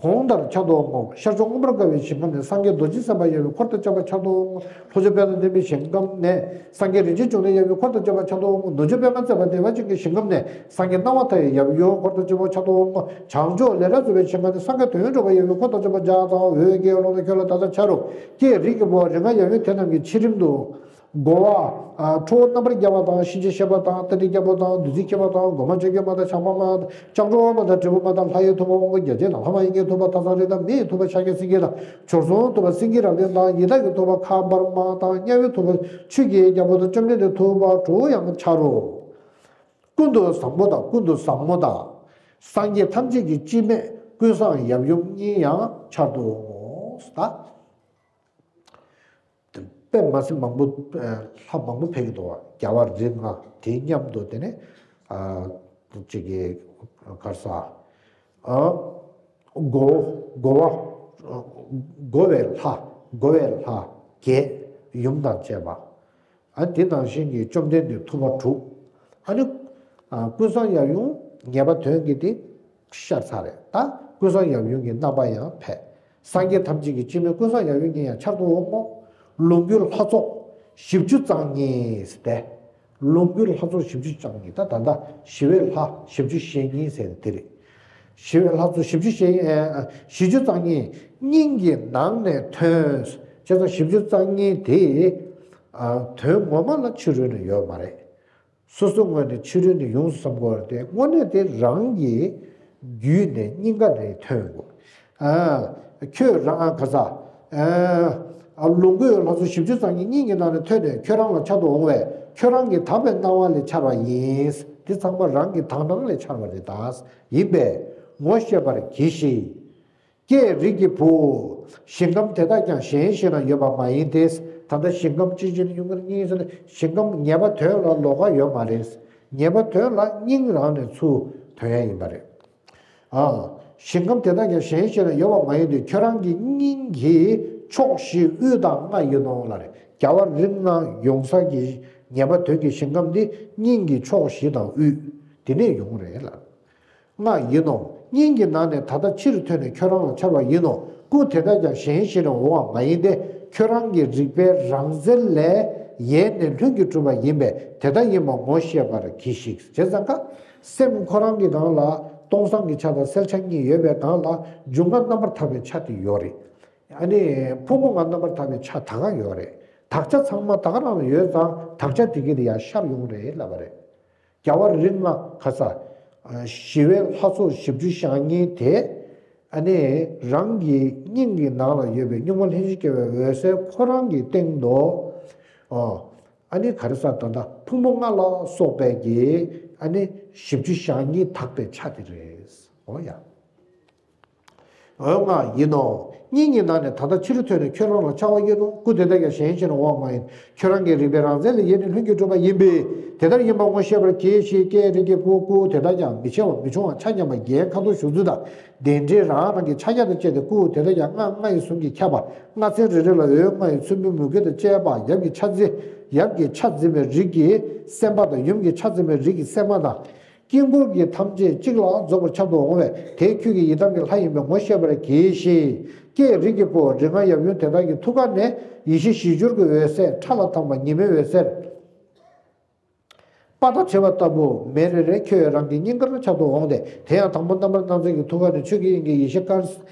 གོང་ལྟར་འཆར་དུ་འོང་ངོ་། ཤར་ཕྱོགས་མངོན་པར་དགའ་བའི་ཞིང་ཁམས་ནས་སངས་རྒྱས་རྡོ་རྗེ་སེམས་དཔའ་ཡབ་ཡུམ་འཁོར་དང་བཅས་པ་འཆར་དུ་འོང་ངོ་། ལྷོ་ཕྱོགས་པད་ཚལ་ལྡན་པའི་ཞིང་ཁམས་ནས་སངས་རྒྱས་རིན་ཆེན་འབྱུང་གནས་ཡབ་ཡུམ་འཁོར་དང་བཅས་པ་འཆར་དུ་འོང་ངོ་། ནུབ་ཕྱོགས་པདྨ་བརྩེགས་པ་བདེ་བ་ཅན་གྱི་ཞིང་ཁམས་ནས་སངས་རྒྱས་སྣང་བ་མཐའ་ཡས་ཡབ་ཡུམ་འཁོར་དང་བཅས་པ་འཆར་དུ་འོང་ངོ་། བྱང་ཕྱོགས་ལས་རབ་རྫོགས་པའི་ཞིང་ཁམས་ནས་སངས་རྒྱས་དོན་ཡོད་གྲུབ་པ་ཡབ་ཡུམ་འཁོར་དང་བཅས་པ་འཇའ་དང་འོད་ཀྱི་ཀློང་ནས་ཁྱོད་ལ་ད་ལྟ་འཆར་རོ། ཀྱེ་རིགས་ཀྱི་བུ། རིགས་ལྔ་ཡབ་ཡུམ་དེ་རྣམས་ཀྱི་ཕྱི་རིམ་དུ། སྒོ་བ། ཁྲོ་བོ་རྣམ་པར་རྒྱལ་བ་དང་། གཤིན་རྗེ་གཤེད་པ་དང་། རྟ་མགྲིན་རྒྱལ་པོ་དང་། བདུད་རྩི་འཁྱིལ་པ་དང་། མགོ་མ་ཆེན་ཁྱོད་མ་དང་། ཞགས་པ་མ་དང་། སྤྱང་གྲུང་མ་དང་། དྲིལ་བུ་མ་དང་། ལྷ་ཡི་ཐུབ་པ་དབང་པོ་བརྒྱ་བྱིན་དང་། ལྷ་མ་ཡིན་གྱི་ཐུབ་པ་ཐགས་བཟང་རིགས་དང་། མི་ཡི་ཐུབ་པ་ཤཱཀྱའི་སེང་གེ་དང་། བྱོལ་སོང་ཐུབ་པ་སེང་གེ་རབ་བརྟན་དང་། ཡི་དྭགས་ཀྱི་ཐུབ་པ་ཁ་འབར་མ་དང་། དམྱལ་བའི་ཐུབ་པ་ཆུ་སྐྱེས་རྒྱལ་པོ་དང་། བཅོམ་ལྡན་འདས་ཐུབ་པ་དྲུག་ཡང་འཆར་རོ། ཀུན་ཏུ་བཟང་པོ་དང་། ཀུན་ཏུ་བཟང་མོ་དང་། སངས་རྒྱས་ཐམས་ཅད་ཀྱི་སྤྱི་མེས་ཀུན་བཟང་ཡབ་ཡུམ་གཉིས་ཡང་འཆར་དུ་འོང་ངོ་། ད། དཔེ་མ་སྲིད་མང་པོ། ལྷ་མང་པོ་ཕེབས་ཀྱི་འདུག་བ། རྒྱལ་བ་རིགས་ལྔ་དེའི་མཉམ་དུ་དེ་ནས་གཅིག་གི་གར་ས་འགོ་འགོ་བ་འགོ་བའི་ལྷ། འགོ་བའི་ལྷ་བརྒྱད། ཡུམ་དང་བཅས་པ། ཨ་དེ་ནང་བཞིན་གྱི་བཅོམ་ལྡན་འདས་ཐུབ་པ་དྲུག་ཨ་ནི་ཀུན་བཟང་ཡབ་ཡུམ་ངེས་པ་དོན་གྱི་དེ། ཤར་ཚར་རེད། ད་ཀུན་བཟང་ཡབ་ཡུམ་གྱི་རྣམ་པ་ཡང་ཕེབས། སངས་རྒྱས་ཐམས་ཅད་ཀྱི་སྤྱི་མེས་ཀུན་བཟང་ཡབ་ཡུམ་གཉིས་ཡང་འཆར་དུ་འོང་ངོ་། ལོངས་སྐུའི་ལྷ་ཚོགས་བཞི་བཅུ་རྩ་གཉིས་ཏེ། ལོངས་སྐུའི་ལྷ་ཚོགས་བཞི་བཅུ་རྩ་གཉིས། ད་ད་ལྟ་ཞི་བའི་ལྷ་བཞི་བཅུ་ཞེ་གཉིས་ཟེར་དེ་རེད། ཞི་བའི་ལྷ་ཚོགས་བཞི་བཅུ་ཞེ་ཨ། བཞི་བཅུ་རྩ་གཉིས་སྙིང་གི་ནང་ནས་ཐོན། བྱས་ཙང་བཞི་བཅུ་རྩ་གཉིས་དེ་ཨ། དོན་ངོ་མ་ལ་ཕྱི་རོལ་ནས་ཡོད་མ་རེད། སོ་སོའི་ངོས་ནས་ཕྱི་རོལ་ནས་ཡོངས་སུ་བསམ་དགོས་པ་རེད་དེ། དངོས་གནས་དེ་རང་གི་རྒྱུད་ནས་སྙིང་ག་ནས་ཐོན་དགོས། ཨ། ཁྱོད་རང་ག་ས། ཨ། ལོངས་སྐུའི་ལྷ་ཚོགས་བཞི་བཅུ་རྩ་གཉིས་སྙིང་གི་ནང་ནས་ཐོན་ནས་ཁྱོད་རང་ལ་འཆར་དུ་འོང་བས། ཁྱོད་རང་གི་དག་པའི་སྣང་བ་ལས་འཆར་བ་ཡིན། དེ་ཚང་མ་རང་གི་དག་སྣང་ལས་འཆར་བ་རེད་ད། ཡིན་པས་ངོ་ཤེས་པར་གྱིས་ཤིག། ཀྱེ་རིགས་ཀྱི་བུ། ཞིང་ཁམས་དེ་དག་ཀྱང་གཞན་ཞིག་ན་ཡོད་པ་མ་ཡིན་ཏེ། ད་ལྟ་ཞིང་ཁམས་གཅིག་གཅིག་ནས་ཡོང་གི་རེད། གཉིས་སུ་ནི་ཞིང་ཁམས་ངེས་པ་དོན་ལ་ལོགས་ཀ་ཡོད་མ་རེད། ངེས་པ་དོན་ལ་སྙིང་རང་ནས་ཚུར་ཐོན་ཡ་ཡིན་པ་རེད། ཨ། ཞིང་ཁམས་དེ་དག་ཀྱང་གཞན་ཞིག་ན་ཡོད་པ་མ་ཡིན་ཏེ། ཁྱོད་རང་གི་སྙིང་གི་ཕྱོགས་བཞི་དབུས་དང་ལྔ་ཡིན་ནོ་ལ་རེད། རྒྱལ་བ་རིགས་ལྔ་ཡོང་ས་གི་ངེས་པ་དོན་གྱི་ཞིང་ཁམས་འདི་སྙིང་གི་ཕྱོགས་བཞི་དང་དབུས་དེ་ནས་ཡོང་རེད་ལ། ལྔ་ཡིན་ནོ། སྙིང་གི་ནང་ནས་ད་ལྟ་ཕྱིར་ཐོན་ནས་ཁྱོད་རང་ལ་འཆར་བ་ཡིན་ནོ། སྐུ་དེ་དག་ཀྱང་གཞན་ཞིག་ནས་འོང་བ་མ་ཡིན་ཏེ། ཁྱོད་རང་གི་རིག་པའི་རང་རྩལ་ལས་ཡལ་ནས་ལྷུན་གྱིས་གྲུབ་པ་ཡིན་པས་དེ་ལྟ་ཡིན་པ་ངོ་ཤེས་པར་གྱིས་ཤིག། བྱས་ཙང་ཀ། སེམས་ཁོ་རང་གི་སྒང་ལ་སྟོང་སང་གི་ཆ་དང་གསལ་ཆ་གཉིས་ཡོད་པའི་སྒང་ལ་འབྱུང་ལྔ་རྣམ་པར་དག་པའི་ཆ་དེ་ཡོད་རེད། ཨ་ནི་ཕུང་པོ་ལྔ་རྣམ་པར་དག་པའི་ཆ་ད་ག་ཡོད་རེད། དག་ཆ་ཚང་མ་ད་ག་རང་ལ་ཡོད་ཙང་དག་ཆ་དེ་གི་དེ་ཡང་ཤར་ཡོང་རེད་ལབ་པ་རེད། རྒྱལ་བ་རིགས་ལྔ་ག་ས། ཞི་བའི་ལྷ་ཚོགས་བཞི་བཅུ་ཞེ་གཉིས་དེ། ཨ་ནི་རང་གི་སྙིང་གི་ནང་ལ་ཡོད་པའི་གཉུག་མ་ལྷན་ཅིག་སྐྱེས་པའི་འོད་གསལ་ཁོ་རང་གི་སྟེང་དུ། ཨོ། ཨ་ནི་ག་རེ་ཟེར་ད་ལྟ་ཕུང་པོ་ལྔ་ལ་སོགས་པའི་གི་ཨ་ནི་བཞི་བཅུ་ཞེ་གཉིས་དག་པའི་ཆ་དེ་རེད། ཨོ་ཡ། འོ་ལྔ་ཡིན་ནོ། སྙིང་གི་ནང་ནས་ད་ལྟ་ཕྱི་རུ་ཐོན་ནས་ཁྱོད་རང་ལ་འཆར་བ་ཡིན་ནོ། སྐུ་དེ་དག་ཀྱང་གཞན་ཞིག་ནས་འོང་བ་མ་ཡིན། ཁྱོད་རང་གི་རིག་པའི་རང་རྩལ་ལས་ཡལ་ནས་ལྷུན་གྱིས་གྲུབ་པ་ཡིན་པས་དེ་ལྟར་ཡིན་པ་ངོ་ཤེས་པར་གྱིས་ཤིག། ཀྱེ་རིགས་ཀྱི་བུ། སྐུ་དེ་དག་ཀྱང་མི་ཕྱེ་བ་མི་ཆུང་བ་ཆ་མཉམ་པ་རྒྱན་ཁ་དོག་བཞུགས་ཚུལ་དང་གདན་འདྲེན་རང་རང་གི་ཕྱག་རྒྱ་དང་བཅས་ཏེ། སྐུ་དེ་དག་ཀྱང་རྔ་ལྔ་ཡི་ཟུང་གིས་ཁྱབ་པ། རྔ་ཚན་རེ་རེ་ལ་འོད་ལྔ་ཡི་ཚོམ་བུའི་མུ་གེ་དང་བཅས་པ། ཡབ་ཀྱི་ཕྱག་མཚན། ཡབ་ཀྱི་ཕྱག་འཛིན་པའི་རིགས་ཀྱི་སེམས་དཔའ་དང་། ཡུམ་གྱི་ཕྱག་འཛིན་པའི་རིགས་ཀྱི་སེམས་མ་དང་། དཀྱིལ་འཁོར་གྱི་ཐམས་ཅད་གཅིག་ལ་རྫོགས་པར་འཆར་དུ་འོང་བས་དེ་ཁྱོད་ཀྱི་ཡི་དམ་གྱི་ལྷ་ཡིན་པས་ངོ་ཤེས་པར་གྱིས་ཤིག། ཀྱེ་རིགས་ཀྱི་བུ། རིགས་ལྔ་ཡབ་ཡུམ་དེ་དག་གི་ཐུགས་ཀ་ནས་ཡེ་ཤེས་བཞི་སྦྱོར་གྱི་འོད་ཟེར་ཁྲ་ལ་དྭངས་པ་ཉི་མའི་འོད་ཟེར། པ་དང་བྲལ་བ་ལྟ་བུ་མེ་རེ་རེ་ཁྱོད་རང་གི་སྙིང་གར་འཆར་དུ་འོང་སྟེ། དེ་ཡང་དང་པོ་རྣམ་པར་སྣང་མཛད་ཀྱི་ཐུགས་ཀ་ནས་ཆོས་ཀྱི་དབྱིངས་ཀྱི་ཡེ་ཤེས་དཀར།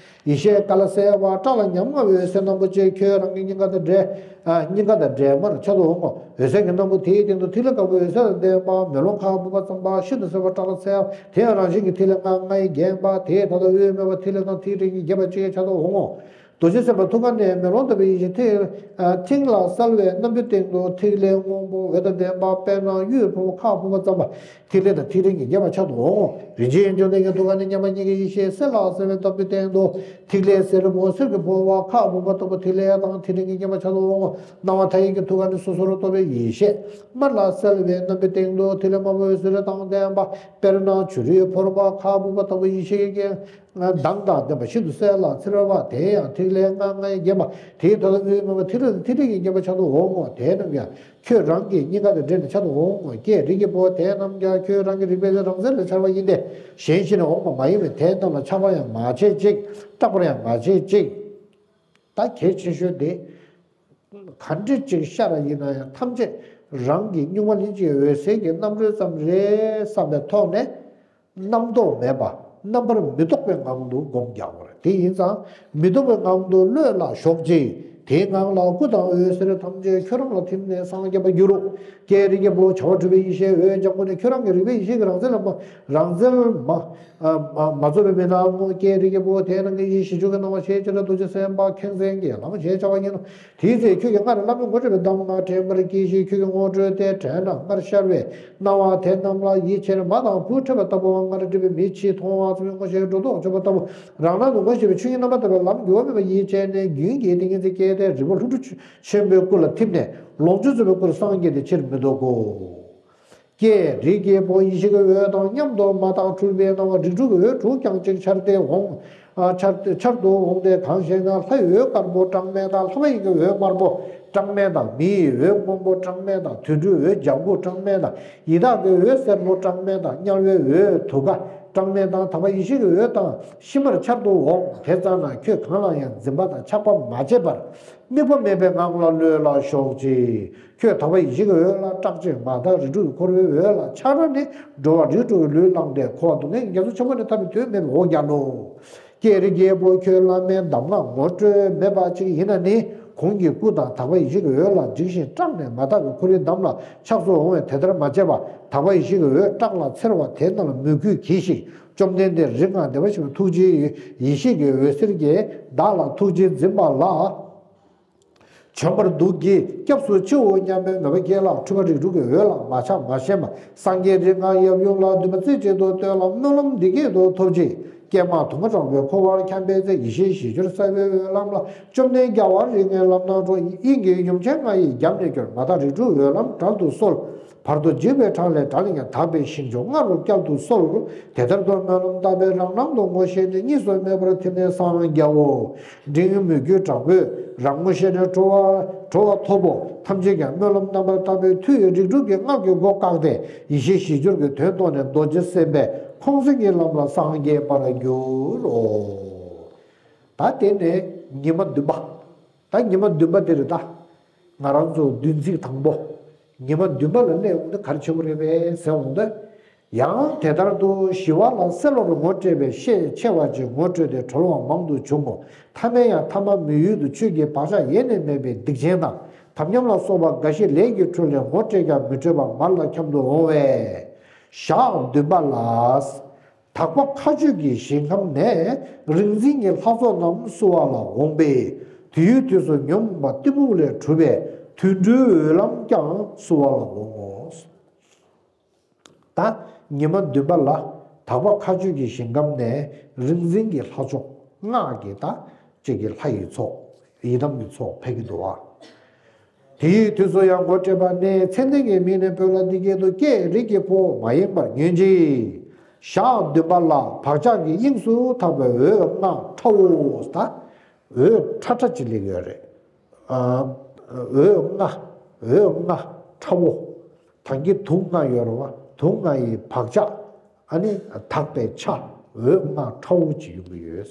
ཡེ་ཤེས་དཀར་ལ་གསལ་བ་ཁྲ་ལ་ཉམ་ང་བའི་འོད་ཟེར་རྣམ་པ་ཅན་ཁྱོད་རང་གི་སྙིང་ག་དང་འདྲེས། ཨ། སྙིང་ག་དང་འདྲེས་མར་འཆར་དུ་འོང་ངོ་། འོད་ཟེར་གྱི་སྣམ་བུ་དེའི་སྟེང་དུ་ཐིག་ལེ་དཀར་པོའི་འོད་ཟེར་དང་ལྡན་པ། མེ་ལོང་ཁ་སྦུབ་པ་ཙམ་པ་ཤིན་ཏུ་གསལ་བ་ཁྲ་ལ་གསལ་བ། དེ་ཡང་རང་བཞིན་གྱི་ཐིག་ལེ་ལྔ་ལྔ་ཡིས་བརྒྱན་པ། དེའི་མཐའ་དང་དབུས་མེད་པ་ཐིག་ལེ་དང་ཐིག་ཕྲད་ཀྱིས་བརྒྱན་པ་གཅིག་ཡང་འཆར་དུ་འོང་ངོ་། རྡོ་རྗེ་སེམས་དཔའི་ཐུགས་ཀ་ནས་མེ་ལོང་ལྟ་བུའི་ཡེ་ཤེས་ཐིག་ཨ། ཐིག་ལ་གསལ་བའི་སྣམ་བུའི་སྟེང་དུ་ཐིག་ལེ་སྔོན་པོ་འོད་དང་ལྡན་པ། དཔེར་ན་གཡུ་ཕུབ་ཁ་སྦུབ་པ་ཙམ་པ། ཐིག་ལེ་དང་ཐིག་ཕྲད་ཀྱིས་བརྒྱན་པ་འཆར་དུ་འོང་ངོ་། རིན་ཆེན་འབྱུང་ལྡན་གྱི་ཐུགས་ཀ་ནས་མཉམ་པ་ཉིད་ཀྱི་ཡེ་ཤེས་གསལ་ལ་གསལ་བའི་སྣམ་བུའི་སྟེང་དུ་ཐིག་ལེ་སེར་པོ་གསེར་གྱི་ཕུབ་པ་ཁ་སྦུབ་པ་ལྟ་བུ་ཐིག་ལེ་དང་ཐིག་ཕྲད་ཀྱིས་བརྒྱན་པ་འཆར་དུ་འོང་ངོ་། སྣང་བ་མཐའ་ཡས་ཀྱི་ཐུགས་ཀ་ནས་སོ་སོར་རྟོག་པའི་ཡེ་ཤེས་དམར་ལ་གསལ་བའི་སྣམ་བུའི་སྟེང་དུ་ཐིག་ལེ་དམར་པོའི་ཟེར་དང་ལྡན་པ། དཔེར་ན་བྱུ་རུའི་ཕོར་པ་ཁ་སྦུབ་པ་ལྟ་བུ་ཡེ་ཤེས་ཀྱི་མདངས་དང་ལྡན་པ་ཤིན་ཏུ་གསལ་ལ་འཚེར་བ། དེ་ཡང་ཐིག་ལེ་ལྔ་ལྔ་ཡིས་བརྒྱན་པ། དེའི་མཐའ་དང་དབུས་མེད་པ་ཐིག་ལེ་དང་ཐིག་ཕྲད་ཀྱིས་བརྒྱན་པ་འཆར་དུ་འོང་ངོ་། དེ་རྣམས་ཀྱང་ཁྱོད་རང་གི་སྙིང་ག་དང་འདྲེས་ནས་འཆར་དུ་འོང་ངོ་། ཀྱེ་རིགས་ཀྱི་བུ། དེ་རྣམས་ཀྱང་ཁྱོད་རང་གི་རིག་པའི་རང་རྩལ་ལས་འཆར་བ་ཡིན་ཏེ། གཞན་ཞིག་ནས་འོངས་པ་མ་ཡིན་པས་དེ་རྣམས་ལ་ཆགས་པ་ཡང་མ་བྱེད་ཅིག། སྐྲག་པར་ཡང་མ་བྱེད་ཅིག། ད་གལ་ཆེ་ཤོས་དེ། ག་འདྲ་ཅིག་ཤར་བ་ཡིན་ན་ཡང་ཐམས་ཅད་རང་གི་གཉུག་མ་ལྷན་ཅིག་འོད་གསལ་གྱི་རྣམ་རོལ་ཙམ་རེད་བསམ་པའི་ཐོག་ནས། རྣམ་རྟོག་མེད་པ་རྣམ་པར་མི་རྟོག་པའི་ངང་དུ་སྒོམ་རྒྱག་དགོས་རེད། དེ་ཡིན་ཙང་མི་རྟོག་པའི་ངང་དུ་གློད་ལ་ཞོག་ཅིག། དེའི་ངང་ལ་སྐུ་དང་འོད་ཟེར་ཐམས་ཅད་ཁྱོད་རང་ལ་ཐིམ་ནས་སངས་རྒྱས་པར་འགྱུར་རོ། ཀྱེ་རིགས་ཀྱི་བུ། བྱ་བ་གྲུབ་པའི་ཡེ་ཤེས་འོད་ལྗང་གུ་ནི་ཁྱོད་རང་གི་རིག་པའི་ཡེ་ཤེས་ཀྱི་རང་རྩལ་ལ་མ། རང་རྩལ་མ། མ་རྫོགས་པའི་མི་སྣའོ། ཀྱེ་རིགས་ཀྱི་བུ། དེ་རྣམས་ཀྱི་ཡེ་ཤེས་བྱི་ཅུང་གི་སྣང་བ་ཞེས་བྱ་སྟེ་རྡོ་རྗེ་སེམས་དཔའ་མཁྱེན་བརྩེ་གི་ལམ་ཞེས་བྱ་བ་ཡིན་ནོ། དེའི་ཚེ་ཁྱོད་ཀྱིས་སྔར་བླ་མེད་དངོས་གྲུབ་པའི་གདམས་ངག་དྲན་པར་གྱིས་ཤིག། ཁྱོད་ཀྱིས་ངོ་སྤྲོད་དེ་དྲན་ན་སྔར་ཤར་བའི་སྣང་བ་དེ་རྣམས་ལ་ཡིད་ཆེས་ནས་མ་དང་བུ་འཕྲད་པ་ལྟ་བུའམ་སྔར་འདྲིས་པའི་མི་ཕྱིས་མཐོང་བ་ཙམ་ཡང་ངོ་ཤེས་སྒྲོ་འདོགས་ཆོད་པ་ལྟ་བུ། རང་སྣང་དུ་ངོ་ཤེས་པའི་ཆོས་ཉིད་རྣམ་པར་དག་པའི་ལམ་འགྱུར་བ་མེད་པར་ཡིད་ཆེས་ནས་རྒྱུན་གྱི་ཏིང་ངེ་འཛིན་སྐྱེས་ཏེ་རིག་པ་ལྷུན་གྲུབ་ཆེན་པོའི་སྐུ་ལ་ཐིམ་ནས་ལོངས་སྤྱོད་རྫོགས་པའི་སྐུར་སངས་རྒྱས་ཏེ་ཕྱིར་མི་ལྡོག་གོ། ཀྱེ་རིགས་ཀྱི་བུ། ཡེ་ཤེས་ཀྱི་འོད་དང་མཉམ་དུ་མ་དང་འཁྲུལ་པའི་སྣང་བ་རིགས་དྲུག་གི་འོད་དྲུག་ཀྱང་གཅིག་ཆར་ཏེ་འོང་། ཨ། འཆར་འཆར་དུ་འོང་སྟེ། གང་ཞེ་ན། ལྷའི་འོད་དཀར་པོ་གྲངས་མེད་དང་། ལྷ་མ་ཡིན་གྱི་འོད་དམར་པོ་གྲངས་མེད་དང་། མིའི་འོད་སྔོན་པོ་གྲངས་མེད་དང་། དུད་འགྲོའི་འོད་ལྗང་གུ་གྲངས་མེད་དང་། ཡི་དྭགས་ཀྱི་འོད་སེར་པོ་གྲངས་མེད་དང་། དམྱལ་བའི་འོད་དུད་ཁ་ གྲངས་མེད་དང་དག་པ་ཡེ་ཤེས་ཀྱི་འོད་དང་ཤིན་པར་འཆར་དུ་འོང་། དེ་ཙམ་ན་ཁྱོད་གང་ལ་ཡང་འཛིན་པ་དང་ཆགས་པ་མ་བྱེད་པར་དམིགས་པ་མེད་པའི་ངང་ལ་གློད་ལ་ཞོག་ཅིག་ཁྱོད་དག་པ་ཡེ་ཤེས་ཀྱི་འོད་ལ་སྐྲག་ཅིང་མ་དག་རིགས་དྲུག་གི་འཁོར་བའི་འོད་ལ་ཆགས་ན་ནི། འགྲོ་བ་རིགས་དྲུག་གི་ལུས་བླངས་ཏེ་འཁོར་བ་སྡུག་བསྔལ་གྱི་རྒྱ་མཚོ་ཆེན་པོ་ནས་ཐར་པའི་དུས་མེད་པའི་འོ་བརྒྱལ་ལོ། ཀྱེ་རིགས་ཀྱི་བུ་ཁྱོད་བླ་མའི་གདམས་ངག་ངོ་སྤྲོད་མེད་པ་ཅིག་ཡིན་ན་ནི། གོང་གི་སྐུ་དང་དག་པ་ཡེ་ཤེས་ཀྱི་འོད་ལ་འཇིགས་ཤིང་སྐྲག་ནས་མ་དག་གི་འཁོར་བའི་འདམ་ལ་ཆགས་སུ་འོང་བས་དེ་ལྟར་མ་བྱེད་པར་དག་པ་ཡེ་ཤེས་ཀྱི་འོད་སྐྲག་ལ་འཚེར་བ་དེ་རྣམས་ལ་མོས་གུས་གྱིས་ཤིག་བཅོམ་ལྡན་འདས་རིགས་ལྔ་བདེ་བར་གཤེགས་པའི་ཐུགས་རྗེའི་ཡེ་ཤེས་ཀྱི་འོད་ཟེར་གྱིས་བདག་ལ་ཐུགས་རྗེས་འཛིན་པ་ལ། བྱོན་པར་འདུག་གིས་སྐྱབས་སུ་མཆིའོ་སྙམ་པའི་མོས་པ་བསྐྱེད་ལ། འཁྲུལ་པ་རིགས་དྲུག་གི་འོད་ལ་མ་ཆགས་མ་ཞེན་པར་སངས་རྒྱས་རིགས་ལྔ་ཡབ་ཡུམ་ལ་འདུན་པ་རྩེ་གཅིག་ཏུ་བཏོན་ལ་སྨོན་ལམ་འདི་སྐད་དུ་ཐོབ་ཅིག་ཀྱེ་མ་དུང་དྲག་པོའི་འཁོར་བར་འཁྱམས་པའི་ཚེ། ཡེ་ཤེས་ཞི་གྱུར་གསལ་བའི་འོད་ལམ་ལ། བཅོམ་ལྡན་རྒྱལ་བ་རིགས་ལྔའི་ལམ་སྣ་དྲོངས། དབྱིངས་ཀྱི་ཡུམ་ཆེན་ལྔ་ཡིས་རྒྱབ་ནས་སྐྱོར། མ་དག་རིགས་དྲུག་འོད་ལམ་དྲལ་དུ་གསོལ། བར་དུ་འཇིགས་པའི་འཕྲང་ལས་བྲལ་ཡང་དག་པའི་ཞིང་མཆོག་ལྔ་རུ་བསྐྱལ་དུ་གསོལ། དེ་ལྟར་དུ་སྨོན་ལམ་བཏབ་པས་རང་སྣང་དུ་ངོ་ཤེས་ནས། གཉིས་སུ་མེད་པར་ཐིམ་ནས་སངས་རྒྱའོ། འབྲིང་མོས་གུས་དྲག་པོས་རང་ངོ་ཤེས་ནས་གྲོལ་བ་གྲོལ་བ་ཐོབ་བོ། ཐམས་ཅད་ཀྱང་སྨོན་ལམ་རྣམ་པར་དག་པས་མཐུ་ཡིས་རིགས་དྲུག་གི་སྔགས་ཀྱི་སྒོ་བཀག་སྟེ། ཡེ་ཤེས་ཞི་གྱུར་གྱི་དོན་རྟོགས་ནས་རྡོ་རྗེ་སེམས་དཔའི་ཁོང་སེང་གི་ལམ་ལ་སངས་རྒྱས་པར་འགྱུར་རོ། ད་དེ་ནས་ཉི་མ་བདུན་པ། ད་ཉི་མ་བདུན་པ་དེ་རེད་ད། ང་རང་ཚོ་བདུན་ཚིགས་དང་པོ། ཉི་མ་བདུན་པ་ལ་སླེབས་འོང་དུས་ག་རེ་བྱེད་དགོས་རེད་པས་ཟེར་འོང་དུས། ཡང་དེ་ལྟར་དུ་ཞི་བ་ལ་གསལ་བར་ངོ་སྤྲད་པའི་ཤས་ཆེ་བ་ཅིག་ངོ་སྤྲོད་དེ་གྲོལ་བ་མང་དུ་བྱུང་ངོ་། ཐ་མའི་ཡང་ཐ་མ་མི་ཡུལ་དུ་ཆོས་ཀྱི་བག་ཆགས་ཡེ་ནས་མེད་པའི་སྡིག་ཅན་དང་དམ་ཉམས་ལ་སོགས་པ་འགའ་ཞིག་ལས་ཀྱི་འཕྲོ་ལས་ངོ་སྤྲད་ཀྱང་མི་འཕྲོད་པ་མར་ལ་འཁྱམ་དུ་འོང་བས། ཞག་བདུན་པ་ལ། དག་པ་མཁའ་སྤྱོད་ཀྱི་ཞིང་ཁམས་ནས། རིག་འཛིན་གྱི་ལྷ་ཚོགས་རྣམས་བསུ་བ་ལ་འོངས་པས། དེའི་དུས་སུ་ཉོན་མོངས་པ་གཏི་མུག་ལས་གྲུབ་པའི་དུད་འགྲོའི་འོད་ལམ་ཀྱང་བསུ་བ་ལ་འོང་ངོ་། ད་ཉི་མ་བདུན་པ་ལ་དག་པ་མཁའ་སྤྱོད་ཀྱི་ཞིང་ཁམས་ནས་རིག་འཛིན་གྱི་ལྷ་མཆོག་སྔགས་ཀྱི་ད་གཅིག་གི་ལྷ་ཡི་ཚོགས་ཡི་དམ་གྱི་ཚོགས་ཕེབས་ཀྱི་འདུག་བ། དེའི་དུས་སུ་ཡང་སྒོ་ཕྱེ་བ་ནས་མཚན་ལྡན་གྱི་མིང་ནས་འབོད་ལ་འདི་སྐད་དུ། ཀྱེ་རིགས་ཀྱི་བུ་མ་ཡེངས་པར་ཉོན་ཅིག་ཞག་བདུན་པ་ལ་བག་ཆགས་ཀྱི་དབྱིངས་སུ་དག་པའི་འོད་ལྔ་ཕྲ་བོ། ད་འོད་ཁྲ་ཁྲ་ཅིག་སླེབས་ཡོད་རེད། ཨ། འོད་ལྔ། འོད་ལྔ་ཕྲ་བོ། ད་གིན་དུང་ལྔ་ཡོད་རེད་བ། དུང་ལྔ་ཡི་བག་ཆགས། ཨ་ནི་དག་པའི་ཆ། འོད་ལྔ་ཕྲ་བོ་ཅིག་ཡོང་གི་ཡོད།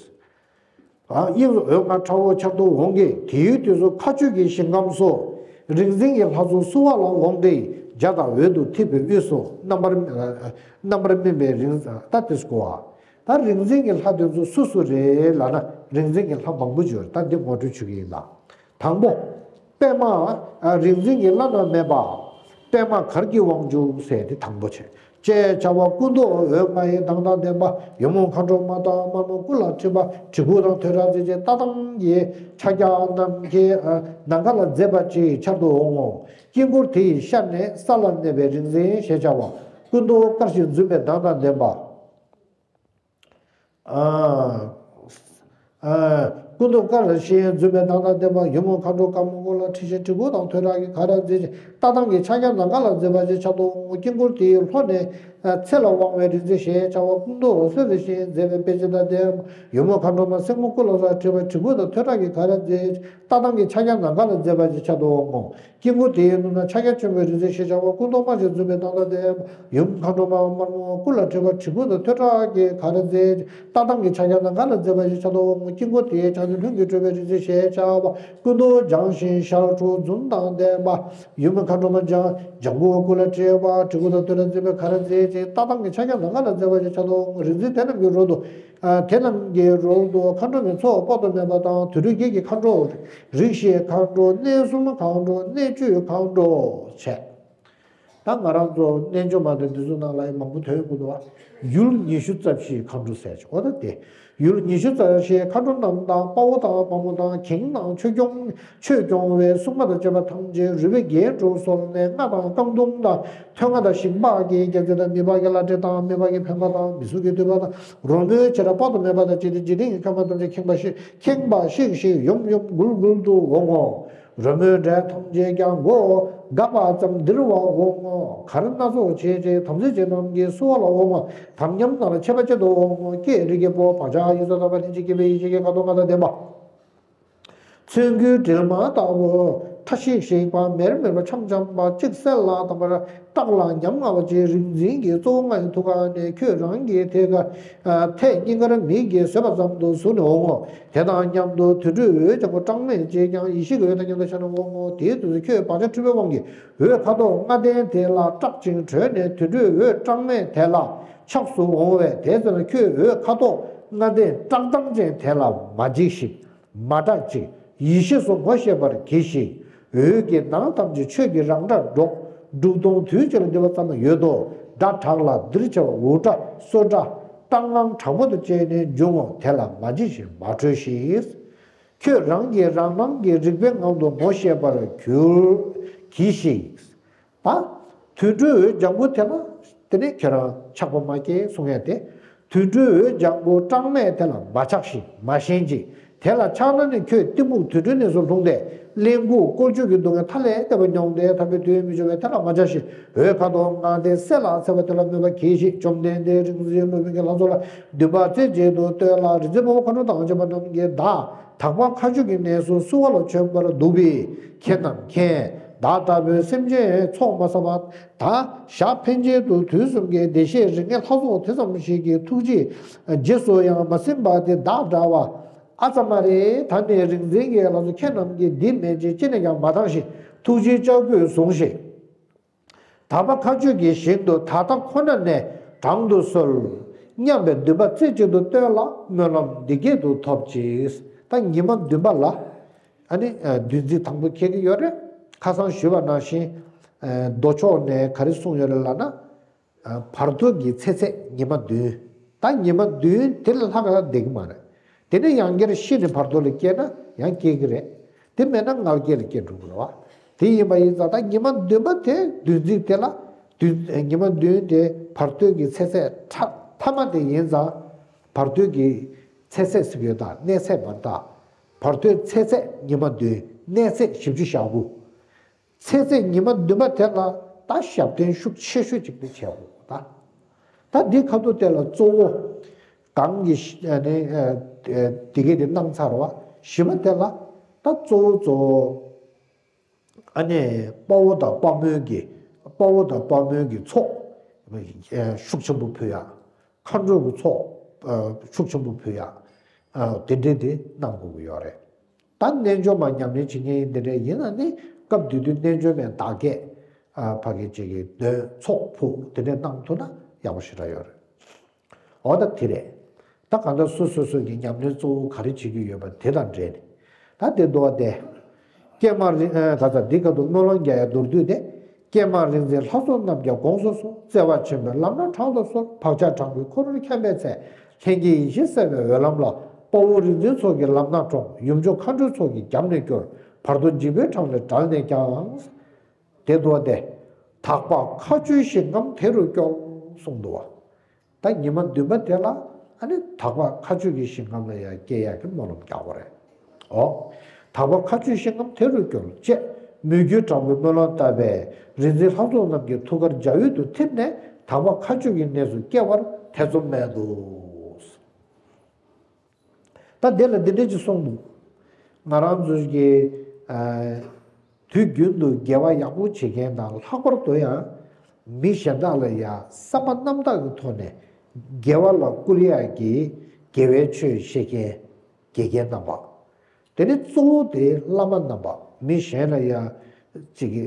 ཨ། དབྱིངས་སུ་འོད་ལྔ་ཕྲ་བོ་འཆར་དུ་འོང་གི། དེའི་དུས་སུ་མཁའ་སྤྱོད་ཀྱི་ཞིང་ཁམས་སུ། རིག་འཛིན་གྱི་ལྷ་ཚོགས་བསུ་བ་ལ་འོངས་ཏེ། འཇའ་དང་འོད་དུ་འཐིབས་པའི་དབུས་སུ་རྣམ་པར། རྣམ་པར་སྨིན་པའི་རིག། ད་དེ་སྐོར་བ། ད་རིག་འཛིན་གྱི་ལྷ་དེ་ཚོ་སུ་སུ་རེད་ལབ་ན། རིག་འཛིན་གྱི་ལྷ་མང་པོ་ཅིག་ཡོད་རེད། ད་འདི་ངོ་སྤྲོད་ཞུ་གི་ཡིན་ལ། དང་པོ། པདྨ། ཨ། རིག་འཛིན་གྱི་བླ་ན་མེད་པ། པདྨ་གར་གྱི་དབང་ཕྱུག་ཟེར་དེ་དང་པོ་བྱས། ཅེས་བྱ་བ་སྐུ་མདོག་འོད་ལྔ་ཡི་མདངས་དང་ལྡན་པ། ཡུམ་མཁའ་འགྲོ་མ་དང་དམར་མོ་སྐུ་ལ་འཁྲིལ་བ། གྲི་གུག་དང་ཐོད་ཁྲག་འཛིན་ཅིང་ལྟ་སྟངས་ཀྱི་ཕྱག་རྒྱ་ནམ་མཁའི། ཨ། ནམ་མཁའ་ལ་མཛེས་པ་ཅིག་འཆར་དུ་འོང་ངོ་། དཀྱིལ་འཁོར་དེ་ཡི་ཤར་ནས་ས་ལ་གནས་པའི་རིག་འཛིན་ཞེས་བྱ་བ། སྐུ་མདོག་དཀར་ཞིང་འཛུམ་པའི་མདངས་དང་ལྡན་པ། ཨ། ཨ། སྐུ་མདོག་དཀར་ཞིང་འཛུམ་པའི་མདངས་དང་ལྡན་པ། ཡུམ་མཁའ་འགྲོ་དཀར་མོ་སྐུ་ལ་འཁྲིལ་ཞིང་གྲི་གུག་དང་ཐོད་ཁྲག་གིས་ག་ར་མཛེས་ཤིང་ལྟ་སྟངས་ཀྱི་ཕྱག་རྒྱ་ནམ་མཁའ་ལ་མཛེས་པ་ཞིག་འཆར་དུ་འོང་ངོ་། དཀྱིལ་འཁོར་དེའི་ལྷོ་ནས། ཨ། ཚེ་ལ་དབང་བའི་རིག་འཛིན་ཞེས་བྱ་བ་སྐུ་མདོག་སེར་ཞིང་མཛེས་པའི་པད་ཕྱེ་དང་ལྡན་པ། ཡུམ་མཁའ་འགྲོ་མ་སེར་མོ་སྐུ་ལ་སོགས་འཁྲིལ་བ། གྲི་གུག་དང་ཐོད་ཁྲག་གིས་ག་ར་མཛེས་ཤིང་ལྟ་སྟངས་ཀྱི་ཕྱག་རྒྱ་ནམ་མཁའ་ལ་མཛེས་པ་ཞིག་འཆར་དུ་འོང་ངོ་། དཀྱིལ་འཁོར་དེའི་ནང་ན་ཕྱག་རྒྱ་ཆེན་པོའི་རིག་འཛིན་ཞེས་བྱ་བ་སྐུ་མདོག་དམར་ཞིང་འཛུམ་པའི་མདངས་དང་ལྡན་པ། ཡུམ་མཁའ་འགྲོ་མ་དམར་མོ་སྐུ་ལ་འཁྲིལ་བ། གྲི་གུག་དང་ཐོད་ཁྲག་གིས་ག་ར་མཛེས། ལྟ་སྟངས་ཀྱི་ཕྱག་རྒྱ་ནམ་མཁའ་ལ་མཛེས་པ་ཞིག་འཆར་དུ་འོང་ངོ་། དཀྱིལ་འཁོར་དེའི་ཕྱག་མཚན་ལྷུན་གྱིས་གྲུབ་པའི་རིག་འཛིན་ཞེས་བྱ་བ་སྐུ་མདོག་ལྗང་ཞིང་ཞལ་དྲུག་འཛུམ་དང་ལྡན་པ། ཡུམ་མཁའ་འགྲོ་མ་ལྗང་ལྗང་གུ་སྐུ་ལ་འཁྲིལ་བ། གྲི་གུག་དང་ཐོད་ཁྲག་འཛིན་པའི་ག་ར་མཛེས་ཤིང་ལྟ་སྟངས་ཀྱི་ཕྱག་རྒྱ་ནམ་མཁའ་ལ་མཛེས་པ་ཞིག་འཆར་དུ་འོང་ངོ་། རིག་འཛིན་དེ་རྣམས་ཀྱི་རོལ་དུ། ཨ། དེ་རྣམས་ཀྱི་རོལ་དུ་མཁའ་འགྲོ་མའི་ཚོགས་དཔག་ཏུ་མེད་པ་དང་། དུད་འགྲོ་བརྒྱད་ཀྱི་མཁའ་འགྲོ། རིགས་བཞིའི་མཁའ་འགྲོ། གནས་གསུམ་མཁའ་འགྲོ། གནས་བཅུའི་མཁའ་འགྲོ་བྱས། ད་ང་རང་ཚོ་རྣལ་འབྱོར་མ་དང་འདི་ཚོ་ནང་ལ་ཡང་མང་པོ་ཐོན་ཡོང་གི་འདུག་བ། ཡུལ་ཉི་ཤུ་རྩ་བཞིའི་མཁའ་འགྲོ་ཟེར་ཆོག་འོ་ད་དེ། ཡུལ་ཉི་ཤུ་རྩ་བཞིའི་མཁའ་འགྲོ་རྣམས་དང་། དཔའ་བོ་དང་དཔའ་མོ་དང་། གིང་དང་ཆོས་སྐྱོང་། ཆོས་སྐྱོང་བའི་སྲུང་མ་དང་བཅས་པ་ཐམས་ཅད་རུས་པའི་རྒྱན་དྲུག་གསོལ་ནས། རྔ་དང་རྐང་དུང་དང་། ཐོད་རྔ་དང་ཤིང་ལྤགས་ཀྱི་རྒྱལ་མཚན་དང་། མི་ལྤགས་ཀྱི་བླ་བྲེ་དང་། མི་ལྤགས་ཀྱི་འཕེན་པ་དང་། མི་གཟུགས་ཀྱི་མདུད་པ་དང་། རོལ་མོའི་བྱེ་བྲག་དཔག་ཏུ་མེད་པ་དང་བཅས་ཏེ། འཇིག་རྟེན་གྱི་ཁམས་ཐམས་ཅད་ཁེངས་པ་ཤིག་ཁེངས་པ་ཤིག་ཤིག་ཡོམ་ཡོམ་འགུལ་འགུལ་དུ་འོང་ངོ་། རོལ་མོའི་སྒྲ་ཐམས་ཅད་ཀྱང་མགོ་འགག་པ་ཙམ་ལྡིར་བར་འོང་ངོ་། གར་སྣ་ཚོགས་བྱེད་ཅིང་དམ་ཚིག་ཅན་རྣམས་ཀྱིས་བསུ་བ་ལ་འོང་ངོ་། དམ་ཉམས་རྣམས་ལ་མཆོད་པ་བྱེད་དུ་འོང་ངོ་། ཀྱེ་རིགས་ཀྱི་བུ། བག་ཆགས་ཡིད་གསུམ་དག་པ་ལྷན་ཅིག་སྐྱེས་པའི་ཡེ་ཤེས་ཀྱི་ཁ་དོག་ལྔ་དང་ལྡན་པ། ཚོན་གྱི་དྲིལ་མ་ལྟ་བུ། ཐ་ཤིག་ཤིག་པ་མེར་མེར་པ་འཆམ་འཆམ་པ་གཅིག་གསལ་ལ་དང་པར་སྟག་ལ་ཉམ་ང་བ་ཅིག་རིག་འཛིན་གྱི་གཙོ་བོ་ལྔ་ཡི་ཐུགས་ཀ་ནས་ཁྱོད་རང་གི་ཐད་ཀ་ཐད་སྙིང་གར་མིག་གིས་བཟོད་པ་ཙམ་དུ་ཟུག་ནས་འོང་ངོ་། དེ་དང་མཉམ་དུ་དུད་འགྲོའི་འོད་ལྗང་གུ་གྲངས་མེད་ཅིག་ཀྱང་ཡེ་ཤེས་ཀྱི་འོད་དང་མཉམ་དུ་ཤར་ནས་འོང་ངོ་། དེའི་དུས་སུ་ཁྱོད་བག་ཆགས་འཁྲུལ་པའི་དབང་གིས་འོད་ཁ་དོག་ལྔ་ལྡན་དེ་ལ་སྐྲག་ཅིང་བྲོས་ནས་དུད་འགྲོའི་འོད་གྲངས་མེད་དེ་ལ་ཆགས་སུ་འོང་བས། དེ་ཚེ་ན་ཁྱོད་འོད་ཁ་དོག་ལྔ་ལྡན་བཀྲག་མདངས་ཅན་དེ་ལ་མ་འཇིགས་ཤིག་མ་སྐྲག་ཅིག་ཡེ་ཤེས་སུ་ངོ་ཤེས་པར་གྱིས་ཤིག་འོད་ཀྱི་ནང་ཐམས་ཅད་ཆོས་ཀྱི་རང་སྒྲར་སྒྲོག་འབྲུག་སྟོང་དུས་གཅིག་ལ་འདུས་པ་ཙམ་ཡོད་དོ། སྒྲ་གྲགས་ལ་འདིར་བྱ་བ་འུར་སྒྲ་སོ་སྒྲ་སྐྲག་ངང་དྲག་པོ་དང་བཅས་ནས་འབྱུང་ངོ་། དེ་ལ་མ་འཇིགས་ཤིག་མ་ཁྲོས་ཤིག་ཁྱོད་རང་གིས་རང་སྣང་གི་རིག་པའི་ངང་དུ་ངོ་ཤེས་པར་གྱུར་གྱིས་ཤིག་ད་དུད་འགྲོའི་འོད་ལྗང་གུ་དེ་ལ་དེ་ནས་ཁྱོད་རང་ཆགས་པ་མ་སྐྱེས་གསུང་ཡ་དེ། དུད་འགྲོའི་འོད་ལྗང་གུ་གྲངས་མེད་དེ་ལ་མ་ཆགས་ཤིག་མ་ཞེན་ཅིག་དེ་ལ་ཆགས་ན་ནི་ཁྱོད་གཏི་མུག་དུད་འགྲོའི་གནས་སུ་ལྷུང་སྟེ་གླེན་ལྐུགས་བཀོལ་སྤྱོད་ཀྱི་སྡུག་བསྔལ་མཐའ་ལས་འདས་པ་མྱོང་སྟེ་ཐར་པའི་དུས་མི་འབྱུང་བས་དེ་ལ་མ་ཆགས་ཤིག་འོད་ཁ་དོག་ལྔ་ལྡན་གསལ་ལ་གསལ་བ་དེ་ལ་མོས་པ་གྱིས་ཤིག་བཅོམ་ལྡན་འདས་རིག་འཛིན་སློབ་དཔོན་གྱི་ལྷ་ཚོགས་ལ་འདུན་པ་རྩེ་གཅིག་ཏུ་བསྟོད་ལ། རིག་འཛིན་དཔའ་བོ་ཁྲོ་དང་བཅས་པ་རྣམས་ཀྱིས་བདག་དག་པ་མཁའ་སྤྱོད་ཀྱི་གནས་སུ་བསུ་བ་ལ་བྱོན་པར་འདུག་པས། ཁྱེད་རྣམས་མཁྱེན། བདག་ལྟ་བུའི་སེམས་ཅན་ཚོགས་མ་བསགས་པ། ད་ཞག་ཕན་ཆད་དུ་དུས་གསུམ་གྱི་བདེ་གཤེགས་རིགས་ལྔའི་ལྷ་ཚོགས་དེ་ཙམ་ཞིག་གི་ཐུགས་རྗེས་རྗེས་སུ་ཡང་མ་ཟིན་པ་དེ་བདག་འདྲ་བ་ཨ་ཙམ་མ་རེད། ད་ནི་རིག་འཛིན་གྱི་ལྷ་ཚོགས་ཁྱེད་རྣམས་ཀྱིས་འདི་མན་ཆད་ཅི་ནས་ཀྱང་མ་བཏང་ཞིང་ཐུགས་རྗེའི་ལྕགས་ཀྱུས་བཟུང་ཞིང་། དག་པ་མཁའ་སྤྱོད་ཀྱི་ཞིང་དུ་ད་ལྟ་ཁོ་ན་ནས་དྲངས་དུ་གསོལ། སྙམ་པའི་འདུན་པ་རྩེ་གཅིག་ཏུ་བཏོན་ལ་སྨོན་ལམ་འདི་སྐད་དུ་ཐོབ་ཅིག་ད་ཉི་མ་བདུན་པ་ལ་ཨ་ནི་བདུན་ཚིགས་དང་པོ་འཁེལ་གྱི་ཡོད་རེད། ཁ་སང་ཞུས་པ་ནང་བཞིན་མདོ་ཕྱོགས་ནས་ག་རེ་གསུངས་ཡོད་རེད་ལབ་ན། བར་དོ་གི་ཚེ་ཚད་ཉི་མ་བདུན། ད་ཉི་མ་བདུན་དེ་ལས་ལྷག་ཡང་བསྡད་ཀྱི་མ་རེད། དེ་ནས་ཡང་བསྐྱར་ཤི་ནས་བར་དོ་ལ་སྐྱེས་ན་ཡང་སྐྱེ་གི་རེད། དེ་མེད་ན་མངལ་སྐྱེས་ལ་སྐྱེ་འགྲོ་གི་རེད་བ། དེ་ཡིན་པ་ཡིན་ཙང་ད་ཉི་མ་བདུན་པ་དེ་བདུན་ཚིགས་དེ་ལ་བདུན་ཉི་མ་བདུན་དེ་བར་དོ་གི་ཚེ་ཚད་ཐ་མ་དེ་ཡིན་ཙང་བར་དོ་གི་ཚེ་ཚད་ཟེར་གྱི་ཡོད་ད་གནས་ཚད་མ་རེད་ད། བར་དོའི་ཚེ་ཚད་ཉི་མ་བདུན་གནས་ཚད་བཞི་བཅུ་ཞེ་དགུ། ཚེ་ཚད་ཉི་མ་བདུན་པ་དེ་ལ་ད་ཞབས་བརྟན་ཤུགས་ཆེ་ཤོས་ཅིག་དེ་བྱས་འོ་ད། ད་འདི་ཁ་ཐུག་དེ་ལ་གཙོ་བོ་གང་གི་ཨ་ནི་དེ་གས་དེ་གནང་ཚར་བ་བཞི་པ་དེ་ལ་ད་གཙོ་བོ་གཙོ་བོ་ཨ་ནི་དཔའ་བོ་དང་དཔའ་མོའི་གི་དཔའ་བོ་དང་དཔའ་མོའི་གི་ཚོགས་ཤུགས་ཆེན་པོ་ཕུལ་ཡ། མཁའ་འགྲོ་གི་ཚོགས་ཤུགས་ཆེན་པོ་ཕུལ་ཡ། དེ་འདྲས་དེ་གནང་དགོས་ཀྱི་ཡོད་རེད། ད་རྣལ་འབྱོར་མ་ཉམས་ལེན་བྱེད་མཁན་ཡིན་དེ་འདྲས་ཡིན་ན་ནི་སྐབས་དེ་དུས་རྣལ་འབྱོར་མའི་བདག་བསྐྱེད་ཕ་གི་ཅིག་གི་འདོན་ཚོགས་ཕུལ་དེ་འདྲས་གནང་ཐུབ་ན་ཡག་པོ་ཞེ་དྲག་ཡོད་རེད། འོ་ད་དེ་རེད། ད་གང་ལྟར་སོ་སོ་སོ་གི་ཉམས་ལེན་གཙོ་བོ་ག་རེ་བྱེད་ཀྱི་ཡོད་པ་དེ་དང་འབྲེལ་ནས་ད་དེ་འདུག་བ་དེ། ཀྱེ་མ་རིག་ཨ་ག་ས་འདི་ག་དུ་སྨོན་ལམ་རྒྱག་ཡ་མདོར་བསྡུས་ཏེ། ཀྱེ་མ་རིག་འཛིན་ལྷ་ཚོགས་རྣམས་ཀྱང་དགོངས་སུ་གསོལ། བརྩེ་བ་ཆེན་པོས་ལམ་སྣ་དྲང་དུ་གསོལ། བག་ཆགས་དྲག་པོས་འཁོར་བར་འཁྱམས་པའི་ཚེ། ལྷན་སྐྱེས་ཡེ་ཤེས་གསལ་བའི་འོད་ལམ་ལ། དཔའ་བོ་རིག་འཛིན་ཚོགས་ཀྱིས་ལམ་སྣ་དྲོངས། ཡུམ་མཆོག་མཁའ་འགྲོའི་ཚོགས་ཀྱིས་རྒྱབ་ནས་སྐྱོར། བར་དོ་འཇིགས་པའི་འཕྲང་ལས་བསྒྲལ་ནས་ཀྱང་། དེ་འདུག་སྟེ། དག་པ་མཁའ་སྤྱོད་ཞིང་ཁམས་དེ་རུ་སྐྱོལ། གསུངས་འདུག་བ། ད་ཉི་མ་བདུན་པ་དེ་ལ་ཨ་ནི་དག་པ་མཁའ་སྤྱོད་ཀྱི་ཞིང་ཁམས་ལ་ཡང་སྐྱེ་ཡག་གི་སྨོན་ལམ་རྒྱག་དགོས་རེད། འོ། དག་པ་མཁའ་སྤྱོད་ཞིང་ཁམས་དེ་རུ་སྐྱོལ་ཅེས་མོས་གུས་དྲག་པོས་སྨོན་ལམ་བཏབ་པས་རིག་འཛིན་ལྷ་ཚོགས་རྣམས་ཀྱི་ཐུགས་ཀར་འཇའ་འོད་དུ་ཐིམ་ནས་དག་པ་མཁའ་སྤྱོད་ཀྱི་གནས་སུ་སྐྱེ་བར་ཐེ་ཚོམ་མེད་དོ། ད་འདི་ལ་འདི་འདྲ་ཅིག་གསུངས་འདུག་ང་རང་ཚོ་གི་ཨ་དུས་རྒྱུན་དུ་དགེ་བ་ཡག་པོ་བྱེད་མཁན་དང་ལྷག་པར་དུ་ཡང་མི་གཞན་དག་ལ་ཡང་བསམ་པ་རྣམ་དག་གི་ཐོག་ནས་དགེ་བ་ལ་བསྐུལ་ཡག་གི་དགེ་བའི་ཆོས་བཤད་མཁན་དགེ་རྒན་རྣམ་པ། དེ་ནས་གཙོ་བོ་དེ་བླ་མ་རྣམ་པ་མི་གཞན་ལ་ཡང་ཅིག་གི་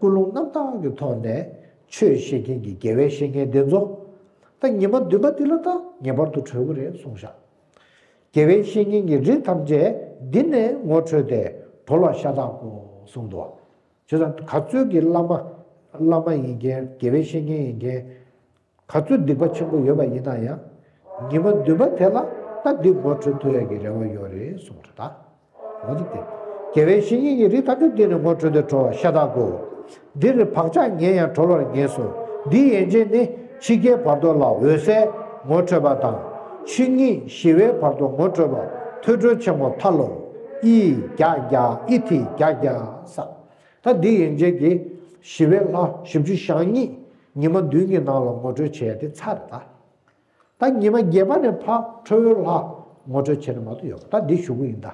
ཀུན་སློང་རྣམ་དག་གི་ཐོག་ནས་ཆོས་བཤད་མཁན་གྱི་དགེ་བའི་བཤེས་གཉེན་དེ་ཚོ་ད་ཉི་མ་བདུན་པ་དེ་ལ་ད་ངེས་པར་དུ་གྲོལ་གི་རེད་གསུངས་ཤག་དགེ་བའི་བཤེས་གཉེན་གྱི་རིགས་ཐམས་ཅད་འདི་ནས་ངོ་འཕྲོད་དེ་གྲོལ་བར་ཤ་སྟག་གོ་གསུངས་འདུག་བྱས་ཙང་ག་ཚོད་ཀྱི་བླ་མ་བླ་མ་ཡིན་མཁན་དགེ་བའི་བཤེས་གཉེན་ཡིན་མཁན་ག་ཚོད་སྡིག་པ་ཆེན་པོ་ཡོད་པ་ཡིན་ན་ཡང་ཉི་མ་བདུན་པ་དེ་ལ་ད་འདི་ངོ་འཕྲོད་ཐུབ་ཡག་གི་རེ་བ་ཡོད་རེད་གསུངས་རེད་ད། འོ་དེ་དེ། དགེ་བའི་བཤེས་གཉེན་གྱི་རིགས་ཐམས་ཅད་འདི་ནས་ངོ་འཕྲོད་དེ་གྲོལ་བ་ཤ་སྟག་གོ། འདིར་བག་ཆགས་ངན་ཡང་གྲོལ་བར་ངེས་སོ། འདི་ཡན་ཆད་ནི་ཕྱི་རྒྱལ་བར་དོ་ལ་འོད་གསལ་ངོ་འཕྲོད་པ་དང་། ཆོས་ཉིད་ཞི་བའི་བར་དོ་ངོ་འཕྲོད་པ་ཐོས་གྲོལ་ཆེན་མོ་ཐ་ལོ། ཨི་རྒྱ་རྒྱ་ཨི་ཐི་རྒྱ་རྒྱ་ས། ད་འདི་ཡན་ཆད་ཀྱི་ཞི་བའི་ལྷ་བཞི་བཅུ་ཞེ་གཉིས་ཉི་མ་བདུན་གྱི་ནང་ལ་ངོ་སྤྲོད་བྱས་ཏེ་ཚར་ད། ད་ཉི་མ་བརྒྱད་པ་ནས་ཕར་ཁྲོ་བོའི་ལྷ་ངོ་སྤྲོད་བྱས་ནས་མ་གཏོགས་ཡོད་པ་ད་འདི་ཞུ་གི་ཡིན་ད།